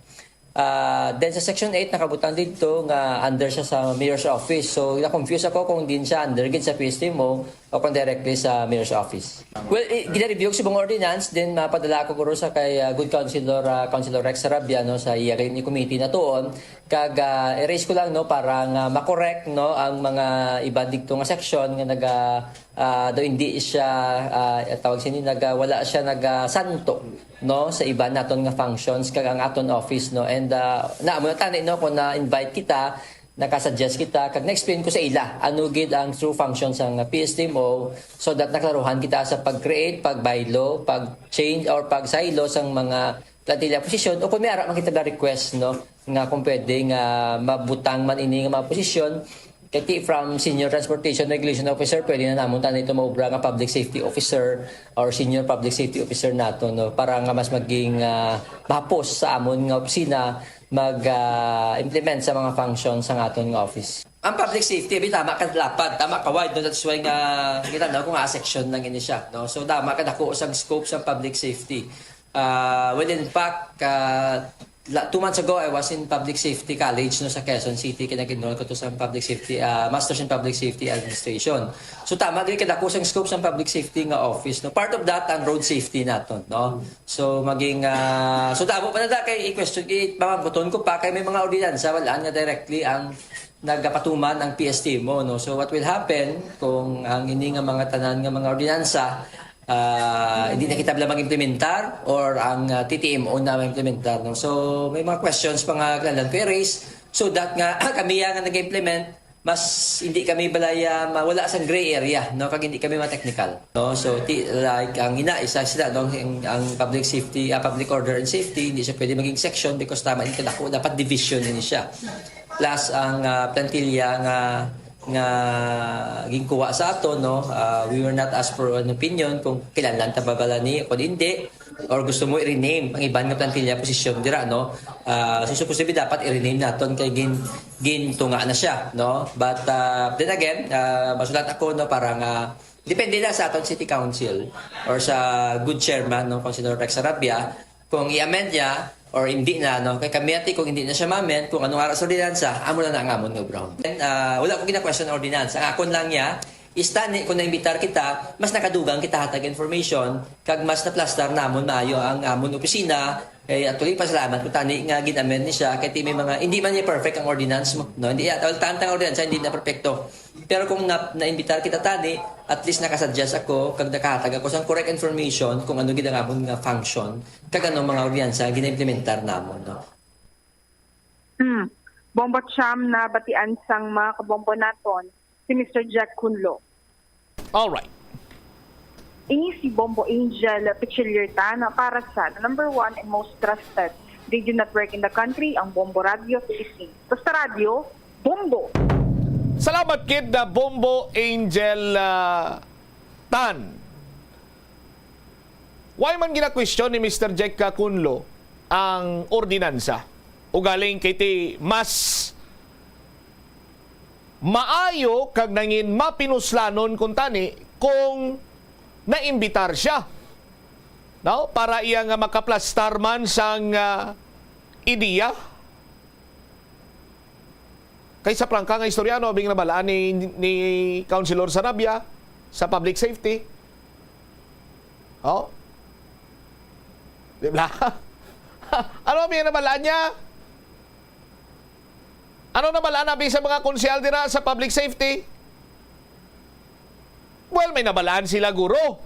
Uh, then sa Section eight, nakabutang dito nga under siya sa Mayor's Office. So, na-confuse ako kung din siya under gid sa P S T M O o kung directly sa Mayor's Office. Well, i- gina-review ko sa mga ordinance, then mapadala ako guro sa kay uh, Good Councilor, uh, Councilor Rex Sarabia, no, sa iya ni committee na tuon. Kag uh, erase ko lang, no, para nga makorek, no, ang mga iba dito nga section nga naga uh, do hindi siya uh, tawag sini naga wala siya naga santo, no, sa iban naton nga functions kag ang aton office, no. And uh, na amo na tani, no, kung na-invite kita, nakasuggest kita kag na-explain ko sa ila ano gid ang true function sang P S T M O, so that naklaruhan kita sa pag-create, pag-bylaw, pag-change or pag-silo sang mga plantilla posisyon o kung may ara man kita na request, no, nga kung pwede nga mabutang man ini nga mga posisyon, kay ti from Senior Transportation Regulation Officer, pwede na namon tani ito maubra nga Public Safety Officer or Senior Public Safety Officer nato, no, para nga mas maging ah, mahapos sa amon nga opisina mag ah, implement sa mga functions sa aton nga office. Ang public safety, abi, tama ka lapad, tama ka wide, no? That's why nga kita na kung section lang ini siya, no? So tama ka dako sa scope sa public safety. Uh, well, in fact, uh, la- two months ago, I was in Public Safety College, no, sa Quezon City. Kaya nag-enroll ko to sa Public Safety, uh, Master's in Public Safety Administration. So tama gid kadako sang scope sa public safety nga office, no. Part of that ang road safety naton, no. So maging uh, so damo pa na da kay i-question, i-, mamangkuton ko pa kay may mga ordinansa wala nga directly ang nagapatuman ang P S T M O, no. So what will happen kung ang ini nga mga tanan nga mga ordinansa ah, hindi na kita bala mag-implementar or ang ah, T T M O na mag-implementar, no? So, may mga questions pa nga kinahanglan ko i-raise so that nga kami nga nag-implement, Mas hindi kami balaya ma-, wala sang gray area, no, kag hindi kami ma-technical, no. So ti-, like ang ina, isa sila, no, ang, ang public safety, ah, public order and safety, hindi siya pwede maging section because tama ni kadako, dapat division ini siya. Plus ang, ah, plantilla nga, nga ginkuha sa ato, no, ah, we were not asked for an opinion kung kinahanglan ta ba bala ni, kung hindi, or gusto mo i-rename ang iban nga plantilla position dira, no? Ah, so supposed to be dapat i-rename naton kay gin-, gintunga na siya, no? But, ah, then again, ah, masulat ako, no, para nga depende na sa aton city council or sa good chairman, no, Councilor Rex Sarabia, kung i-amend niya or hindi na, no? Kay kami ati, kung hindi na siya ma-amend, kung anong ara sa ordinansa, amo na na ang amon nga obrahon. Then, ah, wala ko gina-question ang ordinansa. Ang akon lang niya, is tani, kung naimbitar kita, mas nakadugang kita hatag information, kag mas naplastar namon maayo ang amon opisina. Kay actually, pasalamat ko tani nga gin-amend ni siya, kay ti may mga, hindi man niya perfect ang ordinance mo, no? Hindi, at all time, ang ordinance hindi na perfecto. Pero kung na, naimbitar kita tani, at least nakasuggest ako, kag nakahatag ako sang correct information kung ano gid ang amon nga function, kag ano mga ordinansa ang gina-implementar namon, no? Hmm. Bombo Cham, nabatian sang mga kabombo naton si Mister Jack Kunlo. Alright. Ini si Bombo Angel Pichiliertan para sa the number one and most trusted radio network in the country, ang Bombo Radio Philippines. Basta radyo, bombo! Salamat kid na Bombo Angel ah, Tan. Why man gina-question ni Mister Jack Kunlo ang ordinansa? Ugaling kay ti mas maayo kag nangin mapinuslanon kuntani kung naimbitar siya, no? Para iya nga makaplastar man sang ah, ideya. Kay sa prangka nga istorya, ano abi nga nabalaan ni, ni Councilor Sarabia sa public safety? Oh? Di ba? Ano abi nga nabalaan niya? Ano nabalaan abi sa mga konsehal dira sa public safety? Well, may nabalaan sila, guro.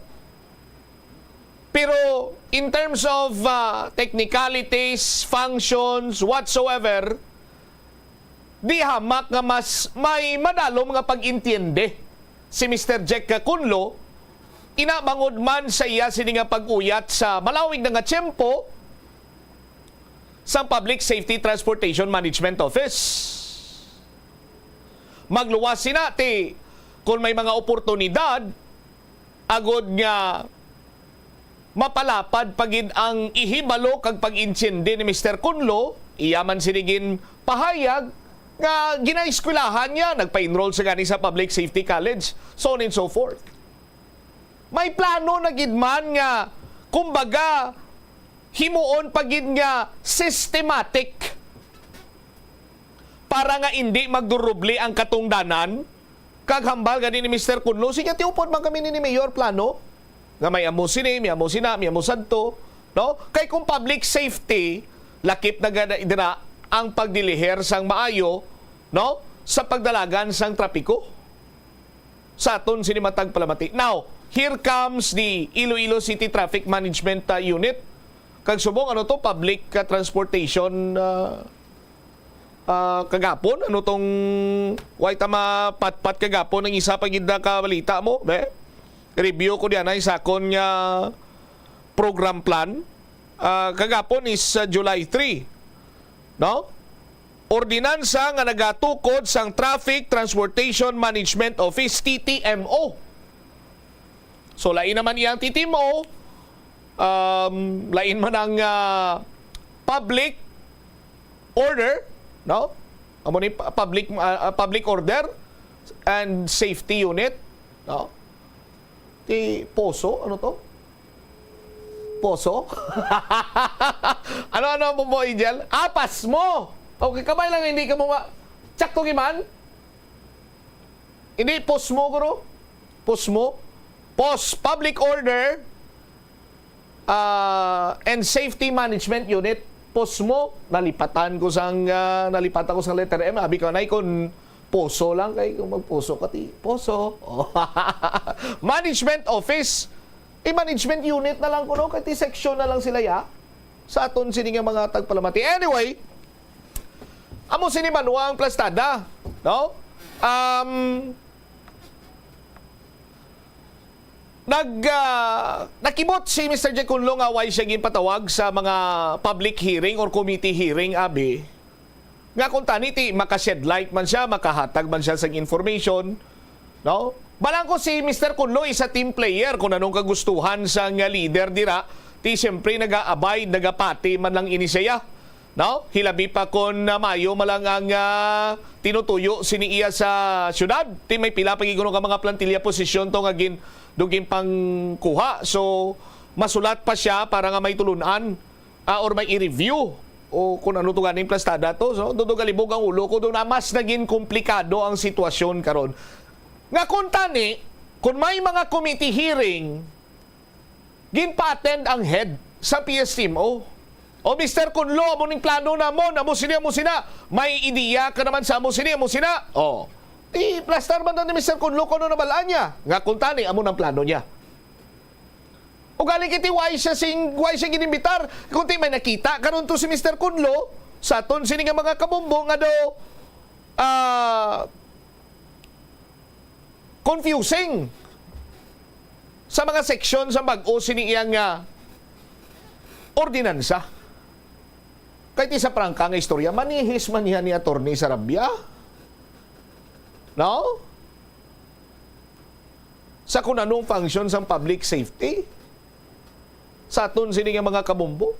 Pero in terms of ah, technicalities, functions, whatsoever, di hamak nga mas may madalom nga pag-intiende si Mister Jack Kunlo, ina bangod man sa iya sini nga pag-uyat sa malawig na nga tiyempo sa Public Safety Transportation Management Office. Magluwas sina ti kon may mga oportunidad agod nga mapalapad pa gid ang ihibalo kag pag-intiende ni Mister Kunlo, iya man sini ginpahayag nga ginaeskwelahan niya, nagpa-enroll sa gani sa Public Safety College, so on and so forth. May plano na gid man nga, kumbaga, himuon pa gid nga systematic para nga indi magdurubli ang katungdanan. Kag hambal gani ni Mister Kunlo, sige, ti upod man kami ni, ni Mayor plano nga may amo sini, may amo sina, may amo sadto, no? Kay kung public safety, lakip na gani dira ang pagdiliher sang maayo, no, sa pagdalagan sang trapiko sa aton sini matag palamati. Now, here comes the Iloilo City Traffic Management uh, Unit. Kag subong ano to, public uh, transportation uh, ah, kagapon, ano tong way ta mapatpat kagapon ang isa pa gid na kabalita mo, be? Review ko diyan ay sakon nga program plan. Ah, kagapon is ah, July three, no? Ordinansa nga nagatukod sang Traffic Transportation Management Office, T T M O. So lain naman iyang T T M O, um, lain man ang ah, public order, no? Amo ni pu- public ah, ah, public order and safety unit, no? Ti poso, ano to? Poso? Ano ano mo mo Angel? Ah, pasmo. Okay, kamay lang hindi ka mo ma Tsakto giman? Hindi, posmo guro. Posmo. Pos, Public Order ah, and Safety Management Unit, posmo. Nalipatan ko sang ah, nalipatan ko sang letter M. Abi ko nay kon poso lang kay kung magposo ka ti poso. Oh. Management Office, i-management unit na lang kuno kay ti section na lang sila ya. Sa aton sini nga mga tagpalamati. Anyway, amo sini man ang plastada, no? Um, nag, ah, nakibot si Mister Jay Kunlo nga way siya ginpatawag sa mga public hearing or committee hearing, abi. Nga kung tani, ti, maka-shed light man siya, makahatag man siya sang information, no? Balang ko si Mister Kunlo is a team player kung anong kagustuhan sang leader dira. Ti, siyempre, naga-abide, nagapati man lang ini siya, no? Hilabi pa kon, ah, maayo man lang ang, ah, tinutuyo sini iya sa syudad. Ti may pila pa gid kuno ka mga plantilla posisyon to nga gin-, do ginpangkuha. So, masulat pa siya para nga may tulun-an, ah, or may i-review o kung ano to ganing plastada to. So, do, do galibog ang ulo ko do na mas naging komplikado ang sitwasyon karon. Nga kung tani, kung may mga committee hearing, ginpa-attend ang head sa P S T M O. O, Mister Kunlo, amo ning plano namon, amo sini, amo sina. May ideya ka naman sa amo sini, amo sina. O, iplastar man na ni Mister Kunlo kung ano nabalaan niya. Nga kung tani, amo nang plano niya. Ugali kiti, why siya sing, why siya ginimbitar? Kung ti may nakita karon to si Mister Kunlo, sa aton sini nga mga kabumbo nga daw, ah, confusing sa mga seksyon sa bag-o sini iyang, ah, ordinansa. Kay ti sa prangka nga istorya, manihis man niya ni Attorney Sarabia. No? Sa kung anong function sang public safety sa aton sini nga mga kabumbo.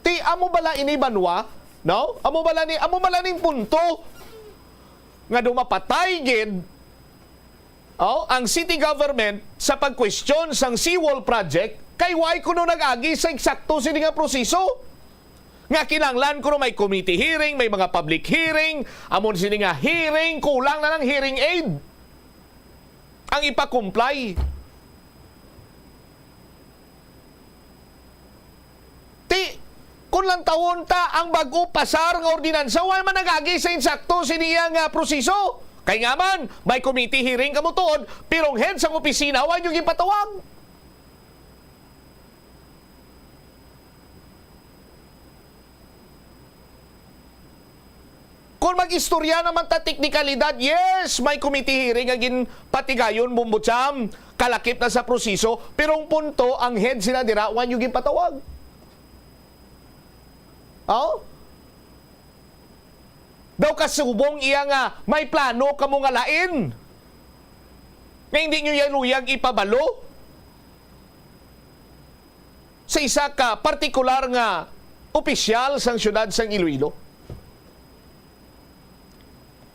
Ti, amo bala ini banwa, no? Amo bala ni, amo bala ning punto nga daw mapatay gid, oh, ang city government sa pag-question sang seawall project kay why kuno nag-agi sa eksakto sini nga proseso? Nga kinahanglan kuno may committee hearing, may mga public hearing, amo sini nga hearing, kulang na lang hearing aid ang ipa-comply. Ti, kung lantawon ta ang bag-o pasar nga ordinansa, wala man nag-agi sa insakto sini iya nga proseso. Kay nga man, may committee hearing kamo tuod, pero ang head sang opisina, wala nyo gipatawag. Kung mag-istorya naman ta teknikalidad, yes, may committee hearing nga ginpatigayon, Bombo Cham, kalakip na sa proseso, pero ang punto, ang head sila dira, wa nyo ginpatawag. Oh? Daw kasubong iya nga may plano kamo nga lain, nga hindi nyo ya luyag ipabalo sa isa ka partikular nga opisyal sang siyudad sang Iloilo.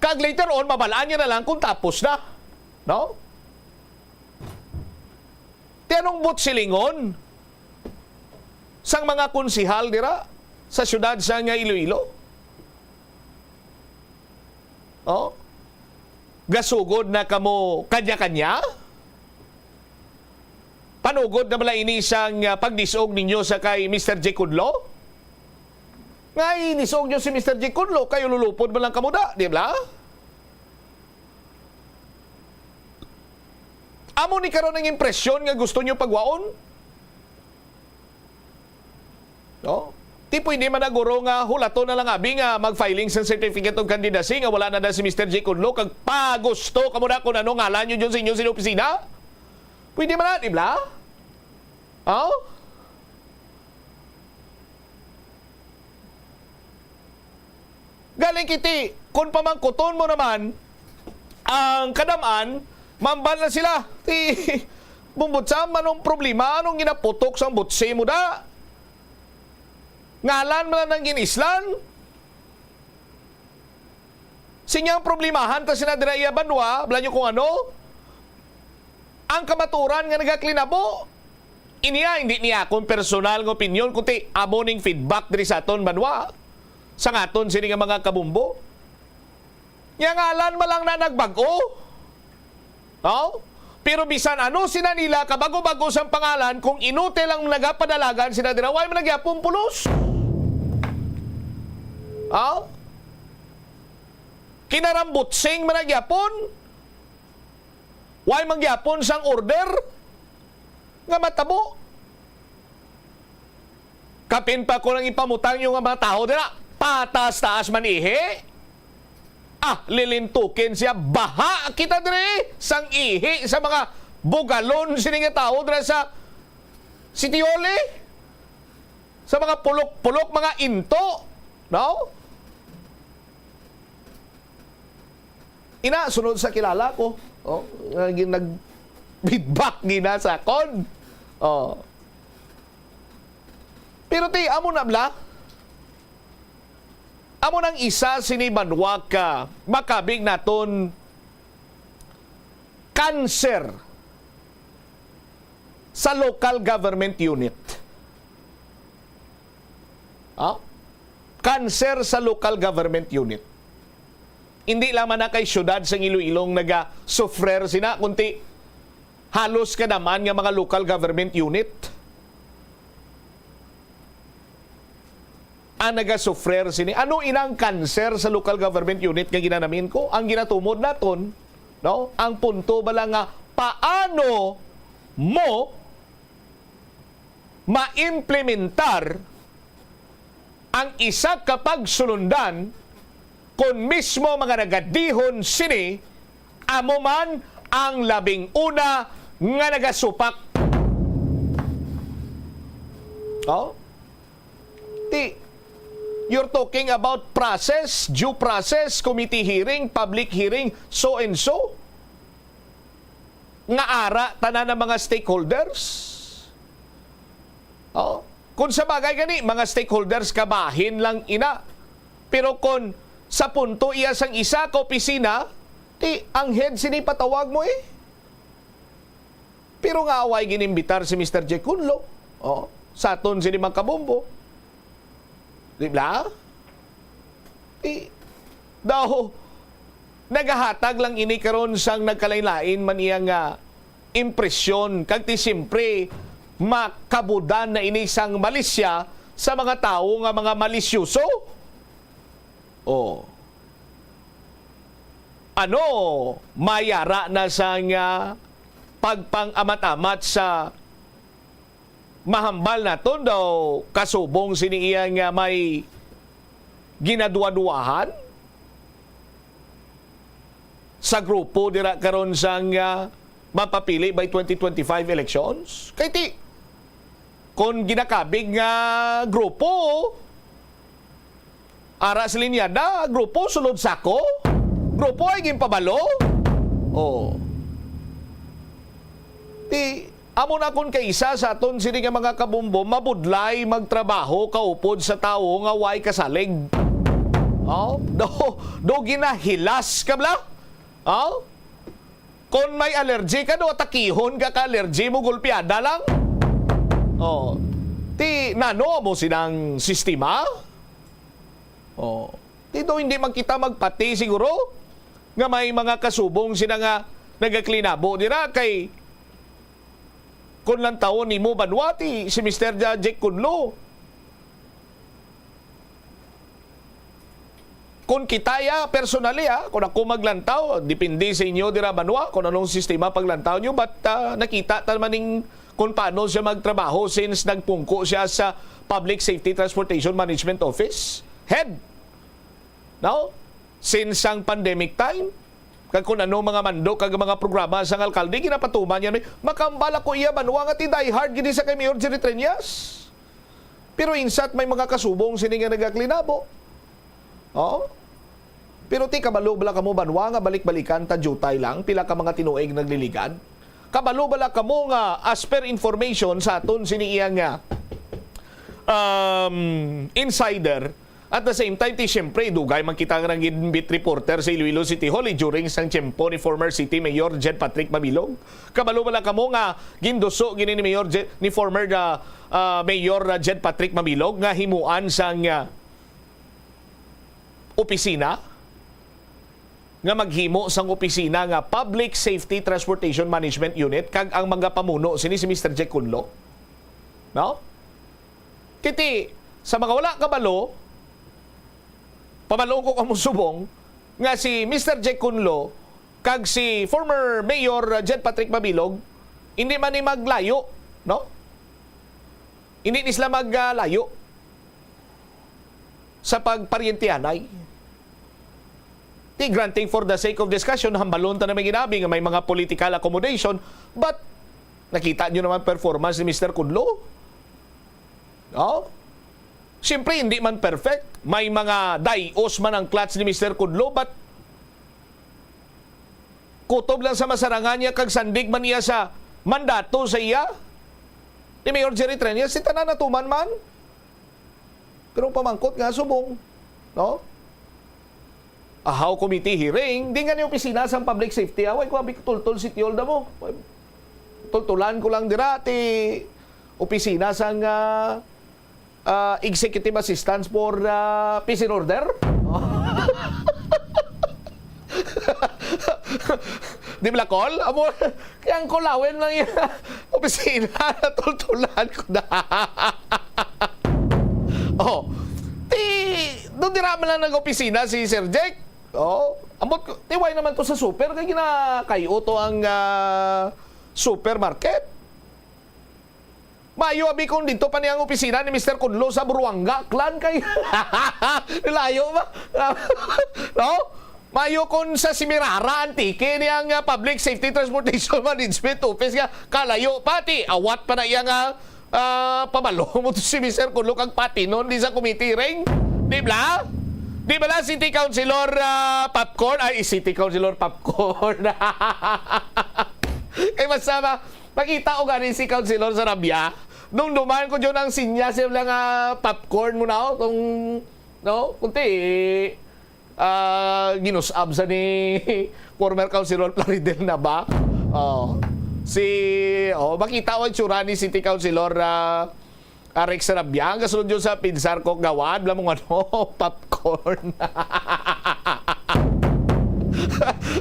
Kag later on, mabalaan niya na lang kung tapos na. No? Ti anong butsilingon sang mga konsihal dira sa siyudad sang Iloilo? Oh? Gasugod na kamo kanya-kanya? Panugod na bala ini sang, ah, pagdisog ninyo sa kay Mister J Kudlo? Nga inisog nyo si Mister J Kudlo, kay ululupod man lang kamo da, di ba? Amo ni karon ang impresyon nga gusto nyo pagwaon? No? Ti pwede man na, guro, nga hulaton na lang abi nga mag-filing sa certificate of candidacy nga wala na da si Mister J Kudlo, kag pagusto kamo na kung ano ngalan nyo dyan sa inyo sa opisina? Pwede man na, di ba? Oh? Galing kiti, kung pamangkuton mo naman ang kadam-an, mambal na sila. Ti, Bombo Cham, anong problema? Anong ginaputok sang butsi mo da? Ngalan man lang ginislan? Sinyang problemahan ta sila dira iya banwa, bala nyo kung ano? Ang kamaturan nga nagaklinabo. Iniya, hindi niya akong personal nga opinyon, kundi amo ning feedback diri sa aton banwa, sa ngaton sini nga mga kabumbo. Nya ngalan man lang na nagbag-o. Oh? Pero bisan ano sina nila, kabago-bago sang pangalan, kung inutil ang nagapadalagan sila dira, way man nagyapon pulos. Oh? Kinarambutsing man nagyapon. Way man gyapon sang order nga matabo. Kapin pa ko lang ipamutang nyo nga mga tawo dira, patas-taas man ihi. Ah, lilintukin siya. Baha kita diri sang ihi sa mga bugalon sini nga tawo dira sa City Hall, eh. Sa mga pulok-pulok, mga into, no? Ina, sunod sa kilala ko, oh, nga gin-, nag-feedback gina sa akon. Oh. Pero ti, amo na bla? Amo nang isa sini banwa ka makabig naton cancer sa local government unit. Ah? Cancer sa local government unit. Hindi lamang na kay siyudad sang Iloilo ang naga-suffer sina, kundi halos kadaman nga mga local government unit ang nagasufrer sini. Ano inang cancer sa local government unit nga ginanamin ko? Ang ginatumod naton, no? Ang punto bala nga paano mo maimplementar ang isa ka pagsulundan kon mismo mga nagadihon sini amo man ang labing una nga nagasupak. Oh? Ti, you're talking about process, due process, committee hearing, public hearing, so and so. Nga ara tanan ang mga stakeholders. Oh, kung sa bagay gani, mga stakeholders kabahin lang ina. Pero kung sa punto iya sang isa ka opisina, ti ang head sini patawag mo eh. Pero nga away ginimbitar si Mister J Kunlo. Oh, sa aton sini mga kabombo. Di ba? Ti, daw, nagahatag lang ini karon sang nagkalain-lain man iya nga impresyon, kag ti siyempre makabudan na ini sang malisya sa mga tawo nga mga malisyoso. Oh. Ano, mayara na sang, ah, pagpang-amat-amat sa mahambal naton daw kasubong sini iya nga may ginaduwa-duwahan sa grupo dira karon sang, ah, mapapili by twenty twenty-five elections? Kay ti, kon ginakabig nga grupo, ara sa linyada, grupo sulod sako, grupo ay ginpabalo. Oh. Ti, amo na kon kaisa sa aton sini nga mga kabombo, mabudlay magtrabaho kaupod sa tawo nga way kasalig. Oh, do, do ginahilas ka bala? Oh? Kon may allergy ka, do atakihon ka ka allergy mo, gulpiada lang. Oh. Ti, nano mo sinang sistema? Oh. Ti, do hindi man kita magpati siguro nga may mga kasubong sina nga nagaklinabo dira kay kon lantawon nimo banwa ti si Mister Ja-, Jake Kunlo. Kung kita ya, personally, ha, kung ako maglantaw, depende sa inyo dira banwa kung anong sistema paglantaw nyo, but, ah, nakita ta naman ning kung paano siya magtrabaho since nagpungko siya sa Public Safety Transportation Management Office head. No? Since ang pandemic time, kag kung ano mga mando kag mga programa sang alkalde, ginapatuman niya, makambal ako iya banwa nga ti diehard gid sa kay Mayor Jerry Treñas. Pero insat may mga kasubong sini nga nagaklinabo. Oo. Pero ti kabalo bala kamo banwa nga balik-balikan ta diutay lang, pila ka mga tinuig nagliligad? Kabalo bala kamo nga as per information sa aton sini iya nga, um, insider, at the same time, ti siyempre, dugay man kita nga nang beat reporter sa Iloilo City Hall, eh, during sang tiyempo ni former City Mayor Jed Patrick Mabilog. Kabalo bala kamo nga ginduso gini ni Mayor Jed, ni former, ah, ah, Mayor, ah, Jed Patrick Mabilog nga himuan sang, ah, opisina nga maghimo sang opisina nga Public Safety Transportation Management Unit, kag ang magapamuno sini si Mister Jack Kunlo? No? Kiti, sa mga wala kabalo, pabaloon ko kamo subong nga si Mister Jack Kunlo kag si former Mayor Jed Patrick Mabilog, hindi man ni maglayo, no? Hindi ni sila maglayo sa pagparyentehanay. Ti granting for the sake of discussion, hambalon ta na may ginabi nga may mga political accommodation, but nakita nyo naman performance ni Mister Kudlo? No? Siyempre, hindi man perfect. May mga dayos man ang clutch ni Mister Kudlo, but kutob lang sa masarangan niya kag sandig man niya sa mandato sa iya ni Mayor Jerry Treñas, si tanan natuman man. Pero pamangkot nga subong, no? Ahaw committee hearing, di nga ni opisina sang public safety, away ko abi tultol si Tiol damo. Tultulan ko lang dira ti opisina sang, ah, ah, executive assistance for, ah, peace and order. Di ba, Col? Amo, kaya ang kulawin lang yung opisina, natultulan ko na. Oh, ti, doon dira man lang nag-opisina si Sir Jack. Oh, ambot ko, ti, why naman to sa super? Kaya ginakayo to ang, ah, supermarket. Mayo abi kung dito pa niya ang opisina ni Mister Kudlo sa Buruanga, Aklan, kay layo ba? No? Mayo kung sa Semirara, Antique, niya ang, ah, Public Safety Transportation Management Office nga kalayo pati, awat pa na iya nga, ah, pabalo mo to si Mister Kudlo kag patinon di sa committee ring. Di bala? Di bala, City Councilor, ah, Popcorn? Ay, City Councilor Popcorn. Kay basta ba, makita ko gani si Councilor Sarabia, nung duman ko dyan ang sinya siya lang, ah, popcorn mo na, oh, kung, no, kunti, ah, ginusab sa ni former Councilor Plaridel na ba? Oh. Si, oh, makita ko ang tsura ni City Councilor, ah, Rex Sarabia. Ang kasunod yun sa pinsar ko, gawad, lamang ano, popcorn.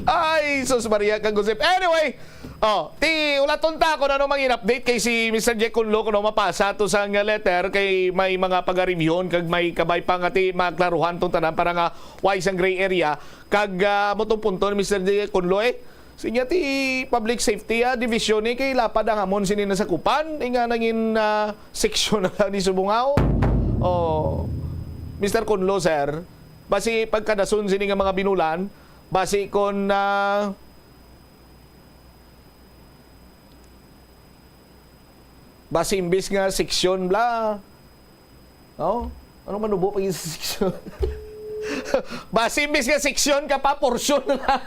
Ay, sus Maria, kag Josep. Anyway, oh, ti, ulaton ta kung ano mangin update kay si Mister Jack Kunlo, kung ano mapasa to sang letter, kay may mga pag-reviewon, kag may kabay pa nga ti maklaruhan tong tanan para nga why sang gray area, kag, ah, mo tong punto ni Mister Jack Kunlo, eh. Sinya ti public safety, ah, division ni kay lapad ang amon sini nasakupan, inga nangin, ah, seksyon na lang ni subong aw. Oh, Mister Kunlo, sir, basi pagkadason sini nga mga binulan, basi kon, ah, basi imbis nga seksyon bla, no? Ano manubo pa yung seksyon? Basi imbis nga seksyon ka pa, porsyon na.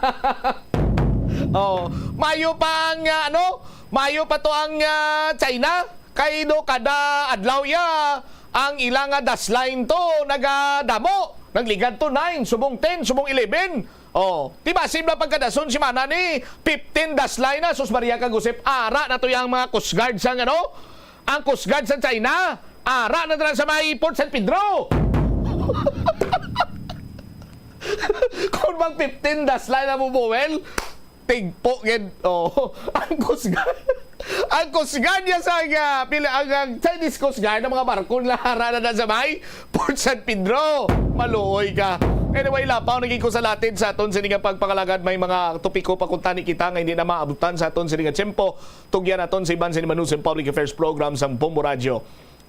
Oh, mayo pa ang, ah, ano? Mayo pa to ang, ah, China. Kay do kada adlaw ya ang ila nga dasline to nagadamo. Nagligad to nine, subong ten, subong eleven. Oh, ti basin ba pagkadason semana ni fifteen dasline na, sus Maria kag Josep, ara na to yang mga Coast Guard sang ano? Ang Coast Guard sa China, ara na dira sa may Port San Pedro. Kung bang fifteen dasline na mo, Buwel, tigpo gid. Oh, ang Coast Guard. Ang Coast Guard niya sa, ah, pila, ang, ang Chinese Coast Guard, ang mga barko na ara na sa may Port San Pedro. Maluoy ka. Anyway, lapaw na gid ko sa latid sa aton sini nga pagpangalagad. May mga topiko pa kuntani kita nga hindi na maabutan sa aton sini nga tiyempo. Tugyan naton sa iban sa Manusin Public Affairs Program sang Bombo Radyo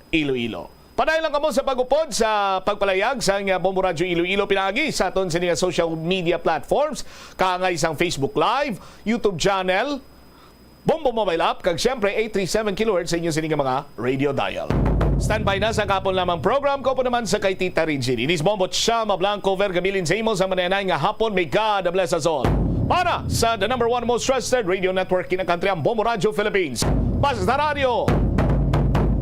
Iloilo. Padayon lang kamo sa pag-upod sa pagpalayag sang Bombo Radyo Iloilo pinaagi sa aton sini nga social media platforms, kaangay sang Facebook Live, YouTube channel, Bombo Mobile App, kag siyempre eight three seven kilohertz sa inyo sini nga mga radio dial. Standby na sa kahapon lamang program. Ko po naman sa kay Tita Regine. Inis Bombo Chama Blanco Vergabilin sa imo sa mananay nga hapon. May God bless us all. Para sa the number one most trusted radio network in the country, ang Bombo Radio Philippines. Basta Radyo,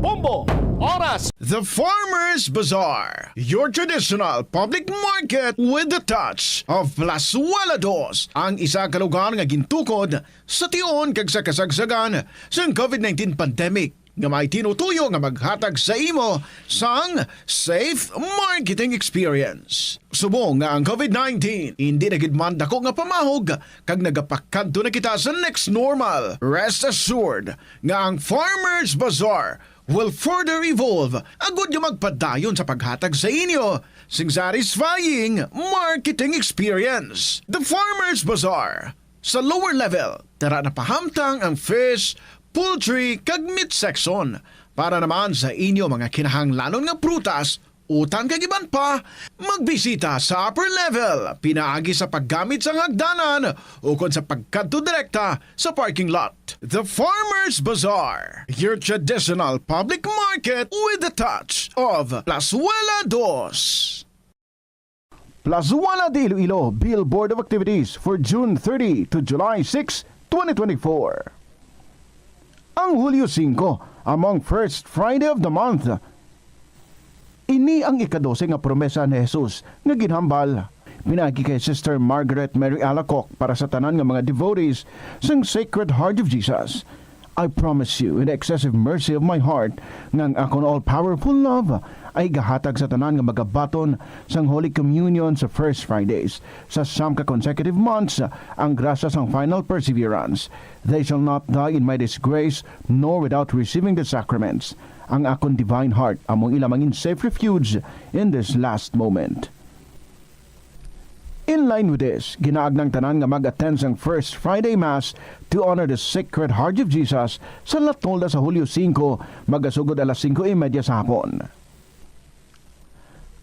Bombo, Oras. The Farmers Bazaar, your traditional public market with the touch of Plazuela Dos, ang isa ka lugar nga gintukod sa tion kag sa kasagsagan sang covid nineteen pandemic, nga may tinutuyo nga maghatag sa imo sang safe marketing experience. Subong nga ang covid nineteen hindi na gid man dako nga pamahog kag nagapakadto na kita sa next normal, rest assured nga ang Farmers Bazaar will further evolve agud nga magpadayon sa paghatag sa inyo sing satisfying marketing experience. The Farmers Bazaar, sa lower level, tara na pahamtang ang fish, poultry, kag meat section. Para naman sa inyo mga kinahanglanon nga prutas, Utang kag iban pa, magbisita sa upper level, pinaagi sa paggamit sang hagdanan ukon sa pagkadto direkta sa parking lot. The Farmers Bazaar, your traditional public market with a touch of Plazuela Dos. Plazuela de Iloilo, Billboard of Activities for June thirty to July six, twenty twenty-four. Ang Hulyo singko, among first Friday of the month, ini ang ikadose nga promesa ni Jesus nga ginhambal pinaagi kay Sister Margaret Mary Alacoque para sa tanan nga mga devotees sang Sacred Heart of Jesus. I promise you in the excessive mercy of my heart nga ang akon all-powerful love ay gahatag sa tanan nga magabaton sang Holy Communion sa First Fridays sa siyam ka consecutive months, ang grasya sang final perseverance. They shall not die in my disgrace, nor without receiving the sacraments. Ang akon divine heart amo ila mangin safe refuge in this last moment. In line with this, ginaagna ang tanan nga mag-attend sang First Friday Mass to honor the Sacred Heart of Jesus sa La Tolda sa Hulyo singko, magasugod alas singko y media sa hapon.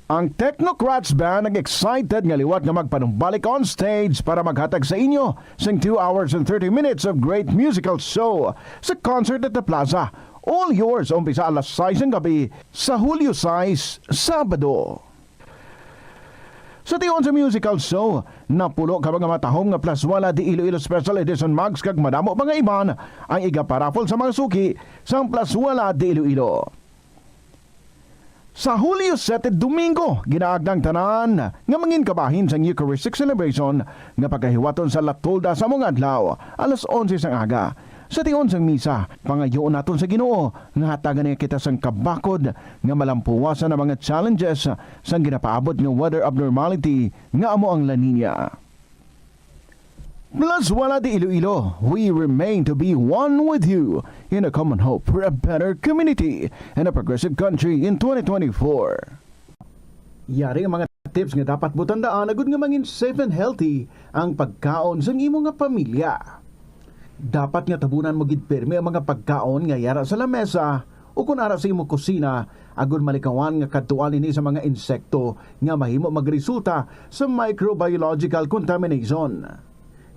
Ang Technocrats Band nag-excited nga liwat nga magpanumbalik on stage para maghatag sa inyo sing two hours and thirty minutes of great musical show sa Concert at the Plaza. All yours, umpisa alas sais sang gabi sa Hulyo sais, Sabado. Sa tion sa musical show, napulo ka mga matahom nga Plazuela de Iloilo Special Edition mugs kag madamo pa nga iban ang igaparaffle sa mga suki sang Plazuela de Iloilo. Sa Hulyo sete, Domingo, ginaagna ang tanan nga mangin kabahin sang Eucharistic celebration nga pagahiwaton sa La Tolda sa mga adlaw, alas onse sang aga. Sa tion sang misa, pangayoon naton sa Ginoo nga hatagan niya kita sang kabakod nga malampuwasan ang mga challenges sang ginapaabot nga weather abnormality nga amo ang La Niña. Plazuela de Iloilo, we remain to be one with you in a common hope for a better community and a progressive country in twenty twenty-four. Yari ang mga tips nga dapat mo tandaan agud nga mangin safe and healthy ang pagkaon sang imo nga pamilya. Dapat nga tabunan mo gid pirme ang mga pagkaon nga yara sa lamesa o kon ara sa imo kusina, agud malikawan nga kadtuan ini sa mga insekto nga mahimo magresulta sa microbiological contamination.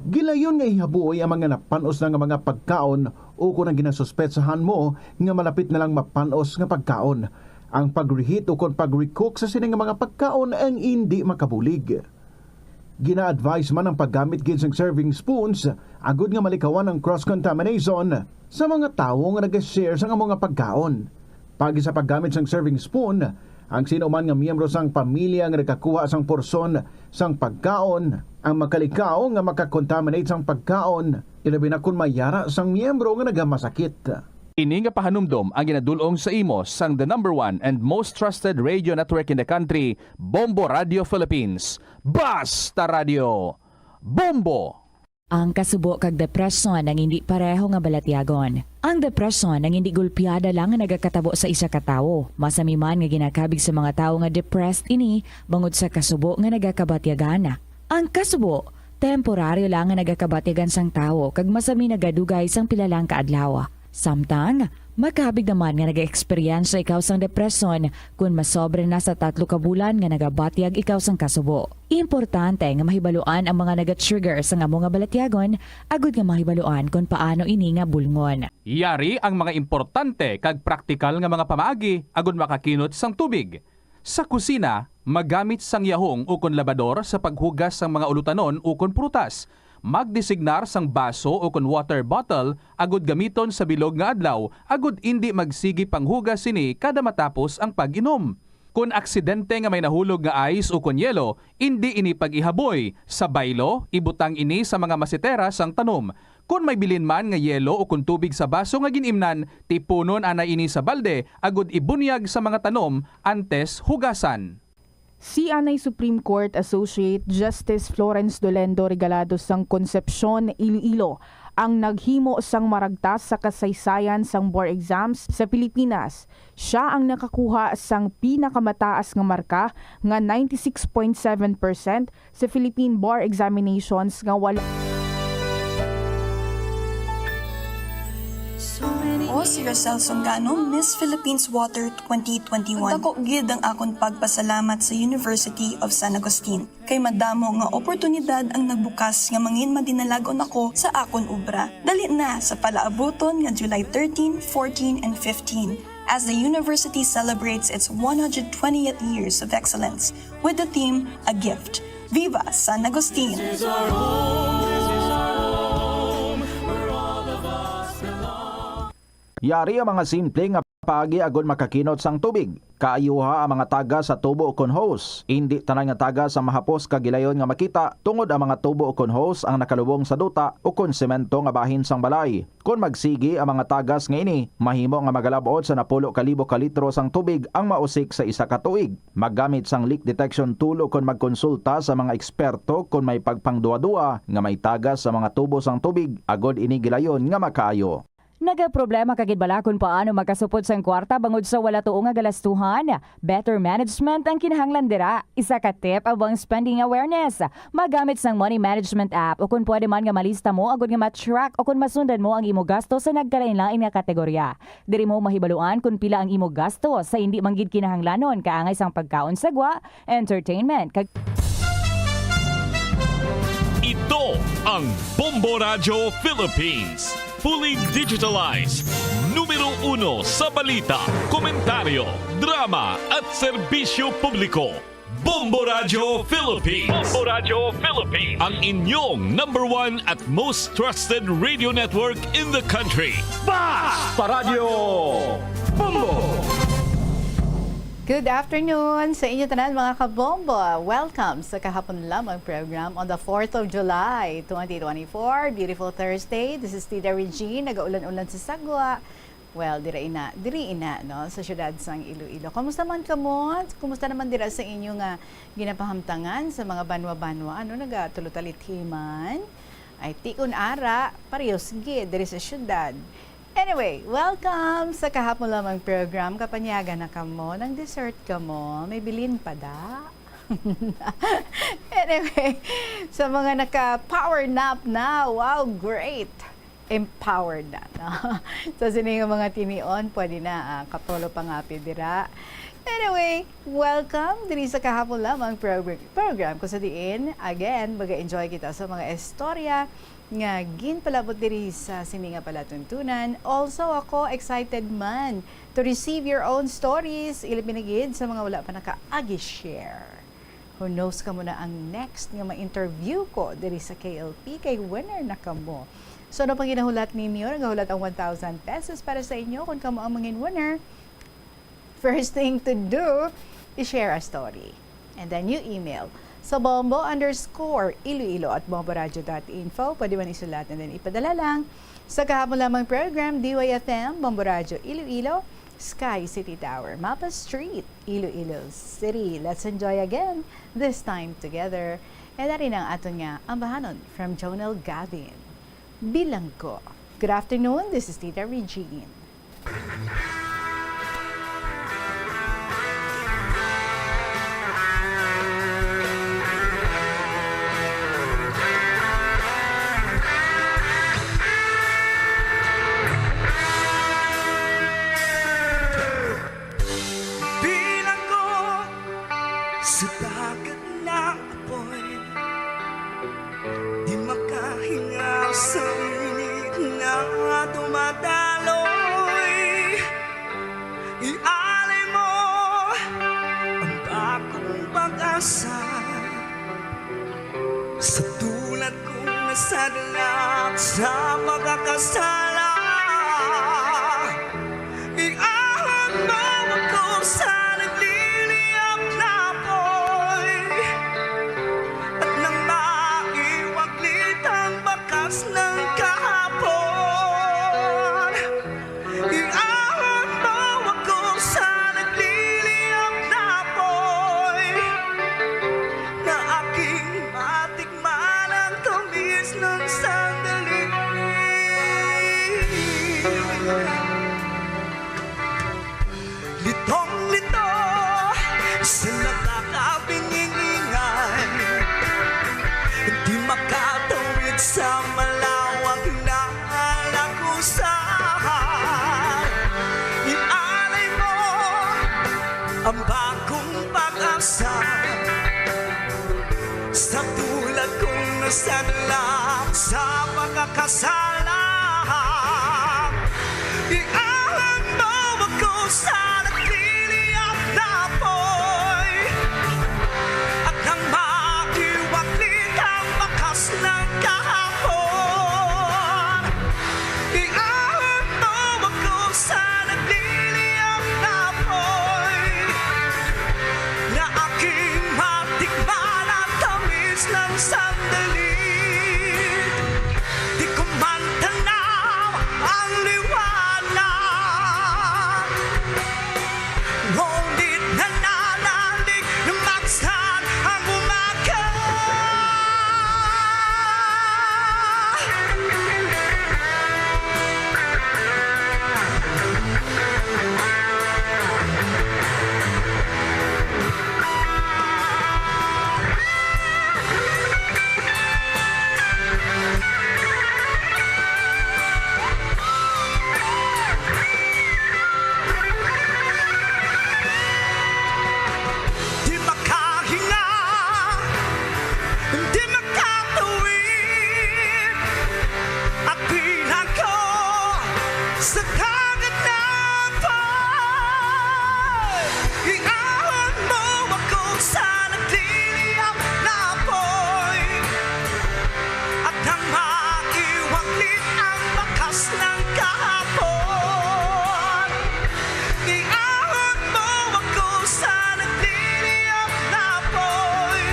Gilayon nga ihaboy ang mga napan-os na nga mga pagkaon o kon ang ginasuspetsahan mo nga malapit na lang mapan-os nga pagkaon. Ang pag-reheat o kon pag-recook sa sini nga mga pagkaon ang indi makabulig. Gina-advise man ang paggamit gid sang serving spoons agud nga malikawan ang cross-contamination sa mga tawo nga naga-share sang amo nga pagkaon. Paagi sa paggamit sang serving spoon, ang sino man nga miyembro sang pamilya nga nagakuha sang porsyon sang pagkaon ang makalikaw nga makakontaminate sang pagkaon, ilabi na kon may yara sang miyembro nga nagamasakit. Ini nga pahanumdom ang ginadul-ong sa imo sang the number one and most trusted radio network in the country, Bombo Radio Philippines. Basta Radio Bombo! Ang kasubo kag depresyon ang indi pareho nga balatyagon. Ang depresyon ang indi gulpiada lang nga nagakatabo sa isa ka tawo. Masami man nga ginakabig sa mga tawo nga depressed ini bangod sa kasubo nga nagakabatyagan. Ang kasubo, temporaryo lang nga nagakabatyagan sang tawo kag masami nagadugay sang pila lang ka adlaw. Samtang, makabig naman nga nag-eksperyensya ikaw sang depresyon kon masobra na sa tatlo ka bulan nga nagabatyag ikaw sang kasubo. Importante nga mahibaluan ang mga naga-trigger sang amo nga balatyagon agud nga mahibaluan kon paano ini nga bulngon. Yari ang mga importante kag praktikal nga mga pamaagi agud makakinot sang tubig sa kusina, magamit sang yahong ukon labador sa paghugas sang mga ulutanon ukon prutas, magdesignar sang baso ukon water bottle agud gamiton sa bilog nga adlaw agud indi magsigi panghugas sini kada matapos ang pag-inom. Kon aksidente nga may nahulog nga ice ukon yelo, indi ini pag-ihaboy. Sa baylo, ibutang ini sa mga masetera sang tanom. Kon may bilin man nga yelo ukon tubig sa baso nga gin-imnan, tipunon anay ini sa balde agud ibunyag sa mga tanom antes hugasan. Si anay Supreme Court Associate Justice Florence Dolendo Regalado sang Concepcion, Iloilo, ang naghimo sang maragtas sa kasaysayan sang bar exams sa Pilipinas. Sia ang nakakuha sang pinakamataas nga marka nga ninety-six point seven percent sa Philippine Bar Examinations nga wala Si Rosel Songano, Miss Philippines Water twenty twenty-one. Dako gid ang akon pagpasalamat sa University of San Agustin, kay madamo nga oportunidad ang nagbukas nga mangin madinalagon ako sa akon obra. Dali na sa palaabuton nga July thirteen, fourteen, and fifteen, as the university celebrates its one hundred twentieth years of excellence with the theme A Gift. Viva San Agustin! Yari ang mga simple nga paagi agod makakinot sang tubig. Kaayuha ang mga tagas sa tubo ukon hose. Indi tanan nga tagas ang mahapos kag gilayon nga makita, tungod ang mga tubo ukon hose ang nakalubong sa duta ukon semento nga bahin sang balay. Kon magsigi ang mga tagas nga ini, mahimo nga magalab-ot sa napulo ka libo ka litro sang tubig ang mausik sa isa ka tuig. Maggamit sang leak detection tool ukon magkonsulta sa mga eksperto kon may pagpangduwa-duwa nga may tagas sa mga tubo sang tubig, agod ini gilayon nga makaayo. Nagaproblema ka gid bala kon paano makasupot sang kwarta bangod sa wala tuo nga galastuhan? Better management ang kinahanglan dira. Isa ka tip amo ang spending awareness. Magamit sang money management app, o kon pwede man nga malista mo agod nga ma-track o kon masundan mo ang imo gasto sa nagkalainlain nga kategorya. Diri mo mahibaluan kon pila ang imo gasto sa indi man gid kinahanglanon, kaangay sang pagkaon sa gwa, entertainment, kag Ito ang Bombo Radyo Philippines. Fully digitalized. Numero uno sa balita, komentaryo, drama at serbisyo publiko. Bombo Radyo Philippines. Bombo Radyo Philippines. Ang inyong number one at most trusted radio network in the country. Basta Radyo Bombo! Good afternoon sa inyo tanan, mga kabombo. Welcome sa kahapon lamang program on the fourth of July, twenty twenty-four. Beautiful Thursday. This is Tita Regine. Nagaulan-ulan sa Sagwa. Well, dira ina, diri ina, no, sa siyudad sang Iloilo. Kumusta man kamo? Kumusta naman dira sa inyo nga ginapahamtangan sa mga banwa-banwa? Ano, nagatulo-taliti man? Ay, ti kun ara, parehos gid diri sa siyudad. Anyway, welcome sa kahapon lamang program. Kapanyaga na kamo, nang dessert kamo, may bilin pa da. Anyway, sa mga naka-power nap na, wow, great! Empowered na, no? Sa sini nga mga tinion, pwede na, ah, katolo pa nga apil dira. Anyway, welcome diri sa kahapon lamang progr- program ko sa diin. Again, mag-enjoy kita sa mga istorya nga ginpalabot diri sa sini nga palatuntunan. Also, ako excited man to receive your own stories, ilabi na gid sa mga wala pa nakaagi share. Who knows, kamo na ang next nga ma-interview ko diri sa K L P, kay winner na kamo. So, ano pang ginahulat ninyo? Nagahulat ang one thousand pesos para sa inyo kung kamo ang mangin winner. First thing to do, i-share a story. And then you email sa bombo underscore iloilo at bomboradio dot info. Pwede man isulat and then ipadala lang sa kahapon lamang program, D Y F M, Bombo Radyo Iloilo, Sky City Tower, Mapa Street, Iloilo City. Let's enjoy again, this time together. And ari na ang aton nga ambahanon from Jonel Gavin. Bilanggo. Good afternoon, this is Tita Regine. Bilanggo sa dagat na apoy, di makahingaw sa init na dumadaloy. Ialay mo ang bagong pag-asa sa tulad kong nasadlak sa pagkakasala. Iahon mo ako sa nagliliyab na apoy at nang maiwaglit ang bakas ng kahapon. Iahon mo ako sa nagliliyab na apoy na aking matikman ang tamis ng sandali. Litong-lito sa nakakabingi-ingay, di makatawid sa malawak na lagusan. Ang bagong pag-asa sa tulad kong nasadlak sa pagkakasala. Iahon mo ako sa nagliliyab na apoy at nang maiwaklit ang bakas ng kahapon. Iahon mo ako sa nagliliyab na apoy, na aking matikman ang tamis ng sandali. Di ko man tanaw ang liwanag, ngunit nananalig na magsan ang umaga. Di makahinga, di makatuwid, at bilang ko sa kaganapan. Iahon mo ako sa nagliliyab na apoy, at nang maiwaklit ang bakas ng kahapon. Iahon mo ako sa nagliliyab na apoy,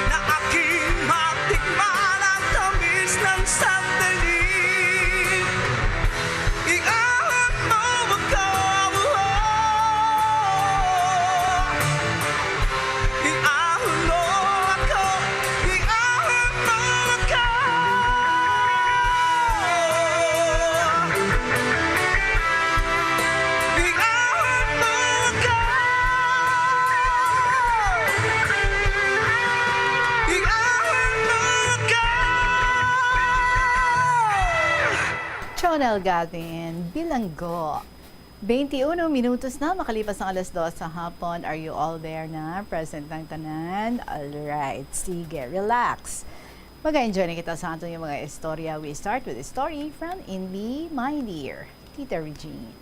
na aking matikman ang tamis ng sandali. Iahon mo ako, iahon mo ako, iahon mo ako. Iahon mo ako, iahon mo ako. Chonel Gavin, Bilanggo. Twenty-one minutos na makalipas ang alas dos sa hapon. Are you all there na? Present ang tanan? Alright, sige, relax. Mag-enjoy na kita sa aton nga mga istorya. We start with a story from Indy, my dear Tita Regine.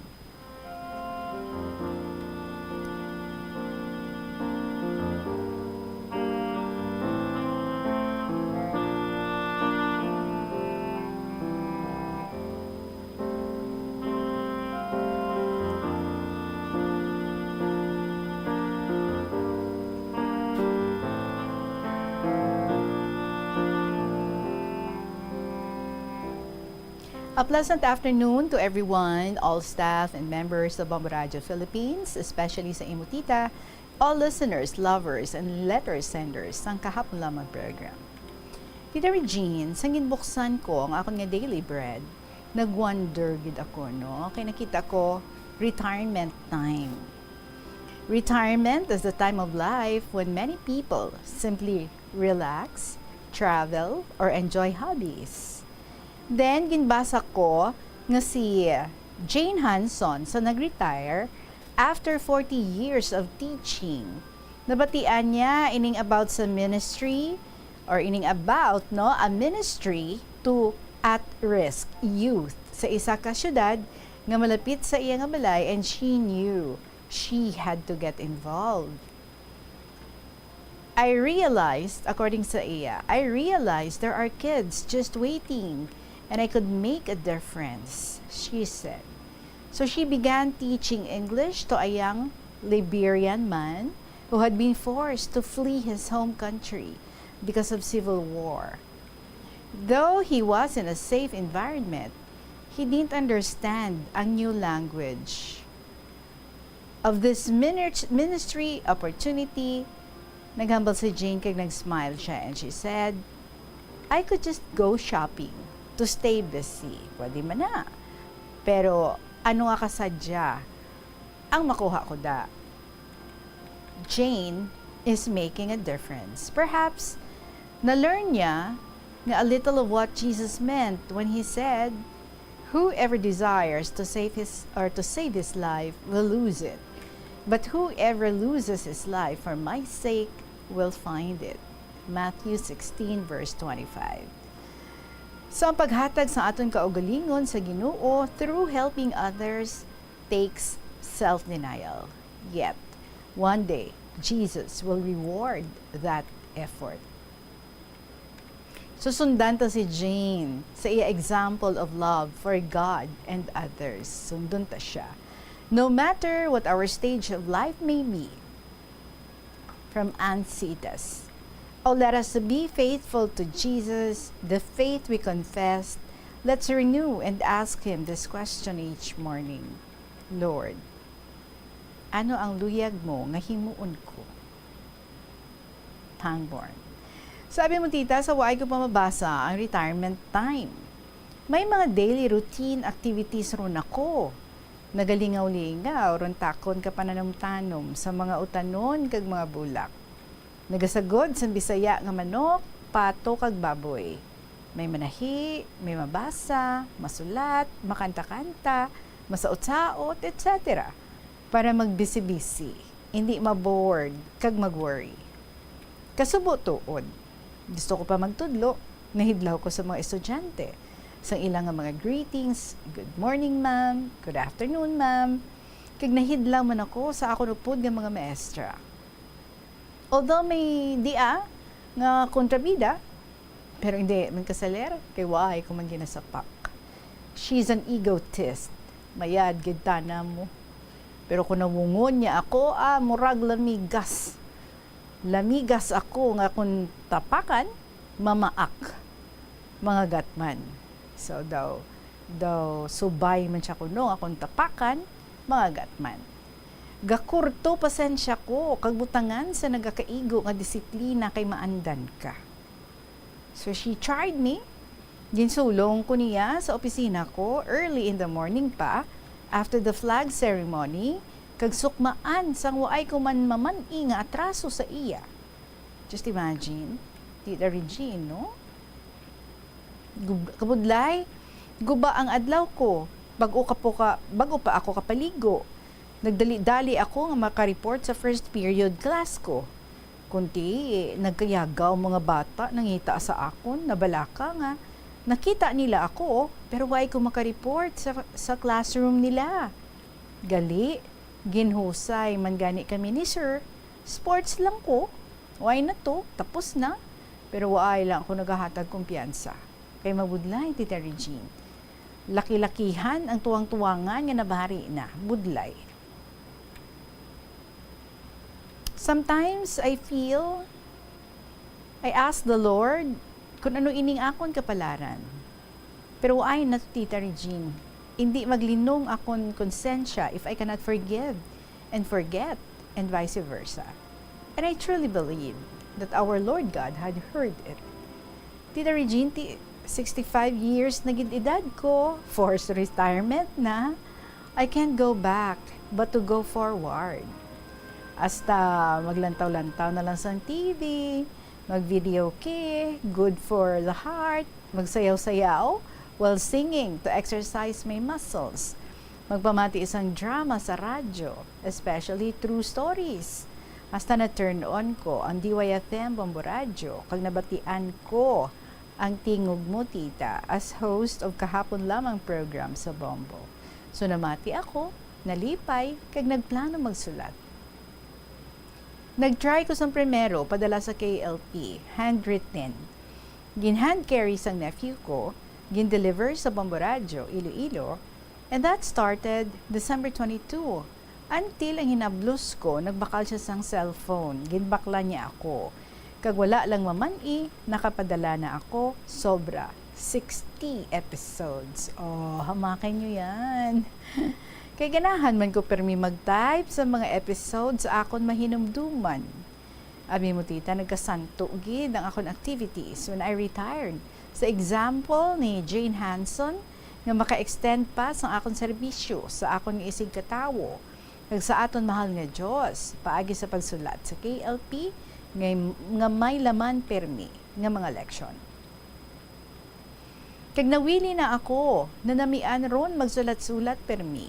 A pleasant afternoon to everyone, all staff and members of Bombo Radio Philippines, especially sa imo tita, all listeners, lovers, and letter senders sang kahapon lamang program. Tita Regine, sang ginbuksan ko ang akon nga daily bread, nag-wonder gid ako, no? Kay nakita ko, retirement time. Retirement is the time of life when many people simply relax, travel, or enjoy hobbies. Then, ginbasa ko nga si Jane Hanson sa nag-retire after forty years of teaching. Nabatian niya ining about sa ministry, or ining about, no, a ministry to at-risk youth sa isa ka syudad nga malapit sa iya nga balay, and she knew she had to get involved. I realized, according sa iya, "I realized there are kids just waiting and I could make a difference," she said. So she began teaching English to a young Liberian man who had been forced to flee his home country because of civil war. Though he was in a safe environment, he didn't understand ang new language. Of this minis-, ministry opportunity, naghambal si Jane kag nag-smile siya, and she said, "I could just go shopping to stay busy. Pwede man na. Pero ano nga kasadya ang makuha ko da?" Jane is making a difference. Perhaps, na-learn niya nga a little of what Jesus meant when he said, "Whoever desires to save his, or to save his life will lose it." But whoever loses his life for my sake will find it. Matthew sixteen, verse twenty-five. So, ang paghatag sa aton kaugalingon sa Ginoo through helping others takes self-denial. Yet, one day, Jesus will reward that effort. Susundan ta si Jane sa iya example of love for God and others. Sundon ta siya. No matter what our stage of life may be, from Anne Cetas. Oh, let us be faithful to Jesus, the faith we confess. Let's renew and ask Him this question each morning, Lord, ano ang luyag mo nga himuon ko? Pangborn. Sabi mo, tita, sa waay ko pa mabasa ang retirement time. May mga daily routine activities ron ako. Nagalingaw-lingaw ron takon ka pananumtanom sa mga utanon kag mga bulak. Nagasagod sang Bisaya nga manok, pato kag baboy. May manahi, may mabasa, masulat, makanta-kanta, masaot-saot, et cetera. Para magbisi-bisi, indi ma-bored kag mag-worry. Kasubo tuod, gusto ko pa magtudlo, nahidlaw ko sa mga estudyante. Sang ila nga mga greetings, "Good morning, ma'am. Good afternoon, ma'am." Kag nahidlaw man ako sa akon upod nga mga maestra. Although may dia nga kontrabida, pero hindi man kasaler, kay waay ko man ginasapak. She's an egotist. Mayad gid tana mo. Pero kung nawungon niya ako, ah, murag lamigas. Lamigas ako nga kung tapakan, mamaak. Mga gatman. So daw, daw subay man siya kuno nga kung tapakan, mga gatman. Gakurto pasensya ko kag butangan sa nagakaigo nga disiplina kay maandan ka. So she tried me. Ginsulong ko niya sa opisina ko early in the morning pa, after the flag ceremony, kag sukmaan sang waay ko man maman-i nga atraso sa iya. Just imagine, Tita Regine, no? Gub-, kabudlay, guba ang adlaw ko. Bag-o ka po ka, bag-o pa ako kapaligo. Nagdali-dali ako nga maka-report sa first period class ko. Kunti, nagkayagaw mga bata nangita sa akon, nabalaka nga nakita nila ako, pero waay ko maka-report sa, sa classroom nila. Gali, ginhusay man gani kami ni sir. Sports lang ko. Why na to? Tapos na. Pero waay lang ako nagahatag kumpiyansa. Kay mabudlay, Tita Regine. Laki-lakihan ang tuwang-tuwangan nga nabari na. Budlay. Sometimes I feel, I ask the Lord kung ano ining akon kapalaran. Pero ay na, Tita Regine, hindi maglinong akon konsensya if I cannot forgive and forget, and vice versa. And I truly believe that our Lord God had heard it. Tita Regine, ti-, sixty-five years na gid edad ko, forced retirement na. I can't go back, but to go forward. Hasta maglantaw-lantaw na lang sang T V, mag-videoke, good for the heart, magsayaw-sayaw while singing to exercise my muscles. Magpamati sang drama sa radyo, especially true stories. Hasta na-turn on ko ang D Y F M Bombo Radyo, kag nabatian ko ang tingog mo, tita, as host of Kahapon Lamang program sa Bombo. So, namati ako, nalipay, kag nagplano magsulat. Nag-try ko sang primero padala sa K L P, handwritten. Gin-hand carry sang nephew ko, gin-deliver sa Bombo Radyo, Iloilo, and that started December twenty-two. Until ang hinablos ko, nagbakal siya sang cellphone. Ginbakla niya ako. Kag wala lang maman-i, nakapadala na ako sobra sixty episodes. Oh, hamakay niyo yan. Kay ganahan man ko permi mag-type sa mga episodes sa akon mahinumduman. Abi mo, tita, nagkasanto gid ang akon activities when I retired. Sa example ni Jane Hanson, nga maka-extend pa sang akon serbisyo sa akon nga isigkatawo, kag sa aton mahal nga Dios, paagi sa pagsulat sa K L P nga, nga may laman permi nga mga leksyon. Kag nawili na ako, nanamian ron magsulat-sulat permi.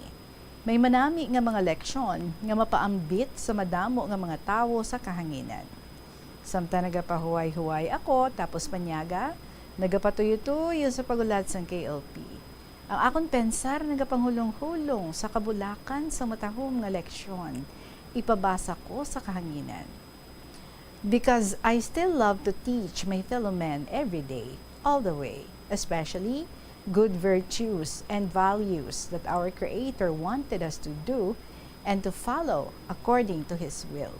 May manami nga mga leksyon nga mapaambit sa madamo nga mga tawo sa kahanginan. Samtang nagapahuway-huway ako, tapos panyaga, nagapatuyo-tuyo sa pag-ulat sang K L P. Ang akon pensar nagapanghulong-hulong sa kabulakan sa matahom nga leksyon. Ipabasa ko sa kahanginan. Because I still love to teach my fellow men every day, all the way, especially good virtues and values that our Creator wanted us to do and to follow according to His will.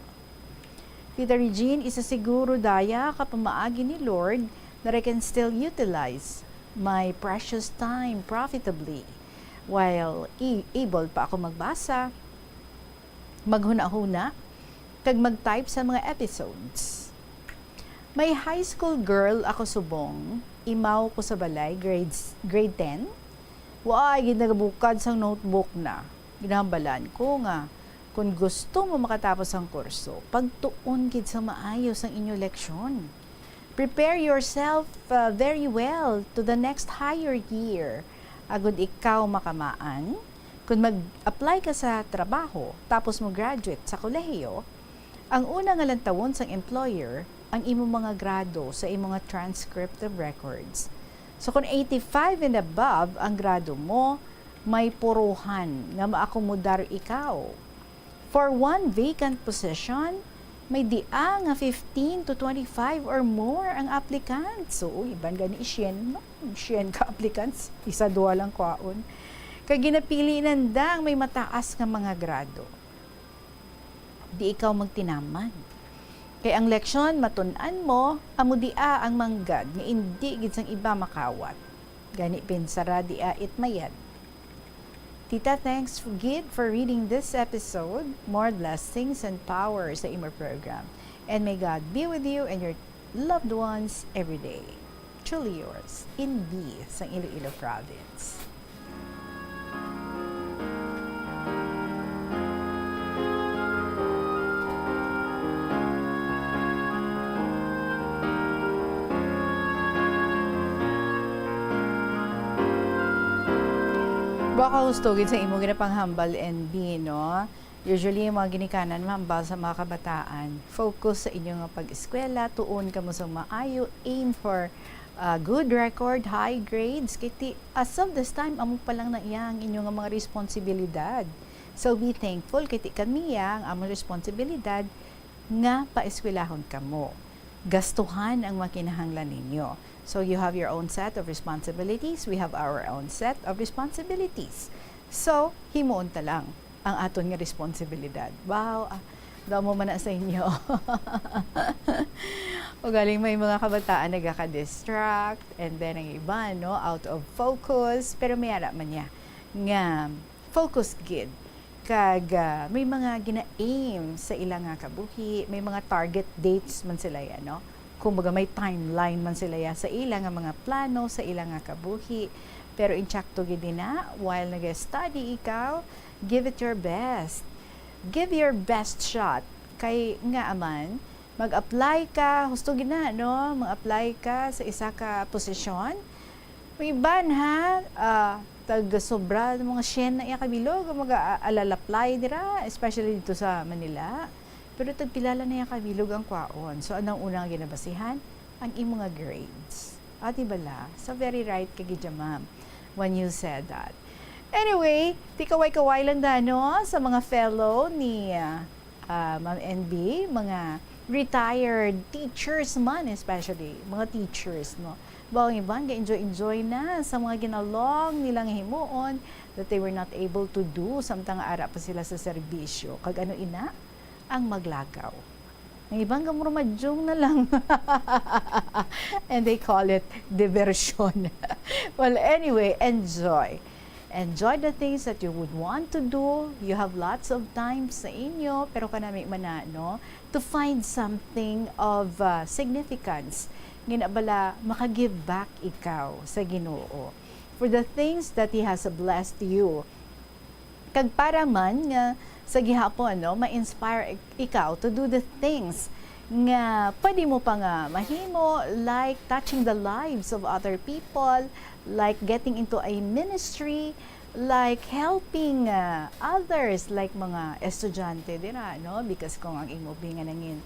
Tita Regine, isa siguro daya ka pamaagi ni Lord that I can still utilize my precious time profitably while i-, able pa ako magbasa, maghunahuna, kag mag-type sa mga episodes. May high school girl ako subong, imaw ko sa balay, grades, grade ten. Wa gid nagabukad sang notebook na. Ginahambalan ko nga, "Kon gusto mo makatapos ang kurso, pagtuon gid sa maayo sang inyo leksyon. Prepare yourself, uh, very well to the next higher year, agud ikaw makamaan. Kon mag-apply ka sa trabaho, tapos mo graduate sa kolehiyo, ang una nga lantawon sang employer ang imo mga grado sa imo nga transcript of records. So, kon eighty-five and above ang grado mo, may puruhan nga maakomodar ikaw. For one vacant position, may dia nga fifteen to twenty-five or more ang applicants." So, iban gani sien, no? Sien ka applicants, isa, duha lang kwaon. Kag ginapili nanda ang may mataas nga mga grado. Di ikaw magtinaman. Kay ang leksyon matun-an mo, amo dia ang manggad nga indi gid sang iba makawat. Gani pinsara dia it mayad. Tita, thanks gid for reading this episode. More blessings and power sa imo program. And may God be with you and your loved ones every day. Truly yours, Inbi, sang Iloilo Province. Baka husto gid sa imo ginapanghambal, N B, no? Usually, yung mga ginikanan, mahambal sa mga kabataan, focus sa inyo nga pag-eskwela, tuon kamo sa maayo, aim for, ah, good record, high grades. Kay ti, as of this time, amo pa lang na iya ang inyo nga mga responsibilidad. So, be thankful kay ti kami ya ang among responsibilidad nga paeskwelahon kamo. Gastuhan ang mga kinahanglan ninyo. So, you have your own set of responsibilities, we have our own set of responsibilities. So, himuon ta lang ang aton nga responsibilidad. Wow, ah, damo man na sa inyo. Ugaling may mga kabataan nagaka-distract, and then ang iba, no, out of focus, pero may ara man niya nga focus gid. Kag, ah, may mga gina-aim sa ila nga kabuhi, may mga target dates man sila ya, no? Kumbaga, may timeline man sila ya sa ila nga mga plano, sa ila nga kabuhi. Pero insakto gid na, while nag-study ikaw, give it your best. Give your best shot. Kay nga aman, mag-apply ka, husto gid na, no? Mag-apply ka sa isa ka posisyon. May iban, ha, ah, tag sobra, mga syen na iya ka bilog ang mag-a-, alalaplay dira, especially dito sa Manila. Pero tag pila lang na iya ka bilog ang kwaon. So, anong una nga ginabasihan? Ang imo nga grades. Ah, di bala? So, very right ka gid, ma'am, when you said that. Anyway, ti kaway-kaway lang da, no, sa mga fellow ni, ah, ah, Ma'am N B, mga retired teachers man, especially mga teachers, no? Ba, ang iban ga-enjoy-enjoy na sa mga ginalong nila nga himuon that they were not able to do samtang ara pa sila sa serbisyo. Kag ano ina? Ang maglagaw. Ang iban ga mura madyong na lang. And they call it diversion. Well, anyway, enjoy. Enjoy the things that you would want to do. You have lots of time sa inyo, pero kanami man na, no, to find something of, uh, significance. Nga na bala, maka-give back ikaw sa Ginoo for the things that He has blessed you. Kag para man nga sa gihapon, no, ma-inspire ik-, ikaw to do the things nga pwede mo pa nga mahimo, like touching the lives of other people, like getting into a ministry, Like helping, ah, others, like mga estudyante dira, no? Because kung ang imo bi nga nangin,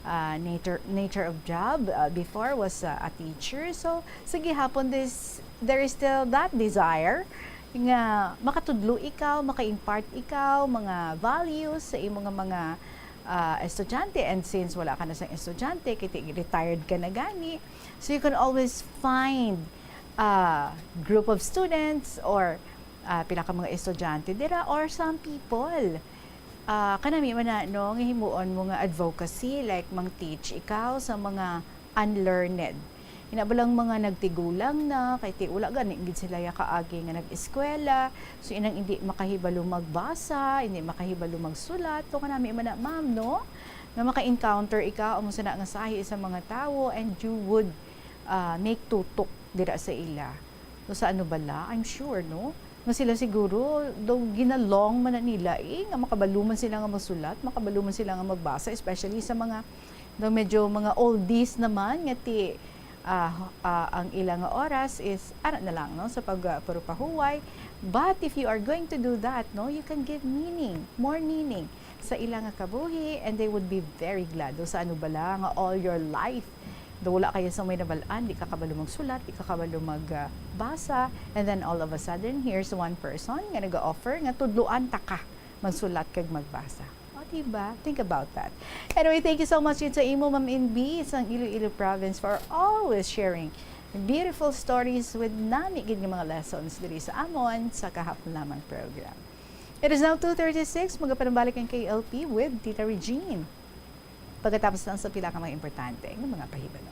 ah, nature, nature of job, ah, before was, ah, a teacher. So, sa gihapon, this, there is still that desire nga makatudlo ikaw, maka-impart ikaw, mga values sa imo nga mga, ah, estudyante. And since wala ka na sang estudyante, kay ti-, retired ka na gani, so you can always find a group of students or, ah, pila ka mga estudyante dira or some people. Ah, kanami man na, no, nga himuon mo nga advocacy, like mang-teach ikaw sa mga unlearned. Ina ba lang mga nagtigulang na, kay ti-, wala gani gid sila ya kaagi nga nag-eskwela. So, inang hindi makahibalo magbasa, hindi makahibalo magsulat. To kanami man na, ma'am, no? Nga maka-encounter ikaw, amo sana nga sahi sa mga tawo, and you would, ah, make tutok dira sa ila. So, sa ano bala? I'm sure, no? Nga sila siguro, daw ginalong man na nila, eh, nga makabalo man sila nga magsulat, makabalo man sila nga magbasa, especially sa mga, daw medyo mga oldies naman, nga ti, ah, ah, ang ila nga oras is, ara na lang, no? Sa pag, ah, puro pahuway. But if you are going to do that, no, you can give meaning, more meaning sa ila nga kabuhi, and they would be very glad. Daw sa ano bala nga all your life, daw wala kaya sa may nabal-an, di ka kabalo magsulat, di ka kabalo mag, ah, basa, and then all of a sudden, here's one person nga nag-offer nga tudloan ta ka magsulat kag magbasa. O, diba? Think about that. Anyway, thank you so much yun sa imo, Ma'am Inbi, sang Iloilo Province, for always sharing beautiful stories with nami gid nga mga lessons diri sa amon sa Kahapon Lamang program. It is now two thirty-six. Magapanabalik ang K L P with Tita Regine. Pagkatapos lang sa pila ka mga importante nga mga pahibalo.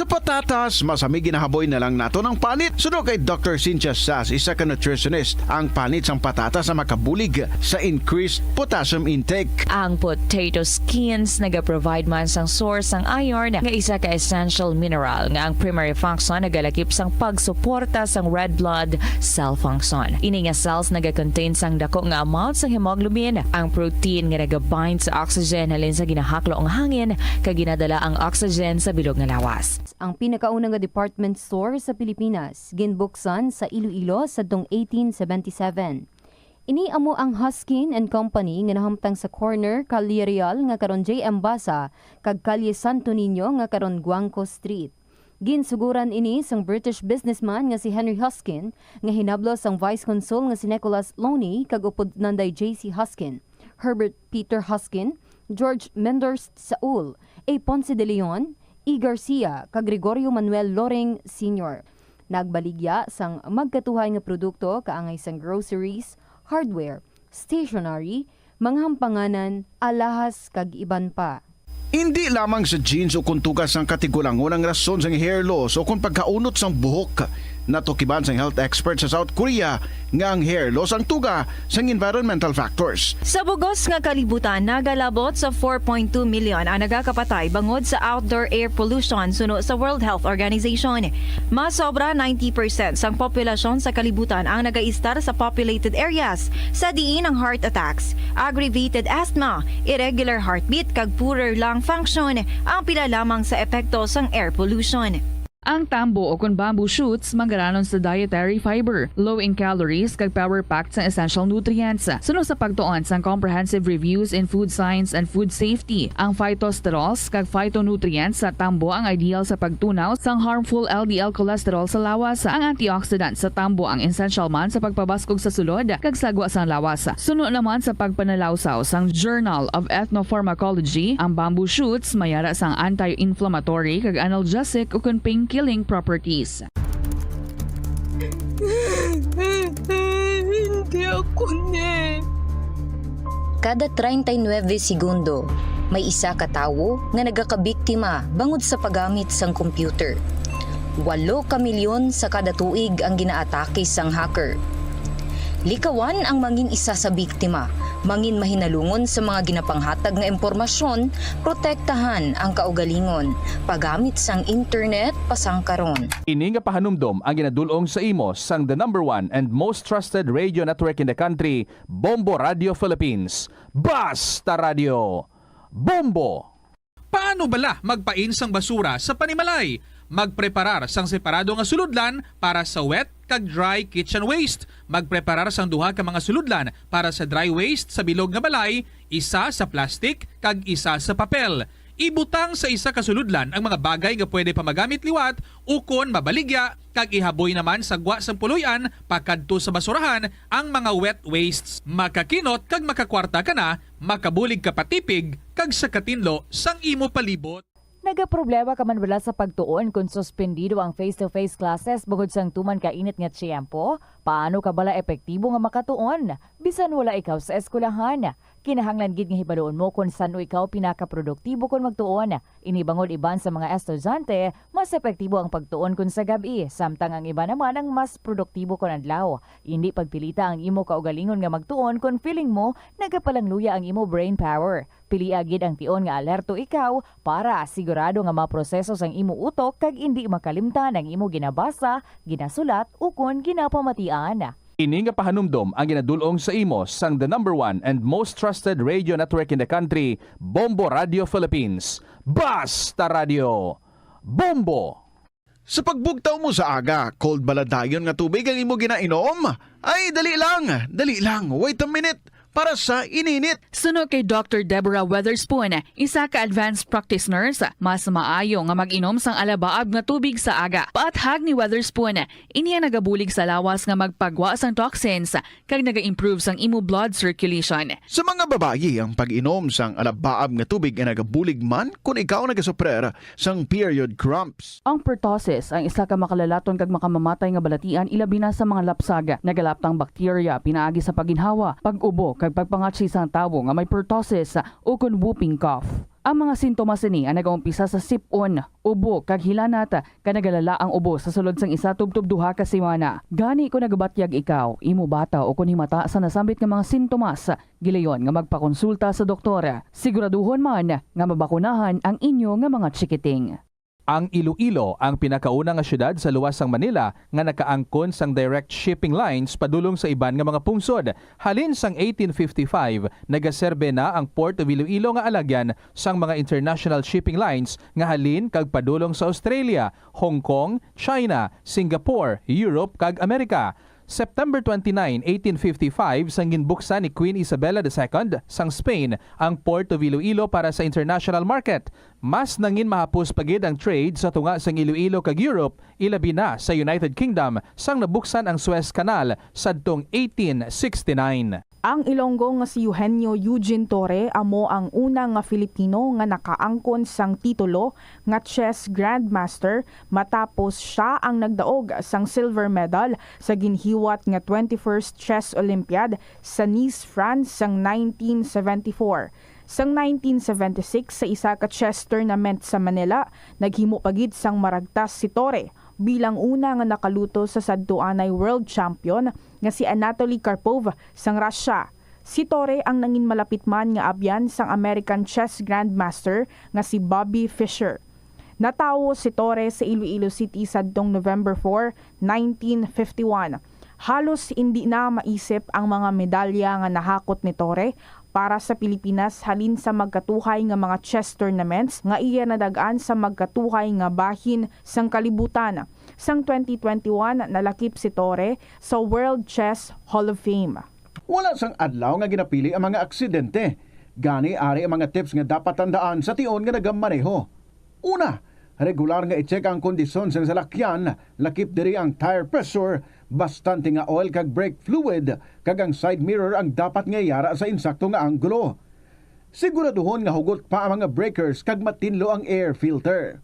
Sa patatas, mas hami ginahaboy na lang nato ang panit. Suno kay Doctor Cynthia Sass, isa ka nutritionist, ang panit sang patatas ang makabulig sa increased potassium intake. Ang potato skins nagaprovide man sang source sang iron, nga isa ka essential mineral nga ang primary function nagalakip sang pagsuporta sang red blood cell function. Ini nga cells nagakontain sang dako nga amount sang hemoglobin, ang protein nga nagabind sa oxygen halin sa ginahaklo nga hangin kag ginadala ang oxygen sa bilog nga lawas. Ang pinakauna nga department store sa Pilipinas ginbuksan sa Iloilo sadtong eighteen seventy-seven. Ini amo ang Huskin and Company nga nahamtang sa corner Calle Real nga karon J M Basa kag Calle Santo Niño nga karon Guangco Street. Ginsuguran ini sang British businessman nga si Henry Huskin, nga hinablos sang Vice Consul nga si Nicholas Loney kag upod Nanday J C Huskin, Herbert Peter Huskin, George Menders Saul, A Ponce de Leon, E Garcia, kag Gregorio Manuel Loring Senior. Nagbaligya sang magkatuhay nga produkto kaangay sang groceries, hardware, stationery, mga hampanganan, alahas, kag iban pa. Indi lamang sa genes o kon tuga sang katigulangon ang rason sang hair loss o kon pagkaunot sang buhok. Natukiban sang health expert sa South Korea nga ang hair loss ang tuga sang environmental factors. Sa bugos nga kalibutan, nagalabot sa four point two million ang nagakapatay bangod sa outdoor air pollution suno sa World Health Organization. Mas sobra ninety percent sang populasyon sa kalibutan ang nagaistar sa populated areas, sa diin ang heart attacks, aggravated asthma, irregular heartbeat, kag poorer lung function ang pila lamang sa epekto sang air pollution. Ang tambo o kon bamboo shoots manggaranon sa dietary fiber, low in calories, kag power-packed sang essential nutrients. Suno sa pagtuon sang Comprehensive Reviews in Food Science and Food Safety, ang phytosterols kag phytonutrients sa tambo ang ideal sa pagtunaw sang harmful L D L cholesterol sa lawas. Ang antioxidant sa tambo ang essential man sa pagpabaskog sa sulod kag sagwa sang lawas. Suno naman sa pagpanalawsaw sang Journal of Ethnopharmacology, ang bamboo shoots may ara sang anti-inflammatory kag analgesic ukon pain-killing properties. Hindi ako ni. Kada treinta y nueve segundo, may isa ka tawo nga nagakabiktima bangod sa paggamit sang computer. Walo ka milyon sa kada tuig ang ginaatake sang hacker. Likawan ang mangin isa sa biktima, mangin mahinalungon sa mga ginapanghatag nga impormasyon, protektahan ang kaugalingon, paggamit sang internet pasangkaron. Ini nga pahanumdom ang ginadul-ong sa imo sang the number one and most trusted radio network in the country, Bombo Radio Philippines. Basta Radio, Bombo! Paano bala magpain sang basura sa panimalay? Magpreparar sang separado nga sulodlan para sa wet kag dry kitchen waste. Magpreparar sang duha ka mga sulodlan para sa dry waste sa bilog nga balay, isa sa plastic kag isa sa papel. Ibutang sa isa ka sulodlan ang mga bagay nga pwede pa magamit liwat ukon mabaligya, kag ihaboy naman sa gwa sang puloy-an pakadto sa basurahan ang mga wet wastes. Makakinot kag makakwarta ka na, makabulig ka pa tipig kag sa katinlo sang imo palibot. Nagaproblema ka man bala sa pagtuon kon suspendido ang face-to-face classes bungod sang tuman ka init nga tiyempo? Paano ka bala epektibo nga makatuon bisan wala ikaw sa eskwelahan? Kinahanglan gid nga hibaluon mo kon san-o ikaw pinakaproduktibo kon magtuon. Ini bangod iban sa mga estudyante, mas epektibo ang pagtuon kon sa gab-i, samtang ang iban naman ang mas produktibo kon adlaw. Indi pagpilita ang imo kaugalingon nga magtuon kon feeling mo nagapalangluya ang imo brain power. Pilia gid ang tion nga alerto ikaw para sigurado nga maproseso sang imo utok kag indi makalimtan ang imo ginabasa, ginasulat, ukon ginapamatian. Ini nga pahanumdom ang ginadul-ong sa imo sang the number one and most trusted radio network in the country, Bombo Radio Philippines. Basta Radio! Bombo! Sa pagbugtaw mo sa aga, cold bala dayon nga tubig ang imo ginainom? Ay, dali lang, dali lang, wait a minute, para sa ininit. Suno kay Doctor Deborah Weatherspoon, isa ka advanced practice nurse, mas maayo nga mag-inom sang alabaab nga tubig sa aga. Paathag ni Weatherspoon, ini ang nagabulig sa lawas nga magpagwa sang toxins kag naga-improve sang imo blood circulation. Sa mga babayi, ang pag-inom sang alabaab nga tubig ay nagabulig man kon ikaw nagasuprer sang period cramps. Ang pertussis ang isa ka makalalaton kag makamamatay nga balatian, ilabi na sa mga lapsag. Nagalaptang bakterya pinaagi sa pagginhawa, pag-ubo, kag pagpangatsi sang tawo nga may pertussis ukon whooping cough. Ang mga sintomas sini ang nagaumpisa sa sip-on, ubo, kag hilanat, kag nagalala ang ubo sa sulod sang isa tubtob duha ka semana. Gani, kon nagabatyag ikaw, imo bata, ukon himata sa nasambit nga mga sintomas, gilayon nga magpakonsulta sa doktor. Siguraduhon man nga mabakunahan ang inyo nga mga chikiting. Ang Iloilo ang pinakauna nga siyudad sa luwas sang Manila nga nakaangkon sang direct shipping lines padulong sa iban nga mga pungsod. Halin sang eighteen fifty-five, nagaserbe na ang Port of Iloilo nga alagyan sang mga international shipping lines nga halin kag padulong sa Australia, Hong Kong, China, Singapore, Europe, kag Amerika. September twenty-nine, eighteen fifty-five, sang ginbuksan ni Queen Isabella the Second sang Spain ang Port of Iloilo para sa international market, mas nangin mahapos pa gid ang trade sa tunga sang Iloilo kag Europe, ilabi na sa United Kingdom, sang nabuksan ang Suez Canal sadtong eighteen sixty-nine. Ang Ilonggo nga si Eugenio Eugene Torre amo ang una nga Filipino nga nakaangkon sang titulo nga chess grandmaster, matapos sia ang nagdaog sang silver medal sa ginhiwat nga twenty-first Chess Olympiad sa Nice, France sang nineteen seventy-four. Sang nineteen seventy-six, sa isa ka chess tournament sa Manila, naghimo pa gid sang maragtas si Torre bilang una nga nakaluto sa sadtuanay world champion nga si Anatoly Karpov sang Russia. Si Torre ang nangin malapit man nga abyan sang American chess grandmaster nga si Bobby Fischer. Natawo si Torre sa Iloilo City sadtong November four, nineteen fifty-one. Halos indi na maisip ang mga medalya nga nahakot ni Torre para sa Pilipinas halin sa magkatuhay nga mga chess tournaments nga iya nadag-an sa magkatuhay nga bahin sang kalibutan. Sang twenty twenty-one, nalakip si Torre sa World Chess Hall of Fame. Wala sang adlaw nga ginapili ang mga aksidente. Gani, ari ang mga tips nga dapat tandaan sa tion nga nagamaneho. Una, regular nga i-check ang kondisyon sang salakyan, lakip diri ang tire pressure, bastante nga oil kag brake fluid, kag ang side mirror ang dapat nga yara sa insakto nga anggulo. Siguraduhon nga hugot pa ang mga breakers kag matinlo ang air filter.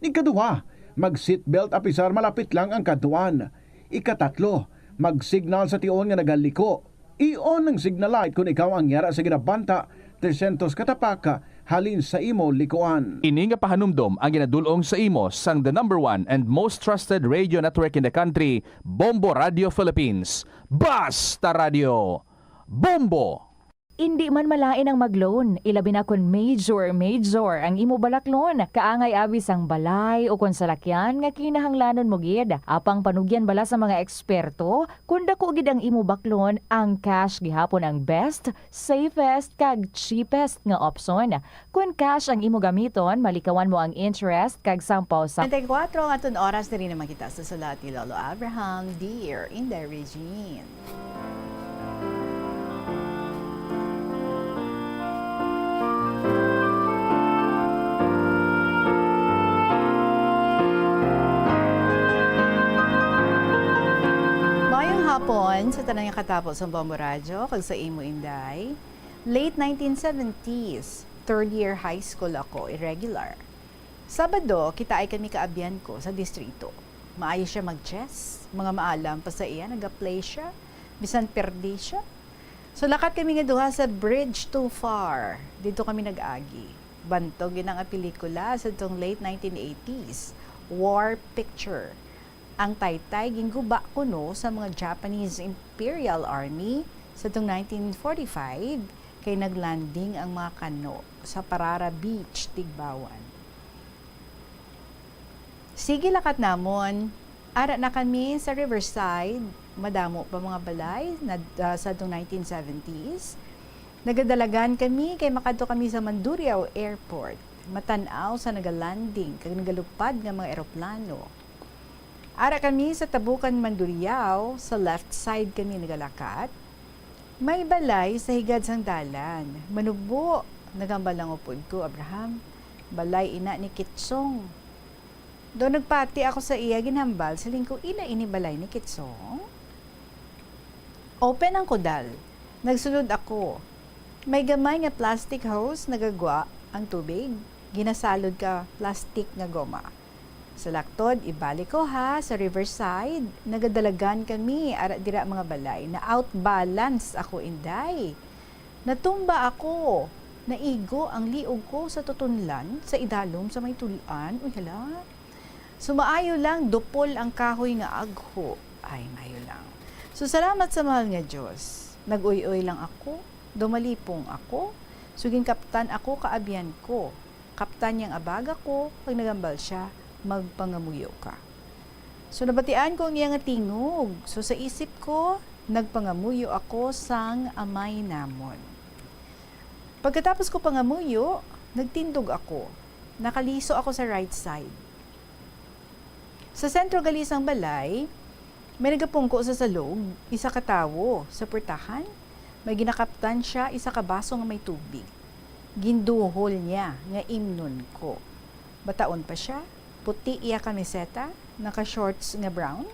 Ikaduha, mag-seatbelt apisar malapit lang ang kadtuan. Ikatatlo, mag-signal sa tion nga nagaliko. I-on ang signal light kon ikaw ang yara sa ginabanta tresyentos ka tapak halin sa imo likuan. Ini nga pahanumdom ang ginadul-ong sa imo sang the number one and most trusted radio network in the country, Bombo Radio Philippines. Basta Radio! Bombo! Indi man malain ang mag-loan, ilabi na kon major, major ang imo balaklon. Kaangay abi sang balay o kon salakyan nga kinahanglanon mo gid. Apang panugyan bala sa mga eksperto, kon dako gid ang imo baklon, ang cash gihapon ang best, safest, kag cheapest nga opsyon. Kon cash ang imo gamiton, malikawan mo ang interest kag sampaw sa Twenty-four ang aton oras, diri naman kita sa sulat ni Lolo Abraham, Dear Inday Regine. Mayong hapon sa tanan nga katapo sa Bombo Radyo kag sa imo, Inday. Late nineteen seventies, third year high school ako, irregular. Sabado, kitaay kami kaabyan ko sa distrito. Maayo siya mag-chess, mga maalam pa sa iya, nag-play siya, bisan perdi siya. So, lakat kami nga duha sa Bridge Too Far. Didto kami nag-agi. Bantog yun ang pelikula sa tong late nineteen eighties, war picture. Ang taytay ginguba kuno sa mga Japanese Imperial Army sa tong nineteen forty-five, kay naglanding ang mga kano sa Parara Beach, Tigbawan. Sige, lakat namon. Ara na kami sa Riverside. Madamo pa mga balay na, ah, sa tong nineteen seventies. Nagadalagan kami kay makadto kami sa Mandurriao Airport, matan-aw sa nagalanding kag nagalupad nga mga eroplano. Ara kami sa Tabukan, Mandurriao, sa left side kami nagalakat. May balay sa higad sang dalan. Manubo, nagambal lang upod ko, Abraham. Balay ina ni Kitsong. Do nagpati ako sa iya, ginhambal, siling ko, "Ila ini balay ni Kitsong?" Open ang kudal. Nagsulod ako. May gamay nga plastic hose, nagagwa ang tubig. Ginasalod ka plastic nga goma. Sa laktod, ibalik ko ha, sa Riverside, nagadalagan kami, ara dira mga balay, na-out balance ako, Inday. Natumba ako, naigo ang liog ko sa tutunlan, sa idalom sa may tul-an. Uy, hala. So, maayo lang, dupol ang kahoy nga agho. Ay, maayo lang. So, salamat sa mahal nga Diyos. Nag-uy-uy lang ako, dumalipong ako. So, ginkaptan ako kaabyan ko. Kaptan niya ang abaga ko, pag nagambal siya, "Magpangamuyo ka." So, nabatian ko ang iya nga tingog. So, sa isip ko, nagpangamuyo ako sang amay namon. Pagkatapos ko pangamuyo, nagtindog ako. Nakaliso ako sa right side. Sa sentro gali sang balay, may nagapungko sa salog, isa ka tawo. Sa portahan, may ginakaptan siya isa ka baso nga may tubig. Ginduhol niya nga imnon ko. Bataon pa siya, puti iya kamiseta, naka-shorts nga brown.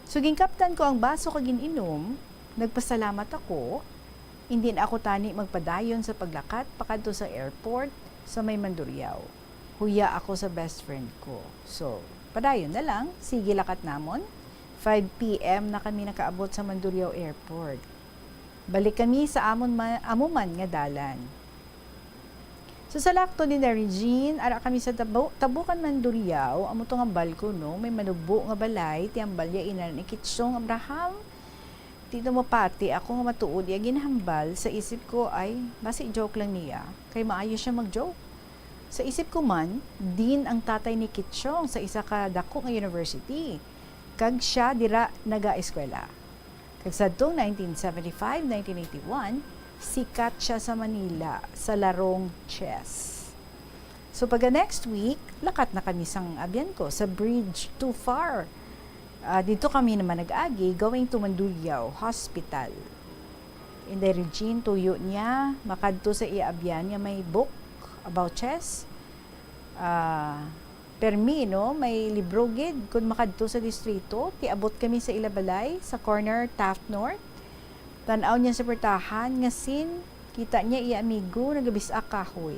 So, ginkaptan ko ang baso kag gin-inom, nagpasalamat ako, indi na ako tani magpadayon sa paglakat pakadto sa airport sa may Mandurriao. Huya ako sa best friend ko. So, padayon na lang, sige lakat namon. Five P M na kami nakaabot sa Mandurriao Airport. Balik kami sa amon ma-, amo man nga dalan. So, sa lakton ni Regine, ara kami sa Tabo-, Tabukan, Mandurriao, amo to nga balko, no? May manubo nga balay, tiyambal ya ina ni Kitsong Abraham. Di na mapati ako nga matuod iya ginhambal. Sa isip ko, "Ay, basi joke lang niya, kay maayo siya mag-joke." Sa isip ko man, diin ang tatay ni Kitchong sa isa ka dako nga university, kag siya dira nagaeskwela. Kag sadtong nineteen seventy-five, nineteen eighty-one, sikat siya sa Manila sa larong chess. So, pagka next week, lakat na kami sang abyan ko sa Bridge Too Far. Ah, dito kami naman nag-agi, going to Mandurriao Hospital. Inday Regine, tuyo niya, makadto sa iya abyan nga may book about chess. Ah, permi, no? May libro gid. Kun makadto sa distrito, tiabot kami sa ila balay, sa corner Taft North. Tan-aw niya sa portahan nga scene, kita niya iya amigo nagabis-a kahoy.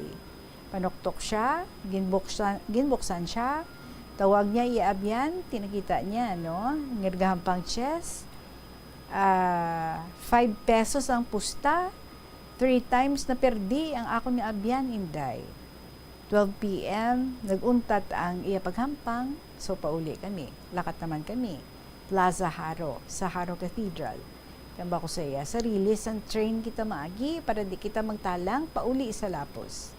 Panuktok siya, ginbuksan, ginbuksan siya. Tawag niya iya abyan, tinakita niya, no? Nga nagahampang chess. Ah, five pesos ang pusta. Three times na perdi ang akon nga abyan, Inday. Twelve P M, nag-untat ang iya paghampang, so pauli kami. Lakat naman kami. Plaza Jaro, sa Jaro Cathedral. Ang bako sa iya, sa rilis sang train kita maagi para di kita magtalang pauli sa lapos.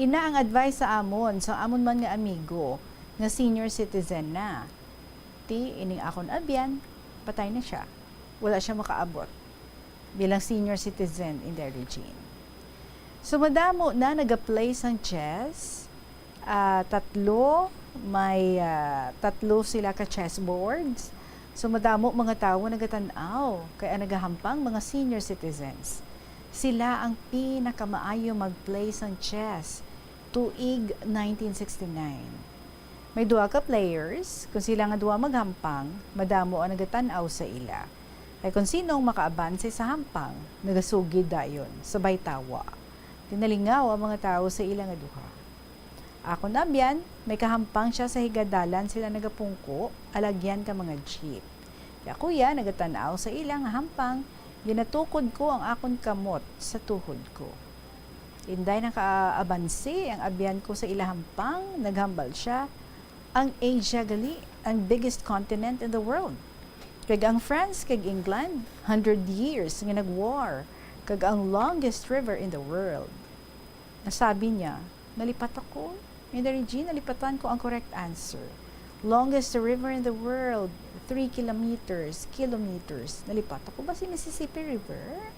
Ina ang advice sa amon, sa amon man nga amigo nga senior citizen na. Ti, ining akon abyan, patay na siya. Wala siya makaabot bilang senior citizen, Inday Regine. So, madamo na nag-play sang chess. Ah, tatlo, may, ah, tatlo sila ka chessboards. So, madamo mga tawo nagatan-aw, kay ang nagahampang mga senior citizens. Sila ang pinakamaayo mag-play sang chess tuig nineteen sixty-nine. May duha ka players, kung sila nga duha maghampang, madamo ang nagatan-aw sa ila. Kay kung sino ang makaabanse sa hampang, nagasugid dayon sa baytawa. Tinalingaw ang mga tawo sa ila nga duha. Akon abyan, may kahampang siya sa higadalan sila nagapungko, alagyan ka mga jeep. Kaya kuya, nagatan-aw sa ila nga hampang, ginatukod ko ang akon kamot sa tuhod ko. Inday nakaabansi ang abyan ko sa ila hampang, naghambal siya, "Ang Asia gali, ang biggest continent in the world. Kag ang France kag England, hundred years nga nag-war, kag ang longest river in the world." Nasabi niya, "Nalipat ako. Inday Regine, nalipatan ko ang correct answer. Longest river in the world, three kilometers, kilometers. Nalipat ako ba si Mississippi River?"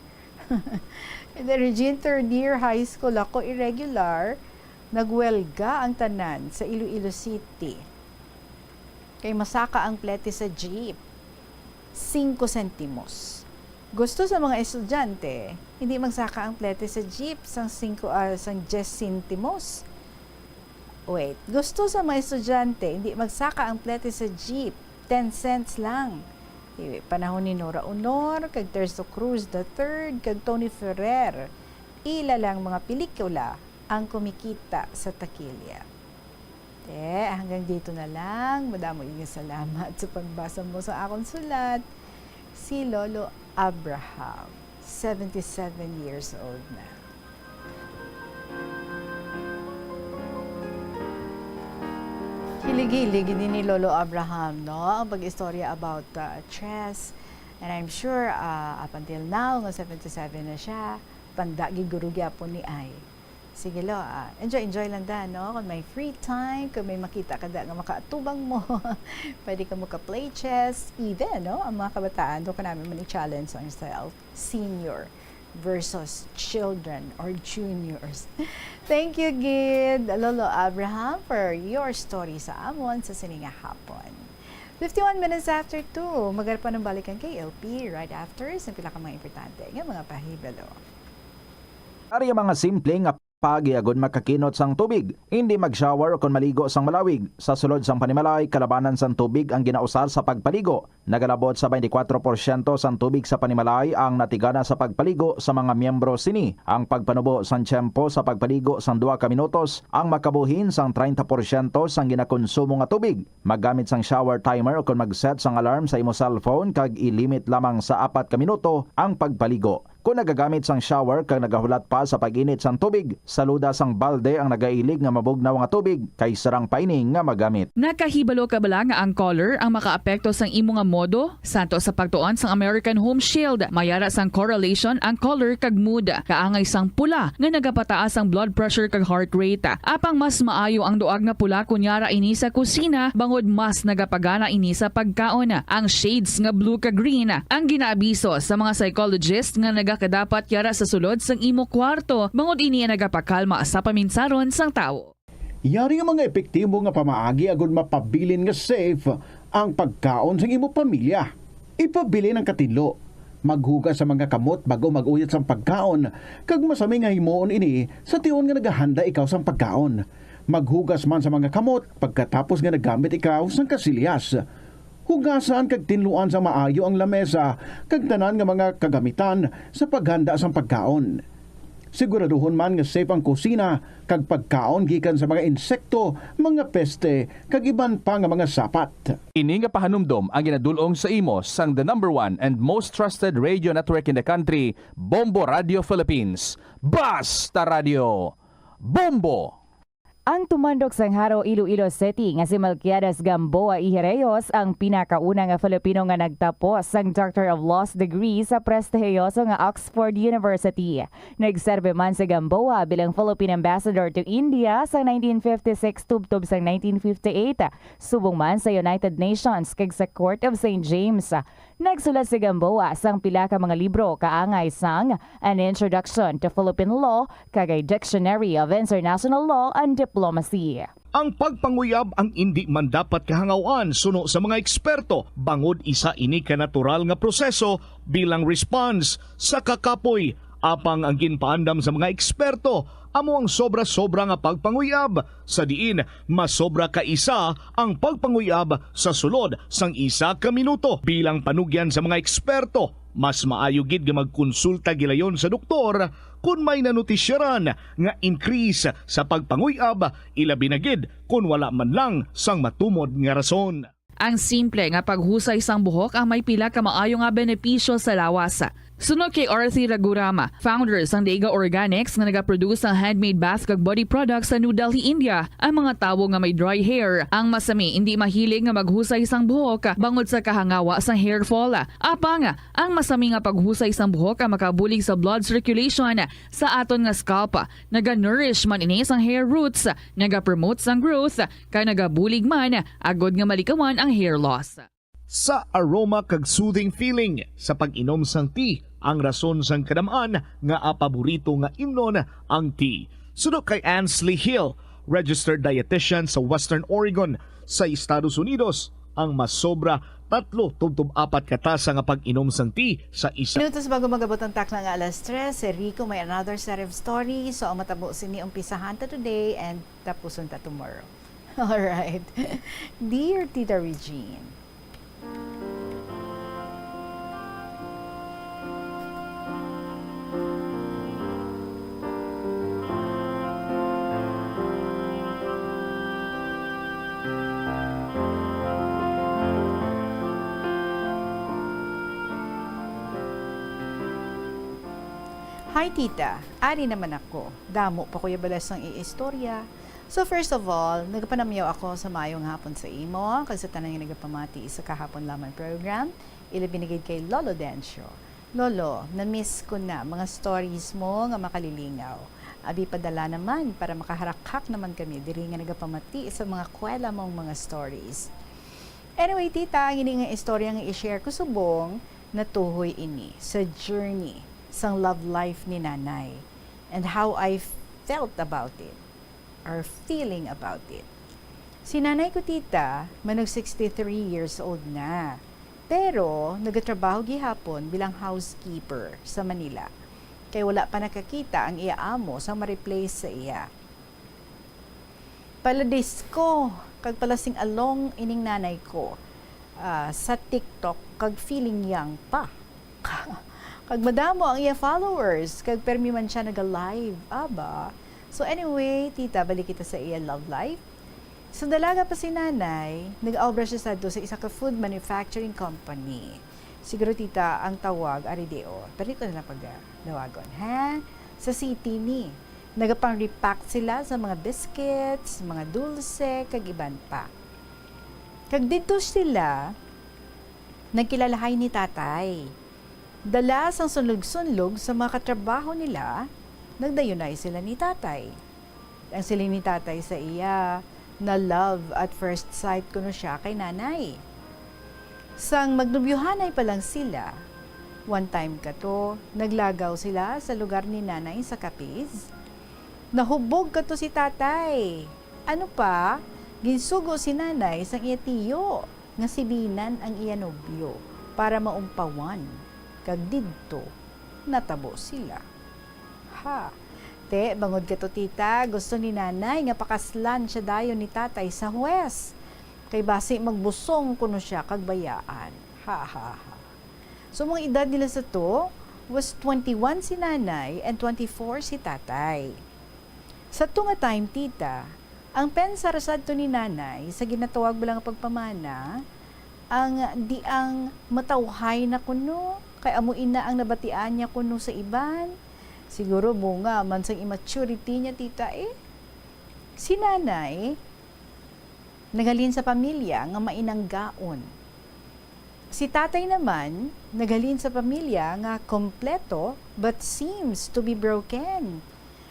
Inday Regine, third year high school ako, irregular. Nagwelga ang tanan sa Iloilo City. Kay masaka ang plete sa jeep, singko sentimos. Gusto sa mga estudyante, hindi magsaka ang plete sa jeep sang singko, ah, sang diyes sentimos. Wait, gusto sa mga estudyante, hindi magsaka ang plete sa jeep, ten cents lang. Iwi, panahon ni Nora Honor, kag Terso Cruz the third, kag Tony Ferrer, ila lang mga pelikula ang kumikita sa takilya. Eh, hanggang dito na lang. Madamo yung salamat sa pagbasa mo sa akong sulat. Si Lolo Abraham, seventy-seven years old na. Hilig-hilig ni, ni Lolo Abraham, no? Ang pag-istorya about, uh, chess. And I'm sure, uh, up until now, nga seventy-seven na siya, tanda gid guro gyapon ni ay. Sige, lo, ah, enjoy, enjoy lang da, no? Kung may free time, kung may makita ka da nga makaatubang mo, pwede ka mo ka-play chess, even, no? Ang mga kabataan, do ka namin man i-challenge ang self, senior versus children or juniors. Thank you, gid, Lolo Abraham, for your story sa amon sa sini nga hapon. Fifty-one minutes after two, magapanumbalik ang K L P right after sa pila ka mga importante nga mga pahibalo. Ari ang mga simple nga paagi agud makakinot sang tubig. Hindi mag-shower o kon maligo sang malawig. Sa sulod sang panimalay, kalabanan sang tubig ang ginausar sa pagpaligo. Nagalabot sa twenty-four porsyento sang tubig sa panimalay ang natigana sa pagpaligo sa mga miyembro sini. Ang pagpanubo sang tiyempo sa pagpaligo sang duha ka minutos ang makabuhin sang treinta porsyento sang ginakonsumo nga tubig. Maggamit sang shower timer o kon mag-set sang alarm sa imo cellphone kag i-limit lamang sa apat ka minuto ang pagpaligo. Kon nagagamit sang shower kag nagahulat pa sa pag-init sang tubig, saluda sang balde ang nagailig nga mabugnaw nga tubig, kay sarang pa ini nga magamit. Nakahibalo ka bala nga ang color ang makaapekto sang imo nga modo? Santo sa pagtuon sang American Home Shield, may ara sang correlation ang color kag mood. Kaangay sang pula nga nagapataas ang blood pressure kag heart rate. Apang mas maayo ang duag nga pula kon yara ini sa kusina, bangod mas nagapagana ini sa pagkaon. Ang shades nga blue kag green ang ginaabiso sa mga psychologist nga nagakadapat yara sa sulod sang imo kwarto, bangod ini ang nagapakalma sa paminsaron sang tawo. Yari nga mga epektibo nga pamaagi agud mapabilin nga safe ang pagkaon sang imo pamilya. Ipabilin ang katinlo. Maghugas sa mga kamot bag-o mag-uyot sang pagkaon, kag masami nga himuon ini sa tion nga nagahanda ikaw sang pagkaon. Maghugas man sa mga kamot pagkatapos nga nagamit ikaw sang kasilyas. Hugasan kag tinluan sa maayo ang lamesa kag tanan nga mga kagamitan sa paghanda sang pagkaon. Siguraduhon man nga safe ang kusina kag pagkaon gikan sa mga insekto, mga peste, kag iban pa nga mga sapat. Ini nga pahanumdom ang ginadul-ong sa imo sang the number one and most trusted radio network in the country, Bombo Radio Philippines. Basta Radio, Bombo! Ang tumandok sang Jaro, Iloilo City nga si Melquiades Gamboa y Reyes ang pinakauna nga Filipino nga nagtapos sang Doctor of Laws degree sa prestihiyoso nga Oxford University. Nagserbe man si Gamboa bilang Philippine Ambassador to India sa nineteen fifty-six tubtob sang nineteen fifty-eight, subong man sa United Nations kag sa Court of Saint James. Nagsulat si Gamboa sang pila ka mga libro kaangay sang An Introduction to Philippine Law kag a Dictionary of International Law and Diplomacy. Ang pagpanguyab ang indi man dapat kahangaw-an suno sa mga eksperto, bangod isa ini ka natural nga proseso bilang response sa kakapoy. Apang ang ginpaandam sa mga eksperto amo ang sobra-sobra nga pagpanguyab, sa diin mas sobra ka isa ang pagpanguyab sa sulod sang isa ka minuto. Bilang panugyan sa mga eksperto, mas maayo gid nga magkonsulta gilayon sa doktor kon may nanotisyaran nga increase sa pagpanguyab, ilabi na gid kon wala man lang sang matumod nga rason. Ang simple nga paghusay sang buhok ang may pila ka maayo nga benepisyo sa lawas. Suno kay Arthi Ragurama, founder sang Dega Organics nga nagaproduce sang handmade bath kag body products sa New Delhi, India, ang mga tawo nga may dry hair ang masami indi mahilig nga maghusay sang buhok bangod sa kahangawa sang hair fall. Apang ang masami nga paghusay sang buhok ang makabulig sa blood circulation sa aton nga scalp. Naga-nourish man ini sang hair roots, naga-promote sang growth, kag nagabulig man agod nga malikawan ang hair loss. Sa aroma kag soothing feeling sa pag-inom sang tea ang rason sang kadam-an nga paborito nga imnon ang tea. Suno kay Ansley Hill, registered dietitian sa Western Oregon sa Estados Unidos, ang masobra tatlo tubtob apat ka tasa nga pag-inom sang tea sa isa. Minutos bago mag-abot ang takna nga alas tres, si Rico may another set of stories. So, ang matabo sini, umpisahan ta today and tapuson ta tomorrow. Alright. Dear Tita Regine, Hi, tita. Ari naman ako. Damo pa ko ya bala sang iistorya. So, first of all, nagapanamyaw ako sa maayong hapon sa imo, kag sa tanan nga nagapamati sa kahapon lamang program, ilabi na gid kay Lolo Dencio. Lolo, na-miss ko na mga stories mo nga makalilingaw. Abi, padala naman para makaharakhak naman kami diri nga nagapamati sa mga kwela mong mga stories. Anyway, tita, ang ini nga istorya nga i-share ko subong natuhoy ini sa journey sang love life ni Nanay and how I felt about it or feeling about it. Si Nanay ko, tita, manag sixty-three years old na, pero nagatrabaho gihapon bilang housekeeper sa Manila, kay wala pa nakakita ang iya amo sang ma-replace sa iya. Pala-disco kag pala-sing-along ining nanay ko, ah, sa TikTok kag feeling young pa. Kag madamo ang iya followers, kag permi man sia naga-live. Aba. So anyway, tita, balik kita sa iya love life. Sa dalaga pa si Nanay, nag-obra siya sadto sa isa ka food manufacturing company. Siguro, tita, ang tawag ari di, o, permi ko na lang pagdawagon, ha? Sa city ni. Nagapang-repack sila sa mga biscuits, mga dulce, kag iban pa. Kag didto sila nagkilalahay ni Tatay. Dala sang sunlog-sunlog sa mga katrabaho nila, nagdayunay sila ni Tatay. Ang siling ni Tatay sa iya, na-love at first sight kuno siya kay Nanay. Sang magnubyuhanay pa lang sila, one time kato, naglagaw sila sa lugar ni Nanay sa Capiz. Nahubog kato si Tatay. Ano pa, ginsugo si Nanay sang iya tiyo nga si Binan ang iya nobyo para maumpawan, kag didto natabo sila. Ha. Te, bangod kato, tita, gusto ni Nanay nga pakaslan sia dayon ni Tatay sa huwes, kay basi magbusong kuno sia kag bayaan. Ha, ha, ha. So, mga edad nila sa to was twenty-one si Nanay and twenty-four si Tatay. Sa to nga time, tita, ang pensar sadto ni Nanay sa ginatawag bala nga pagpamana, ang di ang matawhay na kuno, kay amo ina ang nabatian niya kuno sa iban. Siguro bunga man sang immaturity niya, tita, eh. Si nanay naghalin sa pamilya nga mainanggaon. Si tatay naman naghalin sa pamilya nga kompleto but seems to be broken.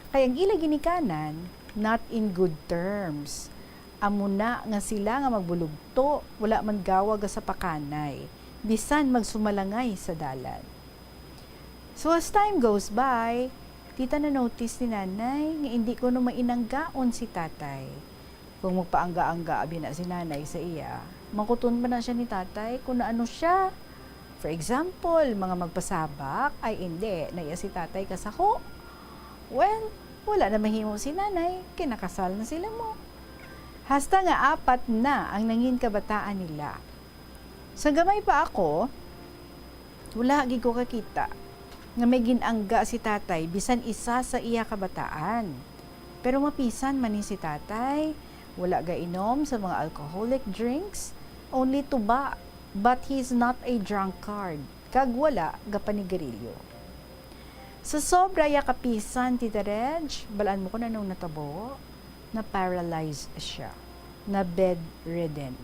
Kay ang ila ginikanan, not in good terms. Amo na nga sila nga magbulugto, wala man gawa gasapakanay, bisan magsumalangay sa dalan. So as time goes by, tita, na-notice ni nanay nga indi kuno mainanggaon si tatay. Kung magpaangga-angga abi na si nanay sa iya, mangkuton pa na siya ni tatay kung naano siya. For example, mga magpasabak, ay indi, naiya si tatay kasaho. Well, wala na mahimo si nanay, kay nakasal na sila mo. Hasta nga apat na ang nangin kabataan nila. Sa gamay pa ako, wala gid ko kakita nga may ginangga si tatay bisan isa sa iya kabataan. Pero mapisan man ni si tatay, wala gainom sa mga alcoholic drinks, only tuba, but he's not a drunkard, kag wala gapanigarilyo. Sa sobra iya kapisan, Tita Reg, balaan mo kung anong natabo? Na-paralyzed siya, na-bedridden,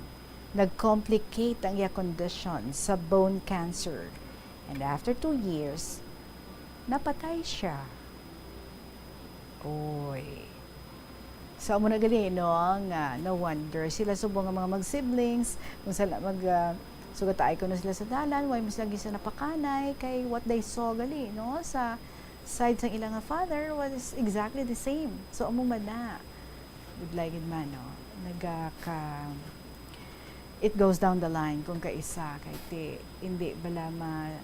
nag-complicate ang iya condition sa bone cancer, and after two years, napatay siya. Oy. So, amo na gali, no, nga na-wonder sila subong nga mga mag-siblings, kung sala mag, ah, sugataay ko na sila sa dalan, why mas lagi sa napakanay, kay what they saw gali, no, sa side sang ila nga father was exactly the same. So, amo man na. Budlay gid man, no? Nagaka-, it goes down the line kung kaisa, kay ti, hindi bala ma-,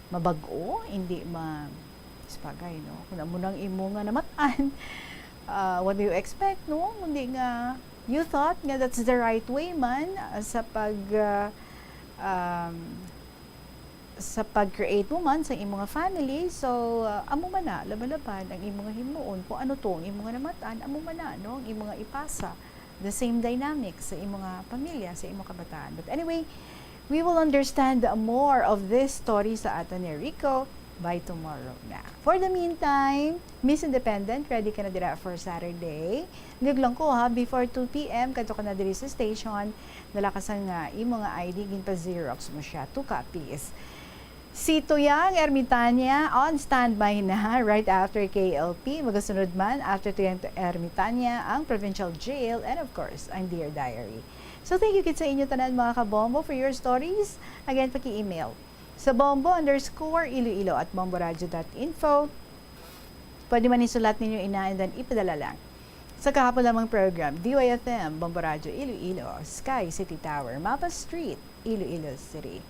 mabag-o, hindi ma-, sabagay, no? Kung amo nang imo nga namat-an, ah, what do you expect, no? Kundi nga, you thought nga that's the right way man, ah, sa pag, ah, um, sa pag-create mo man sa imo nga family. So, ah, amo man na, laban-laban ang imo nga himuon. Kung ano to ang imo nga namat-an, amo man na, no? Ang imo nga ipasa. The same dynamic sa imo nga pamilya, sa imo kabataan. But anyway, we will understand more of this story sa aton ni Rico by tomorrow na. For the meantime, Miss Independent, ready ka na dira for Saturday? Nag lang ko, ha, before two P M, kadto ka na diri sa station, dala ka sang, ah, imo nga I D, ginpa-xerox mo siya, two copies. Si Tuyang Ermitania on standby na right after K L P. Magasunod man after Tuyang Ermitania ang Provincial Jail and of course, ang Dear Diary. So thank you gid sa inyo tanan, mga kabombo, for your stories. Again, paki-email sa bombo underscore iloilo at bomboradio dot info. Pwede man isulat ninyo ina and then ipadala lang sa kahapon lamang program, D Y F M, Bombo Radyo Iloilo, Sky City Tower, Mapa Street, Iloilo City.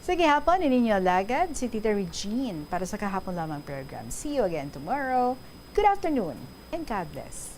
Sa gihapon, ini ninyo alagad, si Tita Regine, para sa kahapon lamang program. See you again tomorrow. Good afternoon and God bless.